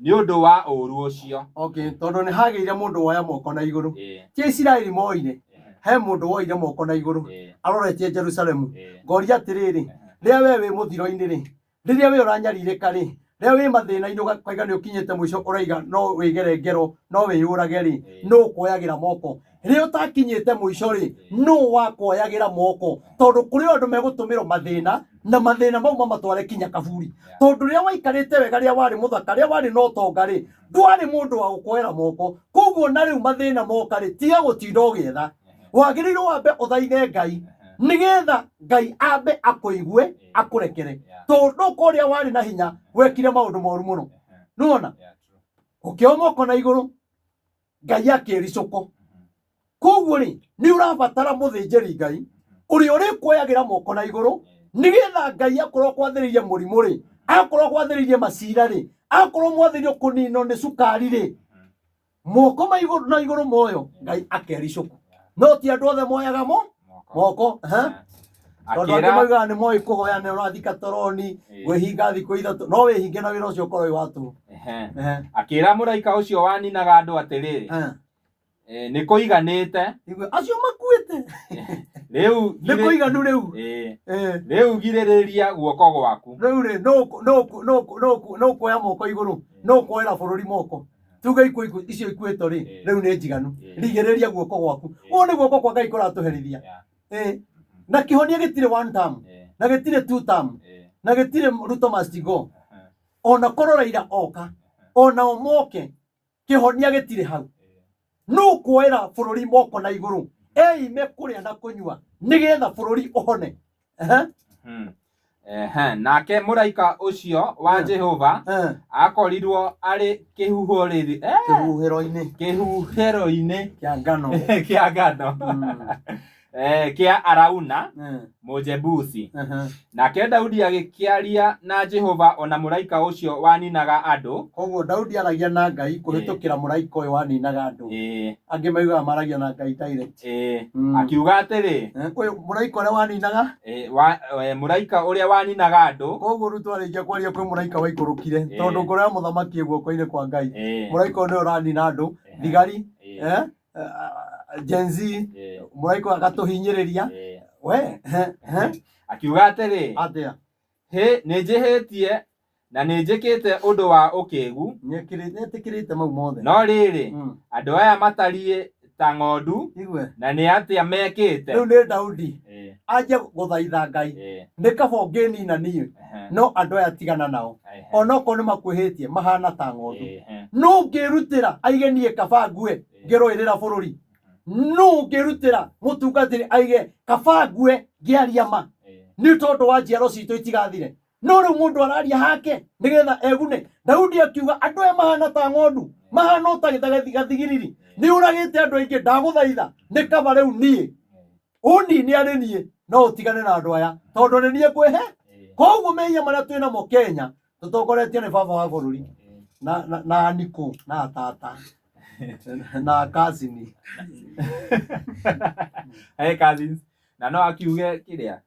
nĩ ũndũ wa ũũru ũcio. Okay, tondũ nĩ hagĩire mũndũ woya moko na igũrũ. Ti Isiraeli moire, he mũndũ woire moko na igũrũ aroretie Jerusalemu. Ngoria atĩrĩrĩ, rĩrĩa we wĩ mũthiro-inĩ rĩ, rĩrĩa we ũranyarirĩka rĩ, rĩrĩa wĩ mathĩna-inĩ ũkaiga nĩ ũkinyĩte mũico, ũraiga no wĩgere ngero, no wĩyũrage rĩ, nũ ũkuoyagĩra moko? Rĩrĩa ũtakinyĩte mũico rĩ, nũ wakuoyagĩra moko? Tondũ kũrĩ andũ megũtũmĩrwo mathĩna, na mathĩna mau mamatware kinya kaburi. Tondũ rĩrĩa waikarĩte wega, rĩrĩa warĩ mũthaka, rĩrĩa warĩ na ũtonga rĩ, ndwarĩ mũndũ wa gũkuoera moko. Koguo na rĩu mathĩna moka rĩ, tiga gũtinda ũgĩetha. Wagĩrĩirwo wambe ũthaithe Ngai, nĩgetha Ngai ambe akũigue, akũrekere. Tondũ ũrĩa warĩ na hinya wekire maũndũ moru mũno. Nĩwona? Ũkĩoya moko na igũrũ, Ngai akĩricũkwo. Koguo rĩ, nĩ ũrabatara mũthĩnjĩri Ngai ũrĩa ũrĩkuoyagĩra moko na igũrũ, nĩgetha Ngai akorwo akwathĩrĩirie mũrimũ rĩ, akorwo akwathĩrĩirie macira rĩ, akorwo mwathĩrĩirio kũninwo nĩ cukari rĩ, moko ma igũrũ na igũrũ moyo Ngai akericũkwo. No ti andũ othe moyaga mo moko. Tondũ angĩ maugaga nĩ moĩ kũhoya, nĩ ũrathika toroni, gwĩhinga thikũ 3, no wĩhinge na wĩra ũcio ũkorwo wĩ wa tũhũ. Akĩra mũraika ũcio waninaga andũ atĩrĩrĩ, nĩ kũiganĩte. Acio makuĩte. Rĩu nĩ kũiganu rĩu. Rĩu girĩrĩria guoko gwaku. Rĩu rĩ, no kuoya moko igũrũ, no kuoera bũrũri moko. Tuge ikuũ icio ikuĩtwo rĩ, rĩu nĩ njiganu. Rigĩrĩria guoko gwaku. Ũũ nĩ guoko kwa Ngai kũratũherithia. Na kĩhonia gĩtirĩ one term, na gĩtirĩ two term. Na gĩtirĩ Ruto must go. Ona korwo Raila oka, ona o moke, kĩhonia gĩtirĩ hau. Nũ kuoera bũrũri moko na igũrũ eime kũrĩa na kũnyua nĩgetha bũrũri ũhone? Ehe. Ehe, nake mũraika ũcio wa Jehova akorirwo arĩ kĩhuhũrĩri Kĩhuhĩro-inĩ kĩhuhĩro-inĩ kĩa ngano kĩa ngano kĩa Arauna Mũjebusi. Nake Daudi agĩkĩaria na Jehova ona mũraika ũcio waninaga andũ. Koguo Daudi aragia na Ngai kũhĩtũkĩra mũraika ũyũ waninaga andũ. Angĩ maugaga maragia na Ngai direct. Akiuga atĩrĩ, Ũyũ mũraika ũrĩa waninaga, Mũraika ũrĩa waninaga andũ. Koguo Ruto arĩkia kwaria kwĩ mũraika waikũrũkire, tondũ ngoro ya mũthamaki ĩ guoko-inĩ kwa Ngai. Mũraika ũyũ nĩwe ũranina andũ, thigari, Gen Z, mũraika ũyũ agatũhinyĩrĩria. We, Akiuga atĩrĩ, atĩa? Hĩ, nĩnjĩhĩtie na nĩnjĩkĩte ũndũ wa ũkĩgu. Nĩetĩkĩrĩte mau mothe. No rĩrĩ, andũ aya matariĩ ta ng'ondu, Igue. na nĩ atĩa mekĩte? Rĩu nĩ Daudi anjie gũthaitha Ngai, nĩ kaba ũngĩnina niĩ, no andũ aya tigana nao, onokorwo nĩ makwĩhĩtie mahana ta ng'ondu. Nũ ũngĩrutĩra aige niĩ kaba ngue ngĩrũĩrĩra bũrũri? Nũ ũngĩrutĩra mũtungatĩri aige kaba ngue ngĩaria ma nĩ tondũ wa njiaro citũ itigathire? No rĩu mũndũ araria hake nĩgetha egune. Daudi akiuga andũ aya mahana ta ng'ondu, mahana o ta gathigiriri, nĩ ũragĩte andũ aingĩ, ndagũthaitha nĩ kaba rĩu niĩ ũnine arĩ niĩ, no ũtigane na andũ aya tondũ nĩ niĩ ngwĩhe. Koguo mehia marĩa twĩ namo Kenya tũtongoretio nĩ baba wa bũrũri na anikũ na tata na cousin. Hey cousins, na no akiuge kĩrĩa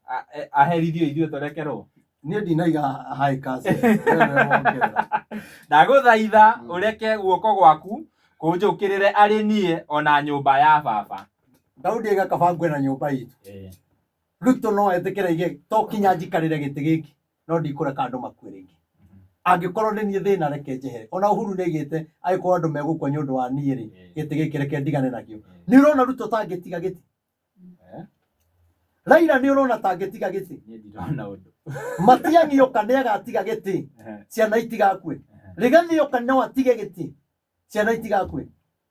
aherithio ithuĩ tũrekerwo. Niĩ ndinaiga hi cousin. We nĩwe wongerera. Ndagũthaitha ũreke guoko gwaku kũnjũkĩrĩre arĩ niĩ ona nyũmba ya baba. Daudi aiga kaba ngue na nyũmba itũ. Ruto no etĩkĩre aige to kinya njikarĩre gĩtĩ gĩkĩ, no ndikũreka andũ makue rĩngĩ. Angĩkorwo nĩ niĩ thĩna reke njehere. Ona Uhuru nĩ aigĩte angĩkorwo andũ megũkua nĩ ũndũ wa niĩ rĩ, gĩtĩ gĩkĩ reke ndigane nakĩo. Nĩ ũrona Ruto tangĩtiga gĩtĩ? Raila nĩ ũrona tangĩtiga gĩtĩ? Niĩ ndirona ũndũ. Matiang'i oka nĩ agatiga gĩtĩ, ciana itigakue. Rigathi oka no atige gĩtĩ, ciana itigakue.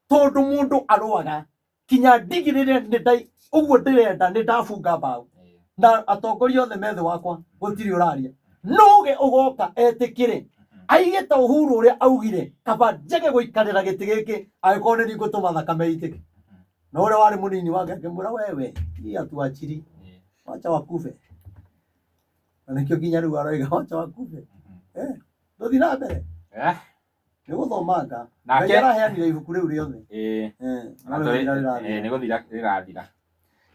Tondũ mũndũ arũaga kinya ndigĩrĩre nĩ ndai ũguo ndĩrenda, nĩ ndabunga mbaũ na atongoria othe me thĩ wakwa gũtirĩ ũraria. Nũge ũgoka etĩkĩre aige ta Uhuru ũrĩa augire kaba njage gũikarĩra gĩtĩ gĩkĩ angĩkorwo nĩ ngũtũma thakame ĩitĩke. Na ũrĩa warĩ mũnini wake akĩmwĩra wewe hii atuachiri, wacha wakufe. Na nĩkĩo nginya rĩu aroiga wacha wakufe. Tũthiĩ na mbere. Nĩ gũthomanga. Ngai araheanire ibuku rĩu rĩothe. No rĩu rĩrathira. Nĩ gũthira rĩrathira.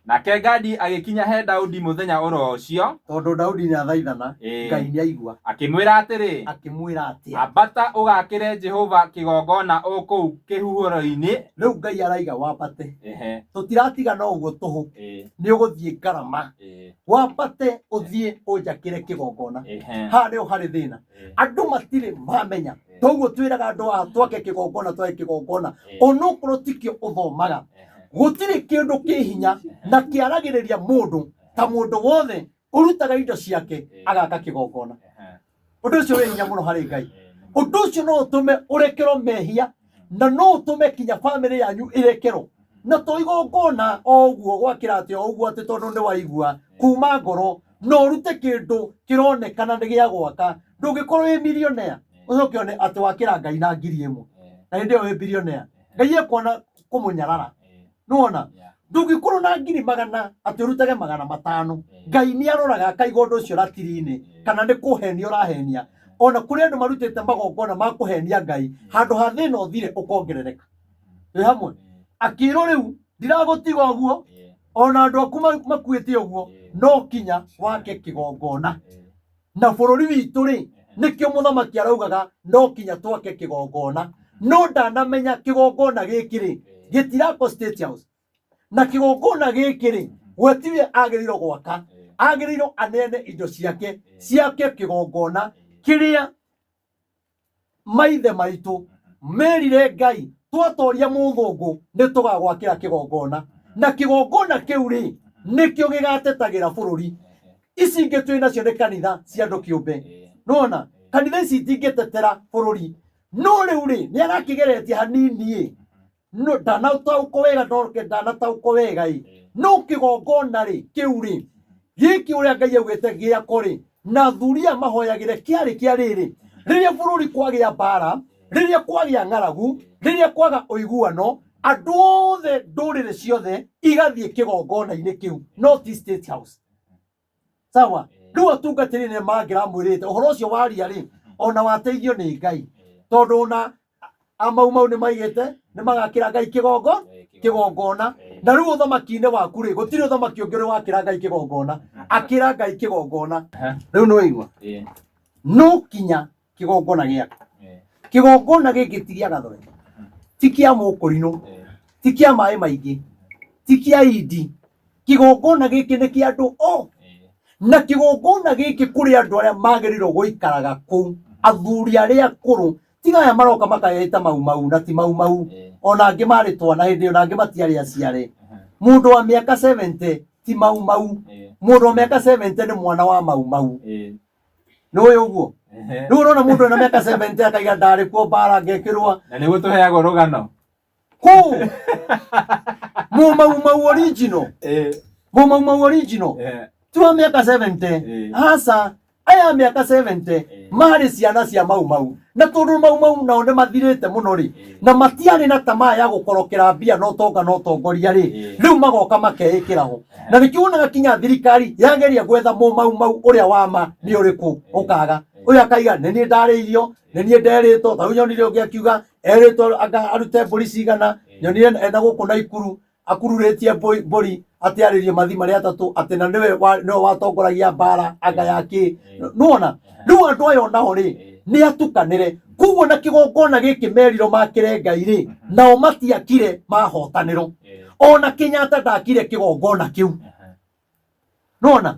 Nake Gadi agĩkinya he Daudi mũthenya oro ũcio. Tondũ Daudi nĩ athaithana, Ngai nĩ aigua. Akĩmwĩra atĩrĩ. Akĩmwĩra atĩa? Ambata ũgakĩre Jehova kĩgongona o kũu kĩhuhĩro-inĩ. Rĩu Ngai araiga wambate. Tũtiratiga no ũguo tũhũ. Nĩ ũgũthiĩ ngarama. Wambate ũthiĩ ũnjakĩre kĩgongona. Haha nĩho harĩ thĩna. Andũ matirĩ mamenya. Toguo twĩraga andũ haha twake kĩgongona, twake kĩgongona. Onokorwo tikĩo ũthomaga. Gũtirĩ kĩndũ kĩ hinya na kĩaragĩrĩria mũndũ ta mũndũ wothe ũrutaga indo ciake agaka kĩgongona. Ũndũ ũcio wĩ hinya mũno harĩ Ngai. Ũndũ ũcio no ũtũme ũrekerwo mehia na no ũtũme kinya bamĩrĩ yanyu ĩrekerwo. Na to igongona o ũguo gwakĩra atĩ o ũguo atĩ tondũ nĩ waigua kuma ngoro, no ũrute kĩndũ kĩronekana nĩ gĩa gwaka. Ndũngĩkorwo wĩ millionaire ũcoke one atĩ wakĩra Ngai na ngiri ĩmwe na hĩndĩ ĩyo wĩ billionaire. Ngai ekuona kũmũnyarara. Nĩwona? Ndũngĩkorwo na ngiri magana atĩ ũrutage 500. Ngai nĩ aroraga akaiga ũndũ ũcio ratiri-inĩ kana nĩ kũhenia ũrahenia. Ona kũrĩ andũ marutĩte magongona ma kũhenia Ngai, handũ ha thĩna ũthire ũkongerereka. Twĩ hamwe? Akĩrwo rĩu ndiragũtiga ũguo, ona andũ aku makuĩte ũguo, no kinya wake kĩgongona. Na bũrũri witũ rĩ, nĩkĩo mũthamaki araugaga no kinya twake kĩgongona. No ndanamenya kĩgongona gĩkĩ rĩ, gĩtirakwo State House. Na kĩgongona gĩkĩ rĩ, we tiwe agĩrĩirwo gwaka, agĩrĩirwo aneane indo ciake ciake kĩgongona kĩrĩa maithe maitũ merire Ngai twatoria mũthũngũ nĩ tũgagwakĩra kĩgongona. Na kĩgongona kĩu rĩ, nĩkĩo gĩgatetagĩra bũrũri. Ici ingĩ twĩ nacio nĩ kanitha cia andũ kĩũmbe. Nĩwona kanitha ici itingĩtetera bũrũri. No rĩu rĩ, nĩ arakĩgeretie hanini ĩ, no ndanataũkwo wega, ndoke ndanataũkwo wega ĩ, no kĩgongona rĩ kĩu rĩ, gĩkĩ ũrĩa Ngai augĩte gĩako rĩ, na athuri aya mahoyagĩre kĩarĩ kĩa rĩrĩ, rĩrĩa bũrũri kwagĩa mbara, rĩrĩa kwagĩa ng'aragu, rĩrĩa kwaga ũiguano, andũ othe ndũrĩrĩ ciothe igathiĩ kĩgongona-inĩ kĩu, no ti State House. Sawa? Rĩu atungatĩri nĩ mangĩramwĩrĩte ũhoro ũcio waria rĩ, ona wateithio nĩ Ngai, tondũ ona amaumau nĩ maigĩte nĩ magakĩra Ngai kĩgongona. Na rĩu ũthamaki-inĩ waku rĩ, gũtirĩ ũthamaki ũngĩ ũrĩ wakĩra Ngai kĩgongona. Akĩra Ngai kĩgongona. Rĩu nĩ waigua? No kinya kĩgongona gĩaku. Kĩgongona gĩkĩ ti gĩa Gathore, ti kĩa Mũkũrinũ, ti kĩa maĩ maingĩ, ti kĩa indi. Kĩgongona gĩkĩ nĩ kĩa andũ o. Na kĩgongona gĩkĩ kũrĩ andũ arĩa magĩrĩirwo gũikaraga kũu, athuri arĩa akũrũ, tiga aya maroka makaĩta mau mau na ti mau mau. Ona angĩ marĩ twana hĩndĩ ĩyo, na angĩ matiarĩ aciare. Mũndũ wa mĩaka 70 ti mau mau. Mũndũ wa mĩaka 70 nĩ mwana wa mau mau. Nĩ ũĩ ũguo? Rĩu ũrona mũndũ ena mĩaka 70 akaiga ndarĩ kuo mbara ngekĩrwo. Na nĩguo tũheagwo rũgano. Kũ? Mũmau mau original. Mũmau mau original. Ti wa mĩaka 70. Aca, aya a mĩaka 70 marĩ ciana cia mau mau. Na tondũ mau mau nao nĩ mathirĩte mũno rĩ, na matiarĩ na tamaa ya gũkorokera mbia na ũtonga na ũtongoria rĩ, rĩu magoka makeĩkĩra ho. Na nĩkĩo wonaga kinya thirikari yageria gwetha mũmau mau ũrĩa wa ma nĩ ũrĩkũ, ũkaga. Ũyũ akaiga nĩ niĩ ndarĩirio, nĩ niĩ nderĩtwo. Ta rĩu nyonire ũngĩ akiuga erĩtwo anga arute mbũri cigana, nyonire ena gũkũ Naikuru akururĩtie mbũri atĩ arĩrie mathi marĩa atatũ, atĩ na nĩwe watongoragia mbara anga ya kĩ. Nĩwona rĩu andũ aya onao rĩ nĩ atukanĩre. Koguo na kĩgongona gĩkĩ merirwo makĩre Ngai rĩ, nao matiakire mahotanĩro. Ona Kenyatta ndakire kĩgongona kĩu. Nĩwona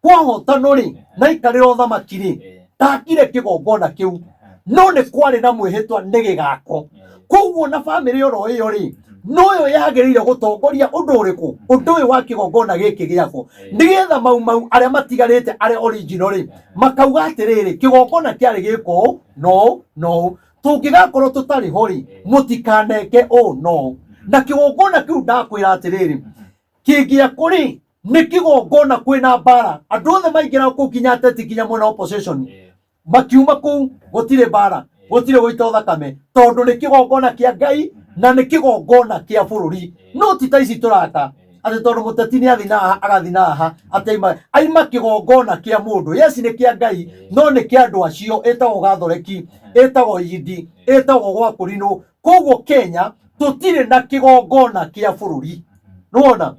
kwahotano rĩ, na ikarĩra ũthamaki rĩ, ndakire kĩgongona kĩu, no nĩ kwarĩ na mwĩhĩtwa nĩ gĩgako. Koguo na bamĩrĩ oro ĩyo rĩ, noyo yagĩrĩire gũtongoria ũndũ ũrĩkũ? Ũndũ ũyũ wa kĩgongona gĩkĩ gĩakwo, nĩgetha mau mau arĩa matigarĩte arĩa original rĩ, makauga atĩrĩrĩ, kĩgongona kĩarĩ gĩko ũũ no ũũ no ũũ, tũngĩgakorwo tũtarĩ ho rĩ, mũtikaneke ũũ no ũũ. Na kĩgongona kĩu ndakwĩra atĩrĩrĩ, kĩngĩakwo rĩ, nĩ kĩgongona kwĩna mbara, andũ othe maingĩra kũu nginya ateti nginya mwena opposition makiuma kũu, gũtirĩ mbara, gũtirĩ gũita thakame, tondũ nĩ kĩgongona kĩa Ngai na nĩ kĩgongona kĩa bũrũri. No ti ta ici tũraka atĩ tondũ mũteti nĩ athi na haha agathi na haha, atĩ aima kĩgongona kĩa mũndũ. Yes, nĩ kĩa Ngai, no nĩ kĩa andũ acio. Ĩtagwo Gathoreki, ĩtagwo Indi, ĩtagwo gwa Kũrinũ. Koguo Kenya tũtirĩ na kĩgongona kĩa bũrũri. Nĩwona?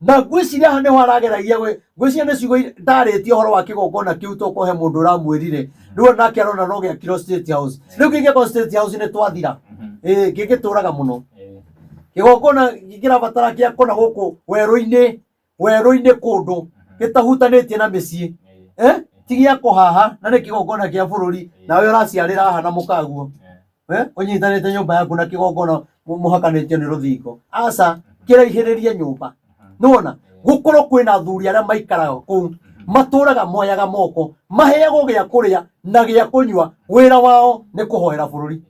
Na ngwĩciria haha nĩho arageragia ngwĩciria nĩ ciugo ndarĩtie ũhoro wa kĩgongona kĩu, tokorwo he mũndũ ũramwĩrire. Rĩu nake arona no gĩakirwo State House. Rĩu kĩngĩakwo State House nĩ twathira. Kĩngĩtũraga mũno. Kĩgongona kĩrabatara gĩakwo na gũkũ werũ-inĩ, werũ-inĩ kũndũ gĩtahutanĩtie na mĩciĩ. Ti gĩakwo haha na nĩ kĩgongona kĩa bũrũri, nawe ũraciarĩra haha na mũkaguo. Ũnyitanĩte nyũmba yaku na kĩgongona mũhakanĩtio nĩ rũthingo. Aca, kĩraihĩrĩrie nyũmba. Nĩwona? Gũkorwo kwĩna athuri arĩa maikaraga kũu, matũraga moyaga moko, maheagwo gĩa kũrĩa na gĩa kũnyua. Wĩra wao nĩ kũhoera bũrũri.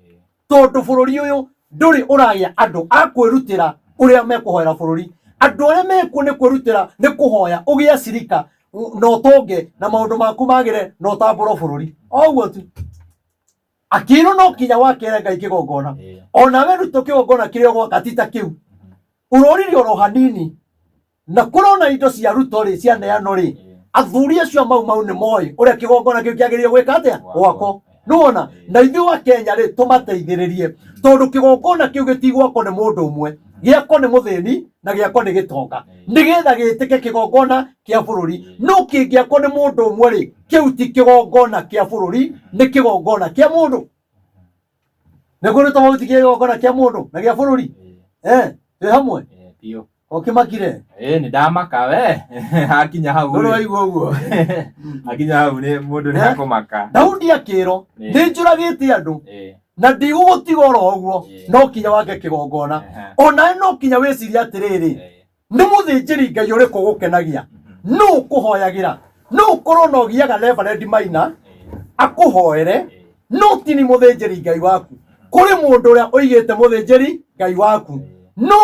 Tondũ bũrũri ũyũ ndũrĩ ũragĩa andũ a kwĩrutĩra ũrĩa mekũhoera bũrũri. Andũ arĩa mekuo nĩ kwĩrutĩra nĩ kũhoya ũgĩe acirika na ũtonge na maũndũ maku magĩre na ũtambũrwo bũrũri. O ũguo tu. Akĩrwo no kinya wakĩre Ngai kĩgongona. Ona we Ruto kĩgongona kĩrĩa ũgwaka ti ta kĩu. Ũroririe oro hanini. Na kũrona indo cia Ruto rĩ cianeanwo rĩ, athuri acio a Mau Mau nĩ moĩ ũrĩa kĩgongona kĩu kĩagĩrĩire gwĩka atĩa? Gwakwo. Nĩwona? Na ithuĩ a Kenya rĩ, tũmateithĩrĩrie. Tondũ kĩgongona kĩu gĩtigwakwo nĩ mũndũ ũmwe. Gĩakwo nĩ mũthĩni na gĩakwo nĩ gĩtonga. Nĩgetha gĩtĩke kĩgongona kĩa bũrũri. No kĩngĩakwo nĩ mũndũ ũmwe rĩ, kĩu ti kĩgongona kĩa bũrũri, nĩ kĩgongona kĩa mũndũ. Nĩ kũrĩ tofauti kĩa kĩgongona kĩa mũndũ na gĩa bũrũri. Twĩ hamwe? Biũ. Ũkĩmakire? Nĩ ndamaka we. Hakinya hau Ndũrĩ rĩ. waigua ũguo? Hakinya hau nĩ mũndũ nĩ akũmaka. Daudi akĩrwo, nĩ njũragĩte andũ na ndigũgũtiga oro ũguo, no kinya wake kĩgongona. Onawe no kinya wĩcirie atĩrĩrĩ, nĩ mũthĩnjĩri Ngai ũrĩkũ ũgũkenagia? Nũ ũkũhoyagĩra? No ũkorwo na ũgiaga Reverend Maina akũhoere, no ti ni mũthĩnjĩri Ngai waku. Kũrĩ mũndũ ũrĩa ũigĩte mũthĩnjĩri Ngai waku, no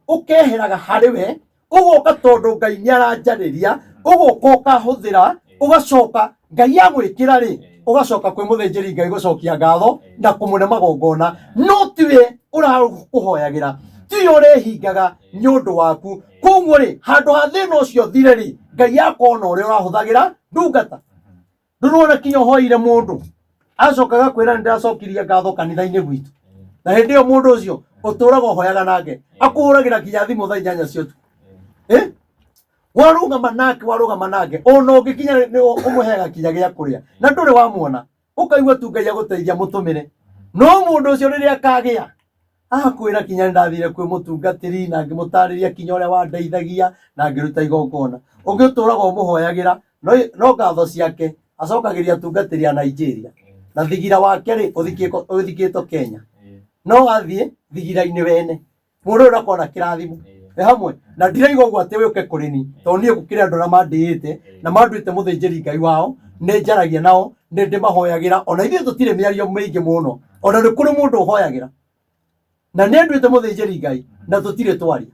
ũkeheraga harĩ we, ũgoka tondũ Ngai nĩ aranjarĩria, ũgoka ũkahũthĩra, ũgacoka Ngai agwĩkĩra rĩ, ũgacoka kwĩ mũthĩnjĩri Ngai gũcokia ngatho na kũmũne magongona, no tiwe ũrakũhoyagĩra, tiwe ũrehingaga nĩ ũndũ waku. Koguo rĩ, handũ ha thĩna ũcio thire rĩ, Ngai akona ũrĩa ũrahũthagĩra ndungata. Ndũrona kinya ũhoire mũndũ acoka agakwĩra nĩ ndacokirie ngatho kanitha-inĩ gwitũ, na hĩndĩ ĩyo mũndũ ũcio ũtũraga ũhoyaga nake akũhũragĩra kinya thimũ thaa 8 cia ũtukũ. Warũgama nake, warũgama nake, ona ũngĩkinya nĩ ũmũheaga kinya gĩa kũrĩa na ndũrĩ wamuona, ũkaigua tu Ngai agũteithia mũtũmĩre. No mũndũ ũcio rĩrĩa akagĩa akwĩra kinya nĩndathire kwĩ mũtungatĩri na ngĩmũtarĩria kinya ũrĩa wandeithagia na ngĩruta igongona. Ũngĩ ũtũraga ũmũhoyagĩra, no ngatho ciake acokagĩria atungatĩri a Nigeria, na thigira wake rĩ ũthikĩtwo Kenya, no athiĩ thigira-inĩ wene mũndũ ũyũ ndakona kĩrathimo. Ĩ hamwe na ndiraigua ũguo atĩ ũke kũrĩ ni, tondũ niĩ gũkĩrĩ andũ arĩa mandĩĩte na manduĩte mũthĩnjĩri Ngai wao, nĩ njaragia nao, nĩ ndĩmahoyagĩra, ona ithuĩ tũtirĩ mĩario mĩingĩ mũno, ona nĩ kũrĩ mũndũ ũhoyagĩra na nĩ nduĩte mũthĩnjĩri Ngai na tũtirĩ twaria,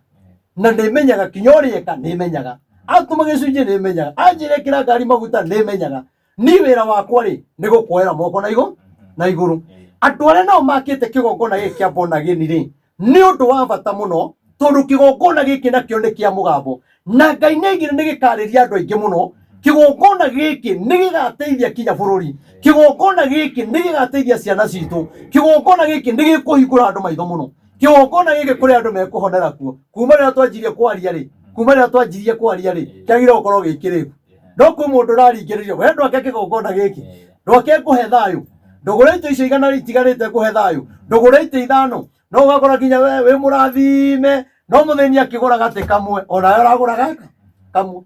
na nĩ menyaga kinya ũrĩa eka, nĩ menyaga atũma gĩcunjĩ, nĩ menyaga anjĩra ĩkĩra ngari maguta, nĩ menyaga. Ni wĩra wakwa rĩ nĩ gũkuoera moko na igũrũ na igũrũ. Andũ arĩa nao makĩte kĩgongona gĩkĩ kĩa born again rĩ, nĩ ũndũ wa bata mũno, tondũ kĩgongona gĩkĩ nakĩo nĩ kĩa mũgambo, na Ngai nĩ aigire nĩ gĩkarĩria andũ aingĩ mũno. Kĩgongona gĩkĩ nĩ gĩgateithia kinya bũrũri, kĩgongona gĩkĩ nĩ gĩgateithia ciana citũ, kĩgongona gĩkĩ nĩ gĩkũhingũra andũ maitho mũno, kĩgongona gĩkĩ kũrĩ andũ mekũhonera kuo. Kuma rĩrĩa twanjirie kwaria rĩ, kuma rĩrĩa twanjirie kwaria rĩ, kĩagĩrĩire gũkorwo gĩ kĩrĩku, no kwĩ mũndũ ũraringĩrĩrio, we ndwake kĩgongona gĩkĩ, ndwake ngũhe thayũ, ndũgũre itĩ icio 100 itigarĩte ngũhe thayũ, ndũgũre itĩ 5, no ũgakora kinya we wĩ mũrathime, no mũthĩni akĩgũra gatĩ kamwe, onawe ũragũra gaka kamwe.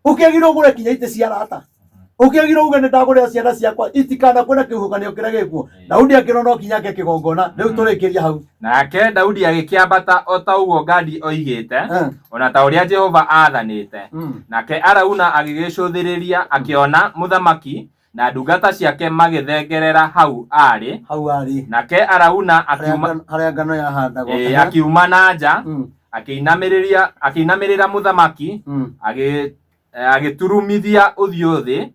Ũkĩagĩrĩirwo ũgũre kinya itĩ cia arata, ũkĩagĩrĩirwo uge nĩ ndagũrĩra ciana ciakwa itikanakuwe na kĩhuhũkanio kĩrĩa gĩkuo. Daudi akĩrwo no kinya ake kĩgongona. Rĩu tũrĩkĩria hau. Nake Daudi agĩkĩambata o ta ũguo Gadi oigĩte, ona ta ũrĩa Jehova aathanĩte. Nake Arauna agĩgĩcũthĩrĩria akĩona mũthamaki na ndungata ciake magĩthengerera hau aarĩ. Hau arĩ. Nake Arauna akiuma harĩa ngano yahandagwo. Akiuma na nja, akĩinamĩrĩra mũthamaki, agĩturumithia ũthiũ thĩ.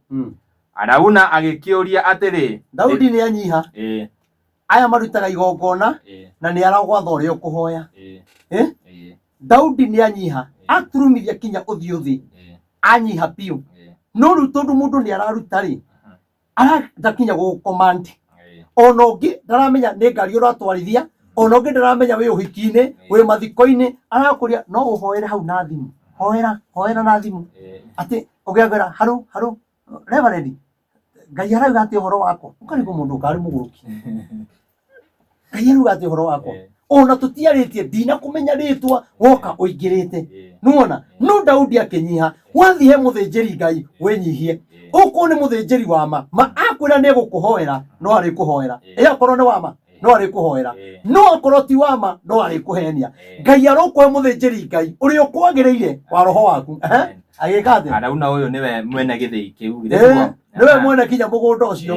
Arauna agĩkĩũria atĩrĩ, Daudi nĩ anyiha, aya marutaga igongona na nĩ aragwatha ũrĩa ũkũhoya. Daudi nĩ anyiha, aturumithia kinya ũthiũ thĩ, anyiha biũ. No rĩu tondũ mũndũ nĩ araruta rĩ, arenda kinya gũgũcommand, ona ũngĩ ndaramenya nĩ ngari ũratwarithia, ona ũngĩ ndaramenya wĩ ũhiki-inĩ, wĩ mathiko-inĩ, arakũria no ũhoere hau na thimũ, hoera hoera na thimũ, atĩ ũgĩakwĩra haru haru Reverend, Ngai arauga atĩ ũhoro wakwa, ũkarigwo mũndũ ũkarĩ mũgũrũki, Ngai arauga atĩ ũhoro wakwa, ona tũtiarĩtie, ndinakũmenya rĩtwa, woka ũingĩrĩte, nĩwona. No Daudi akĩnyiha, wathiĩ he mũthĩnjĩri Ngai wĩnyihie, ũkorwo nĩ mũthĩnjĩri wa ma, ma akwĩra nĩ egũkũhoera, no arĩkũhoera, ĩ akorwo nĩ wa ma no arĩkũhoera, no akorwo ti wa ma no arĩkũhenia. Ngai arokũhe mũthĩnjĩri Ngai ũrĩa ũkwagĩrĩire wa roho waku. Agĩka atĩa? Arauna ũyũ nĩwe mwene gĩthĩi kĩu. Nĩwe mwene kinya mũgũnda ũcio.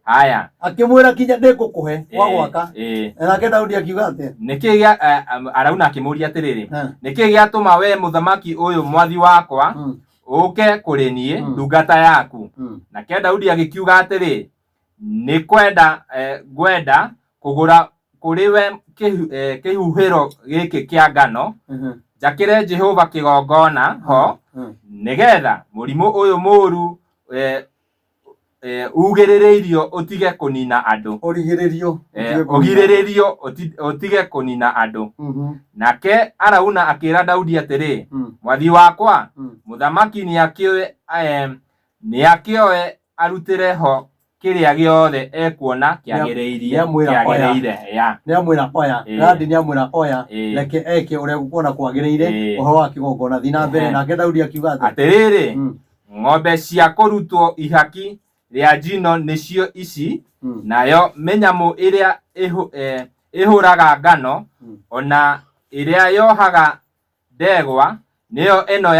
Haya. Akĩmwĩra kinya nĩngũkũhe wa gwaka. Nake Daudi akiuga atĩa? Nĩkĩ gĩa Arauna akĩmũria atĩrĩrĩ, nĩkĩ gĩatũma we mũthamaki ũyũ mwathi wakwa ũke kũrĩ niĩ ndungata yaku? Nake Daudi agĩkiuga atĩrĩ, nĩ kwenda ngwenda kũgũra kũrĩ we kĩhuhĩro gĩkĩ kĩa ngano, njakĩre Jehova kĩgongona ho, nĩgetha mũrimũ ũyũ mũũru ugĩrĩrĩirio ũtige kũnina andũ. Ũrigĩrĩrio. Ũgirĩrĩrio ũtige kũnina andũ. Nake Arauna akĩra Daudi atĩrĩ, mwathi wakwa mũthamaki nĩakĩoe arutĩre ho kĩrĩa gĩothe ekuona kĩagĩrĩire. Nĩamwĩra oya, Gadi nĩamwĩra oya, reke eke ũrĩa ũkuona kwagĩrĩire ũhoro wa kĩgongona. Thiĩ na mbere. Nake Daudi akiuga atĩ atĩrĩrĩ, ng'ombe cia kũrutwo ihaki rĩa njino nĩcio ici, nayo mĩnyamũ ĩrĩa ĩhũraga ngano, ona ĩrĩa yohaga ndegwa, nĩyo ĩno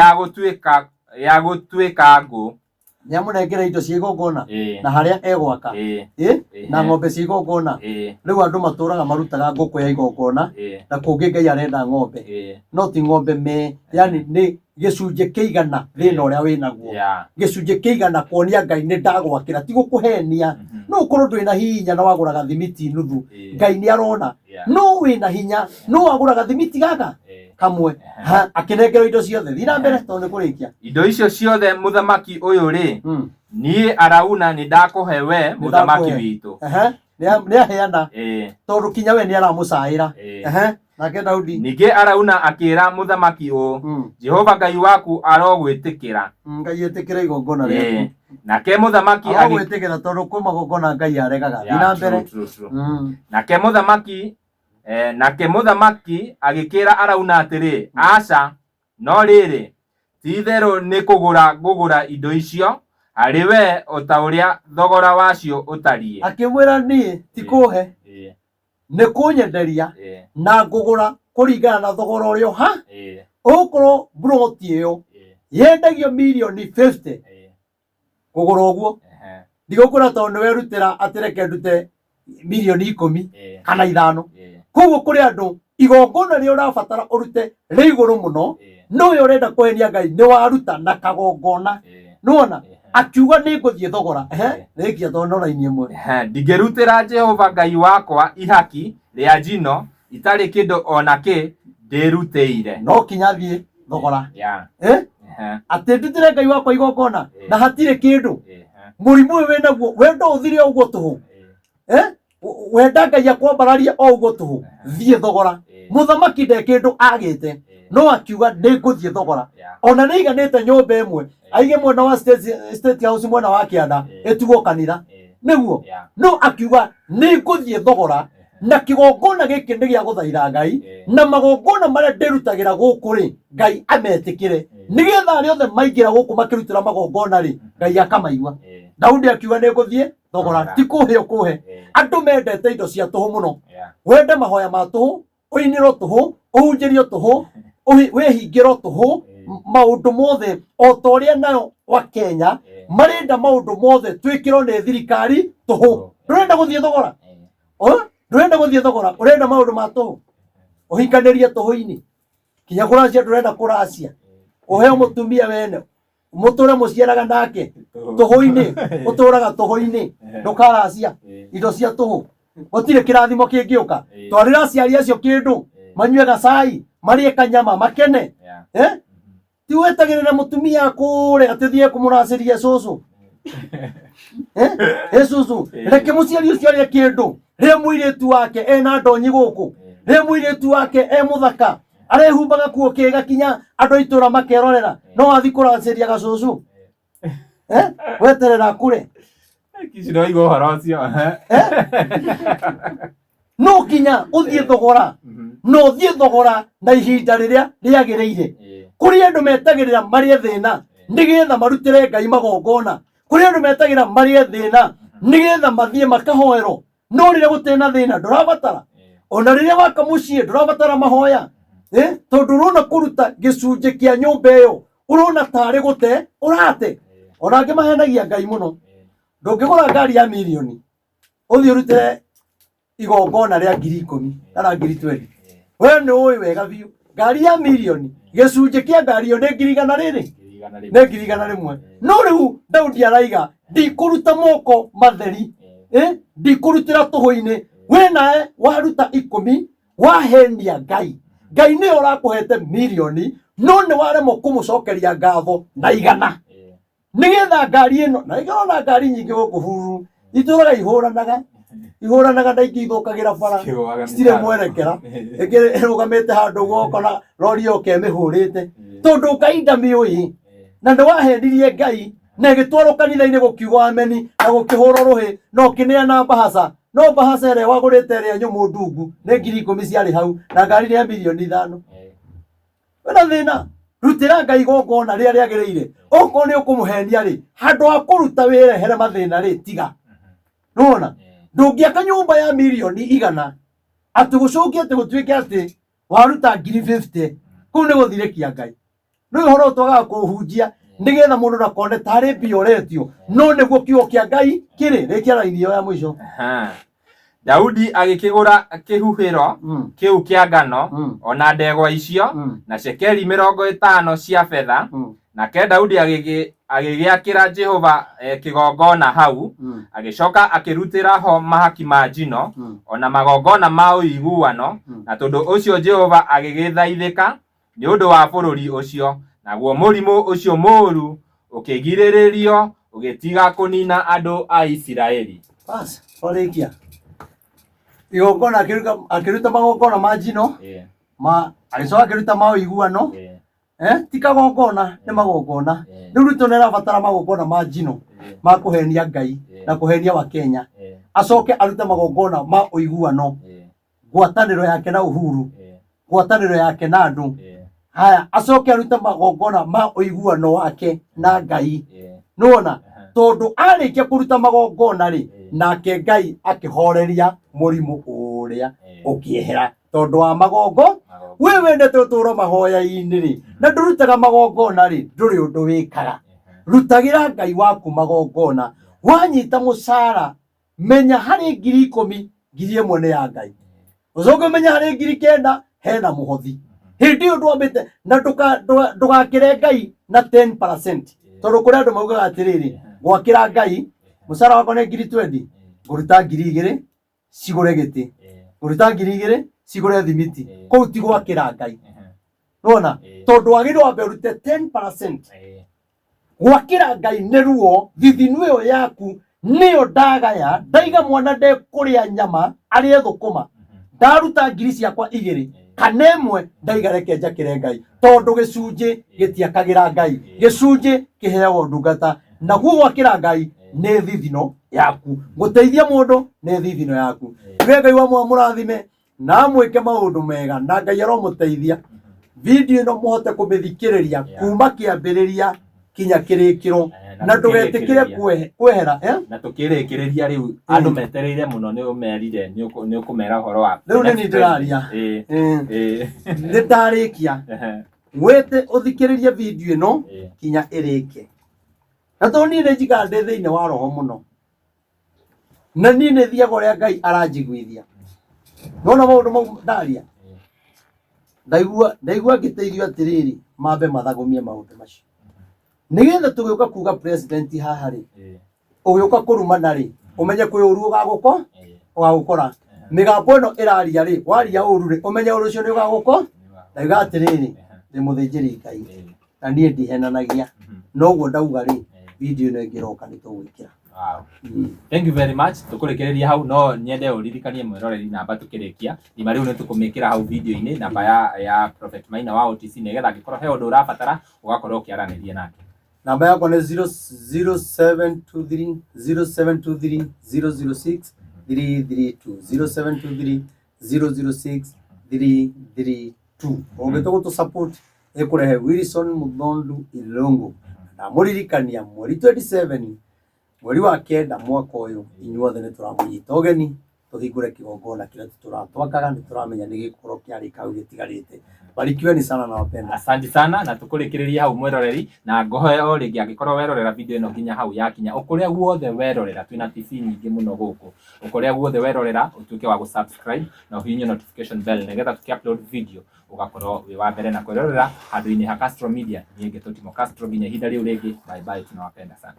ya gũtuĩka ngũ. Nĩ amũnengere indo cia igongona na harĩa egwaka, na ng'ombe cia igongona. Rĩu andũ matũraga marutaga ngũkũ ya igongona, na kũngĩ Ngai arenda ng'ombe, no ti ng'ombe me, yani nĩ gĩcunjĩ kĩigana thĩna ũrĩa wĩnaguo, gĩcunjĩ kĩigana kuonia Ngai nĩ ndagwakĩra, ti gũkũhenia. No ũkorwo ndwĩ na hinya na wagũraga thimiti nuthu, Ngai nĩ arona. No wĩna hinya no wagũraga thimiti gaka kamwe. Ha, akĩnengerwo indo ciothe. Thiĩ na mbere tondũ nĩ kũrĩkia. Indo icio ciothe mũthamaki ũyũ rĩ, niĩ Arauna nĩ ndakũhe we mũthamaki Ndakũhe. witũ. Ehe, nĩ aheana, tondũ kinya we nĩ aramũcaĩra. Ehe, nake Daudi. Ningĩ Arauna akĩra mũthamaki ũũ, Jehova Ngai waku arogwĩtĩkĩra. Ngai ĩtĩkĩra igongona rĩaku. Nake mũthamaki Arogwĩtĩkĩra, tondũ kwĩ magongona Ngai aregaga. Thiĩ na mbere. True, true, true. Nake mũthamaki agĩkĩra Arauna atĩrĩ, aca, no rĩrĩ, ti-itherũ nĩ kũgũra ngũgũra indo icio harĩ we o ta ũrĩa thogora wacio ũtariĩ. Akĩmwĩra niĩ ti kũhe, nĩ kũnyenderia, na ngũgũra kũringana na thogora ũrĩa ha ũgũkorwo mburoti ĩyo yendagio mirioni 50, kũgũra ũguo. Ndigũkwĩra tondũ nĩ werutĩra atĩ reke ndute mirioni 10 kana 5. Koguo kũrĩ andũ igongona rĩrĩa ũrabatara ũrute rĩ igũrũ mũno, no we ũrenda kũhenia Ngai nĩ waruta na kagongona. Nĩwona akiuga nĩ ngũthiĩ thogora. Ehe, rĩkia tondũ no raini ĩmwe. Ndingĩrutĩra Jehova Ngai wakwa ihaki rĩa njino itarĩ kĩndũ o na kĩ ndĩrutĩire. No kinya thiĩ thogora. Eh? Atĩ ndutĩre Ngai wakwa igongona na hatirĩ kĩndũ. Mũrimũ ũyũ wĩnaguo wenda ũthire o ũguo tũhũ. Eh? Wenda Ngai akwambararie o ũguo tũhũ, thiĩ thogora. Mũthamaki nde kĩndũ agĩte, no akiuga nĩ ngũthiĩ thogora. Ona nĩ aiganĩte nyũmba ĩmwe aige mwena wa State House, mwena wa kĩanda, ĩtigwo kanitha nĩguo. No akiuga nĩ ngũthiĩ thogora, na kĩgongona gĩkĩ nĩ gĩa gũthaitha Ngai, na magongona marĩa ndĩrutagĩra gũkũ rĩ, Ngai ametĩkĩre, nĩgetha arĩa othe maingĩra gũkũ makĩrutĩra magongona rĩ, Ngai akamaigua. Daudi akiuga nĩ ngũthiĩ thogora, ti kũhe ũkũhe. Andũ mendete indo cia tũhũ mũno. Wende mahoya ma tũhũ, ũinĩrwo tũhũ, ũhunjĩrio tũhũ, wĩhingĩrwo tũhũ, maũndũ mothe o ta ũrĩa nayo wa Kenya marenda maũndũ mothe twĩkĩrwo nĩ thirikari tũhũ. Ndũrenda gũthiĩ thogora. Oh, ndũrenda gũthiĩ thogora, ũrenda maũndũ ma tũhũ, ũhikanĩrie tũhũ-inĩ, kinya kũracia ndũrenda kũracia, ũheo mũtumia wene mũtũre mũciaraga nake tũhũ-inĩ, ũtũraga tũhũ-inĩ, ndũkaracia, indo cia tũhũ, gũtirĩ kĩrathimo kĩngĩũka. Twarĩra aciari acio kĩndũ, manyue gacai, marĩe kanyama, makene. Eh? Ti wetagĩrĩra mũtumia kũrĩa atĩ thiĩ kũmũracĩria cũcũ. Eh? Ĩ cũcũ, reke mũciari ũcio arĩe kĩndũ. Rĩa mũirĩtu wake ena ndonyi gũkũ, rĩa mũirĩtu wake e mũthaka, arehumbaga kuo kĩga kinya andũ a itũra makerorera, no wathi kũracĩria gacũcũ. Eh? Weterera akũre. Kici nĩwaigua ũhoro ũcio. No kinya ũthiĩ thogora, no ũthiĩ thogora na ihinda rĩrĩa rĩagĩrĩire. Kũrĩ andũ metagĩrĩra marĩe thĩna nĩgetha marutĩre Ngai magongona. Kũrĩ andũ metagĩrĩra marĩe thĩna nĩgetha mathiĩ makahoerwo. No rĩrĩa gũtarĩ na thĩna ndũrabatara, ona rĩrĩa waka mũciĩ ndũrabatara mahoya. Eh? Tondũ ũrona kũruta gĩcunjĩ kĩa nyũmba ĩyo ũrona tarĩ gũte ũrate. Ona angĩ mahenagia Ngai mũno. Ndũngĩgũra ngari ya mirioni ũthiĩ ũrute igongona rĩa 10,000 kana 20,000. We nĩ ũĩ wega biũ ngari ya mirioni, gĩcunjĩ kĩa ngari ĩyo nĩ ngiri igana rĩrĩ, nĩ 100,000. No rĩu Daudi araiga ndikũruta moko matheri, eh? Ndikũrutĩra tũhũ-inĩ. We nawe waruta 10 wahenia Ngai. Ngai nĩwe ũrakũhete mirioni, no nĩ waremwo kũmũcokeria ngatho na 100 nĩgetha ngari ĩno. Na ĩngĩrona ngari nyingĩ gũkũ bururu itũraga ihũranaga ihũranaga, na ingĩ ithũkagĩra bara, citirĩ mwerekera, ĩngĩ ĩrũgamĩte handũ ũguo ũkona rori yoka ĩmĩhũrĩte, tondũ Ngai ndamĩũĩ. Na nĩ wahenirie Ngai na ĩgĩtwarwo kanitha-inĩ gũkiugwo ameni na gũkĩhũrwo rũhĩ, na ũkĩneana mbahaca, no mbahaca ĩrĩa wagũrĩte ĩrĩa nyũmũ ndungu nĩ 10,000 ciarĩ hau, na ngari nĩ ya mirioni 5. Wĩna thĩna, rutĩra Ngai igongona rĩrĩa rĩagĩrĩire. Okorwo nĩ ũkũmũhenia rĩ, handũ ha kũruta wĩrehere mathĩna rĩ, tiga. Nĩwona ndũngĩaka nyũmba ya mirioni 100 atĩ gũcokie atĩ gũtuĩke atĩ waruta 50,000, kũu nĩ gũthirĩkia Ngai. Rĩu ũhoro ũyũ twagaga kũũhunjia. Nĩgetha mũndũ ndakone tarĩ mbia ũretio, no nĩguo kiugo kĩa Ngai kĩrĩ. Rĩkia raini ĩyo ya mũico. Aha. Daudi agĩkĩgũra kĩhuhĩro kĩu kĩa ngano ona ndegwa icio na cekeri 50 cia betha. Nake Daudi agĩgĩakĩra Jehova kĩgongona hau, agĩcoka akĩrutĩra ho mahaki ma njino ona magongona ma ũiguano. Na tondũ ũcio Jehova agĩgĩthaithĩka nĩ ũndũ wa bũrũri ũcio, naguo mũrimũ ũcio mũũru ũkĩgirĩrĩrio ũgĩtiga kũnina andũ a Isiraeli. Bas, warĩkia igongona, akĩruta magongona ma njino, ma agĩcoka akĩruta ma ũiguano. Ti kagongona, nĩ magongona. Rĩu Ruto nĩ arabatara magongona ma njino ma kũhenia Ngai na kũhenia wa Kenya, acoke arute magongona ma ũiguano, ngwatanĩro yake na Uhuru, ngwatanĩro yake na andũ haya, acoke arute magongona ma ũiguano wake na Ngai. Nĩwona, tondũ arĩkia kũruta magongona rĩ, nake Ngai akĩhoreria mũrimũ ũrĩa ũkĩehera tondũ wa magongo. We wendete ũtũũro mahoya-inĩ rĩ, na ndũrutaga magongona rĩ, ndũrĩ ũndũ wĩkaga. Rutagĩra Ngai waku magongona. Wanyita mũcara, menya harĩ 10,000, 1,000 nĩ ya Ngai. Ũcoke ũmenye harĩ 9,000 hena mũhothi. Hĩndĩ ĩyo ndwambĩte na ndũgakĩre Ngai na 10%, tondũ kũrĩ andũ maugaga atĩrĩrĩ, gwakĩra Ngai mũcara wakwa nĩ 20,000, ngũruta 2,000 cigũre gĩtĩ, ngũruta 2,000 cigũre thimiti. Kũu ti gwakĩra Ngai. Nĩwona, tondũ wagĩrĩirwo wambe ũrute 10%. Gwakĩra Ngai nĩ ruo. Thithinu ĩyo yaku nĩyo ndagaya, ndaiga mwana ndekũrĩa nyama, arĩe thũkũma, ndaruta ngiri ciakwa igĩrĩ kana ĩmwe, ndaiga reke njakĩre Ngai, tondũ gĩcunjĩ gĩtiakagĩra Ngai, gĩcunjĩ kĩheagwo ndungata. Naguo gwakĩra Ngai nĩ thithino yaku, gũteithia mũndũ nĩ thithino yaku. Tuge Ngai wa mũrathime na mwĩke maũndũ mega, na Ngai aromũteithia video ĩno mũhote kũmĩthikĩrĩria kuma kĩambĩrĩria kinya kĩrĩkĩro, na ndũgetĩkĩre kwehera. Na tũkĩrĩkĩrĩria rĩu, andũ metereire mũno, nĩ ũmerire nĩ ũkũmera ũhoro wa Rĩu nĩ niĩ ndĩraria. Nĩ ndarĩkia. Wĩte ũthikĩrĩrie video ĩno kinya ĩrĩke, na tondũ niĩ nĩ njikaga ndĩ thĩinĩ wa roho mũno, na niĩ nĩ thiaga ũrĩa Ngai aranjiguithia. Nona maũndũ mau ndaria, ndaigua ngĩteithio atĩrĩrĩ, mambe mathagũmie maũndũ macio nĩgetha tũgĩũka kuga president haha rĩ, ũgĩũka kũrumana rĩ, ũmenye kwĩ ũru ũgagũkora. Mĩgambo ĩno ĩraria rĩ, waria ũru rĩ, ũmenye ũru ũcio nĩ ũgagũko. Ndauga atĩrĩrĩ, ndĩ mũthĩnjĩri Ngai na niĩ ndihenanagia. Noguo ndauga rĩ, video ĩno ĩngĩroka nĩ tũgwĩkĩra. Wow. Thank you very much. Tũkũrĩkĩrĩria hau, no nyende ũririkanie mwĩroreri namba tũkĩrĩkia. Nima rĩu nĩ tũkũmĩkĩra hau video-inĩ, namba ya Prophet Maina wa OTC, nĩgetha angĩkorwo he ũndũ ũrabatara ũgakorwo ũkĩaranĩria nake. Namba yakwa nĩ 0723 0723 006 332, 0723 006 332. Ũngĩtua gũtũ support, ĩkũrehe Wilson Muthondu Ilungu. Ndamũririkania mweri 27 mweri wa kenda mwaka ũyũ, inyuothe nĩ tũramũnyita ũgeni tũhingũre kĩgongona kĩrĩa tũratwakaga. Nĩ tũramenya nĩ gĩgũkorwo kĩarĩka hau gĩtigarĩte. Barikiweni sana na wapenda. Asante sana, na tũkũrĩkĩrĩria hau mwĩroreri, na ngohe o rĩngĩ, angĩkorwo werorera video ĩno nginya hau yakinya, ũkũrĩa guothe werorera, twĩna TV nyingĩ mũno gũkũ, ũkũrĩa guothe werorera ũtuĩke wa gũ-subscribe na ũhihinye notification bell, nĩgetha tũkĩ-upload video ũgakorwo wĩ wa mbere na kwĩrorera handũ-inĩ ha Castro Media. Niĩ ngetwo Timo Castro, nginya ihinda rĩu rĩngĩ, bye bye, tunawapenda sana.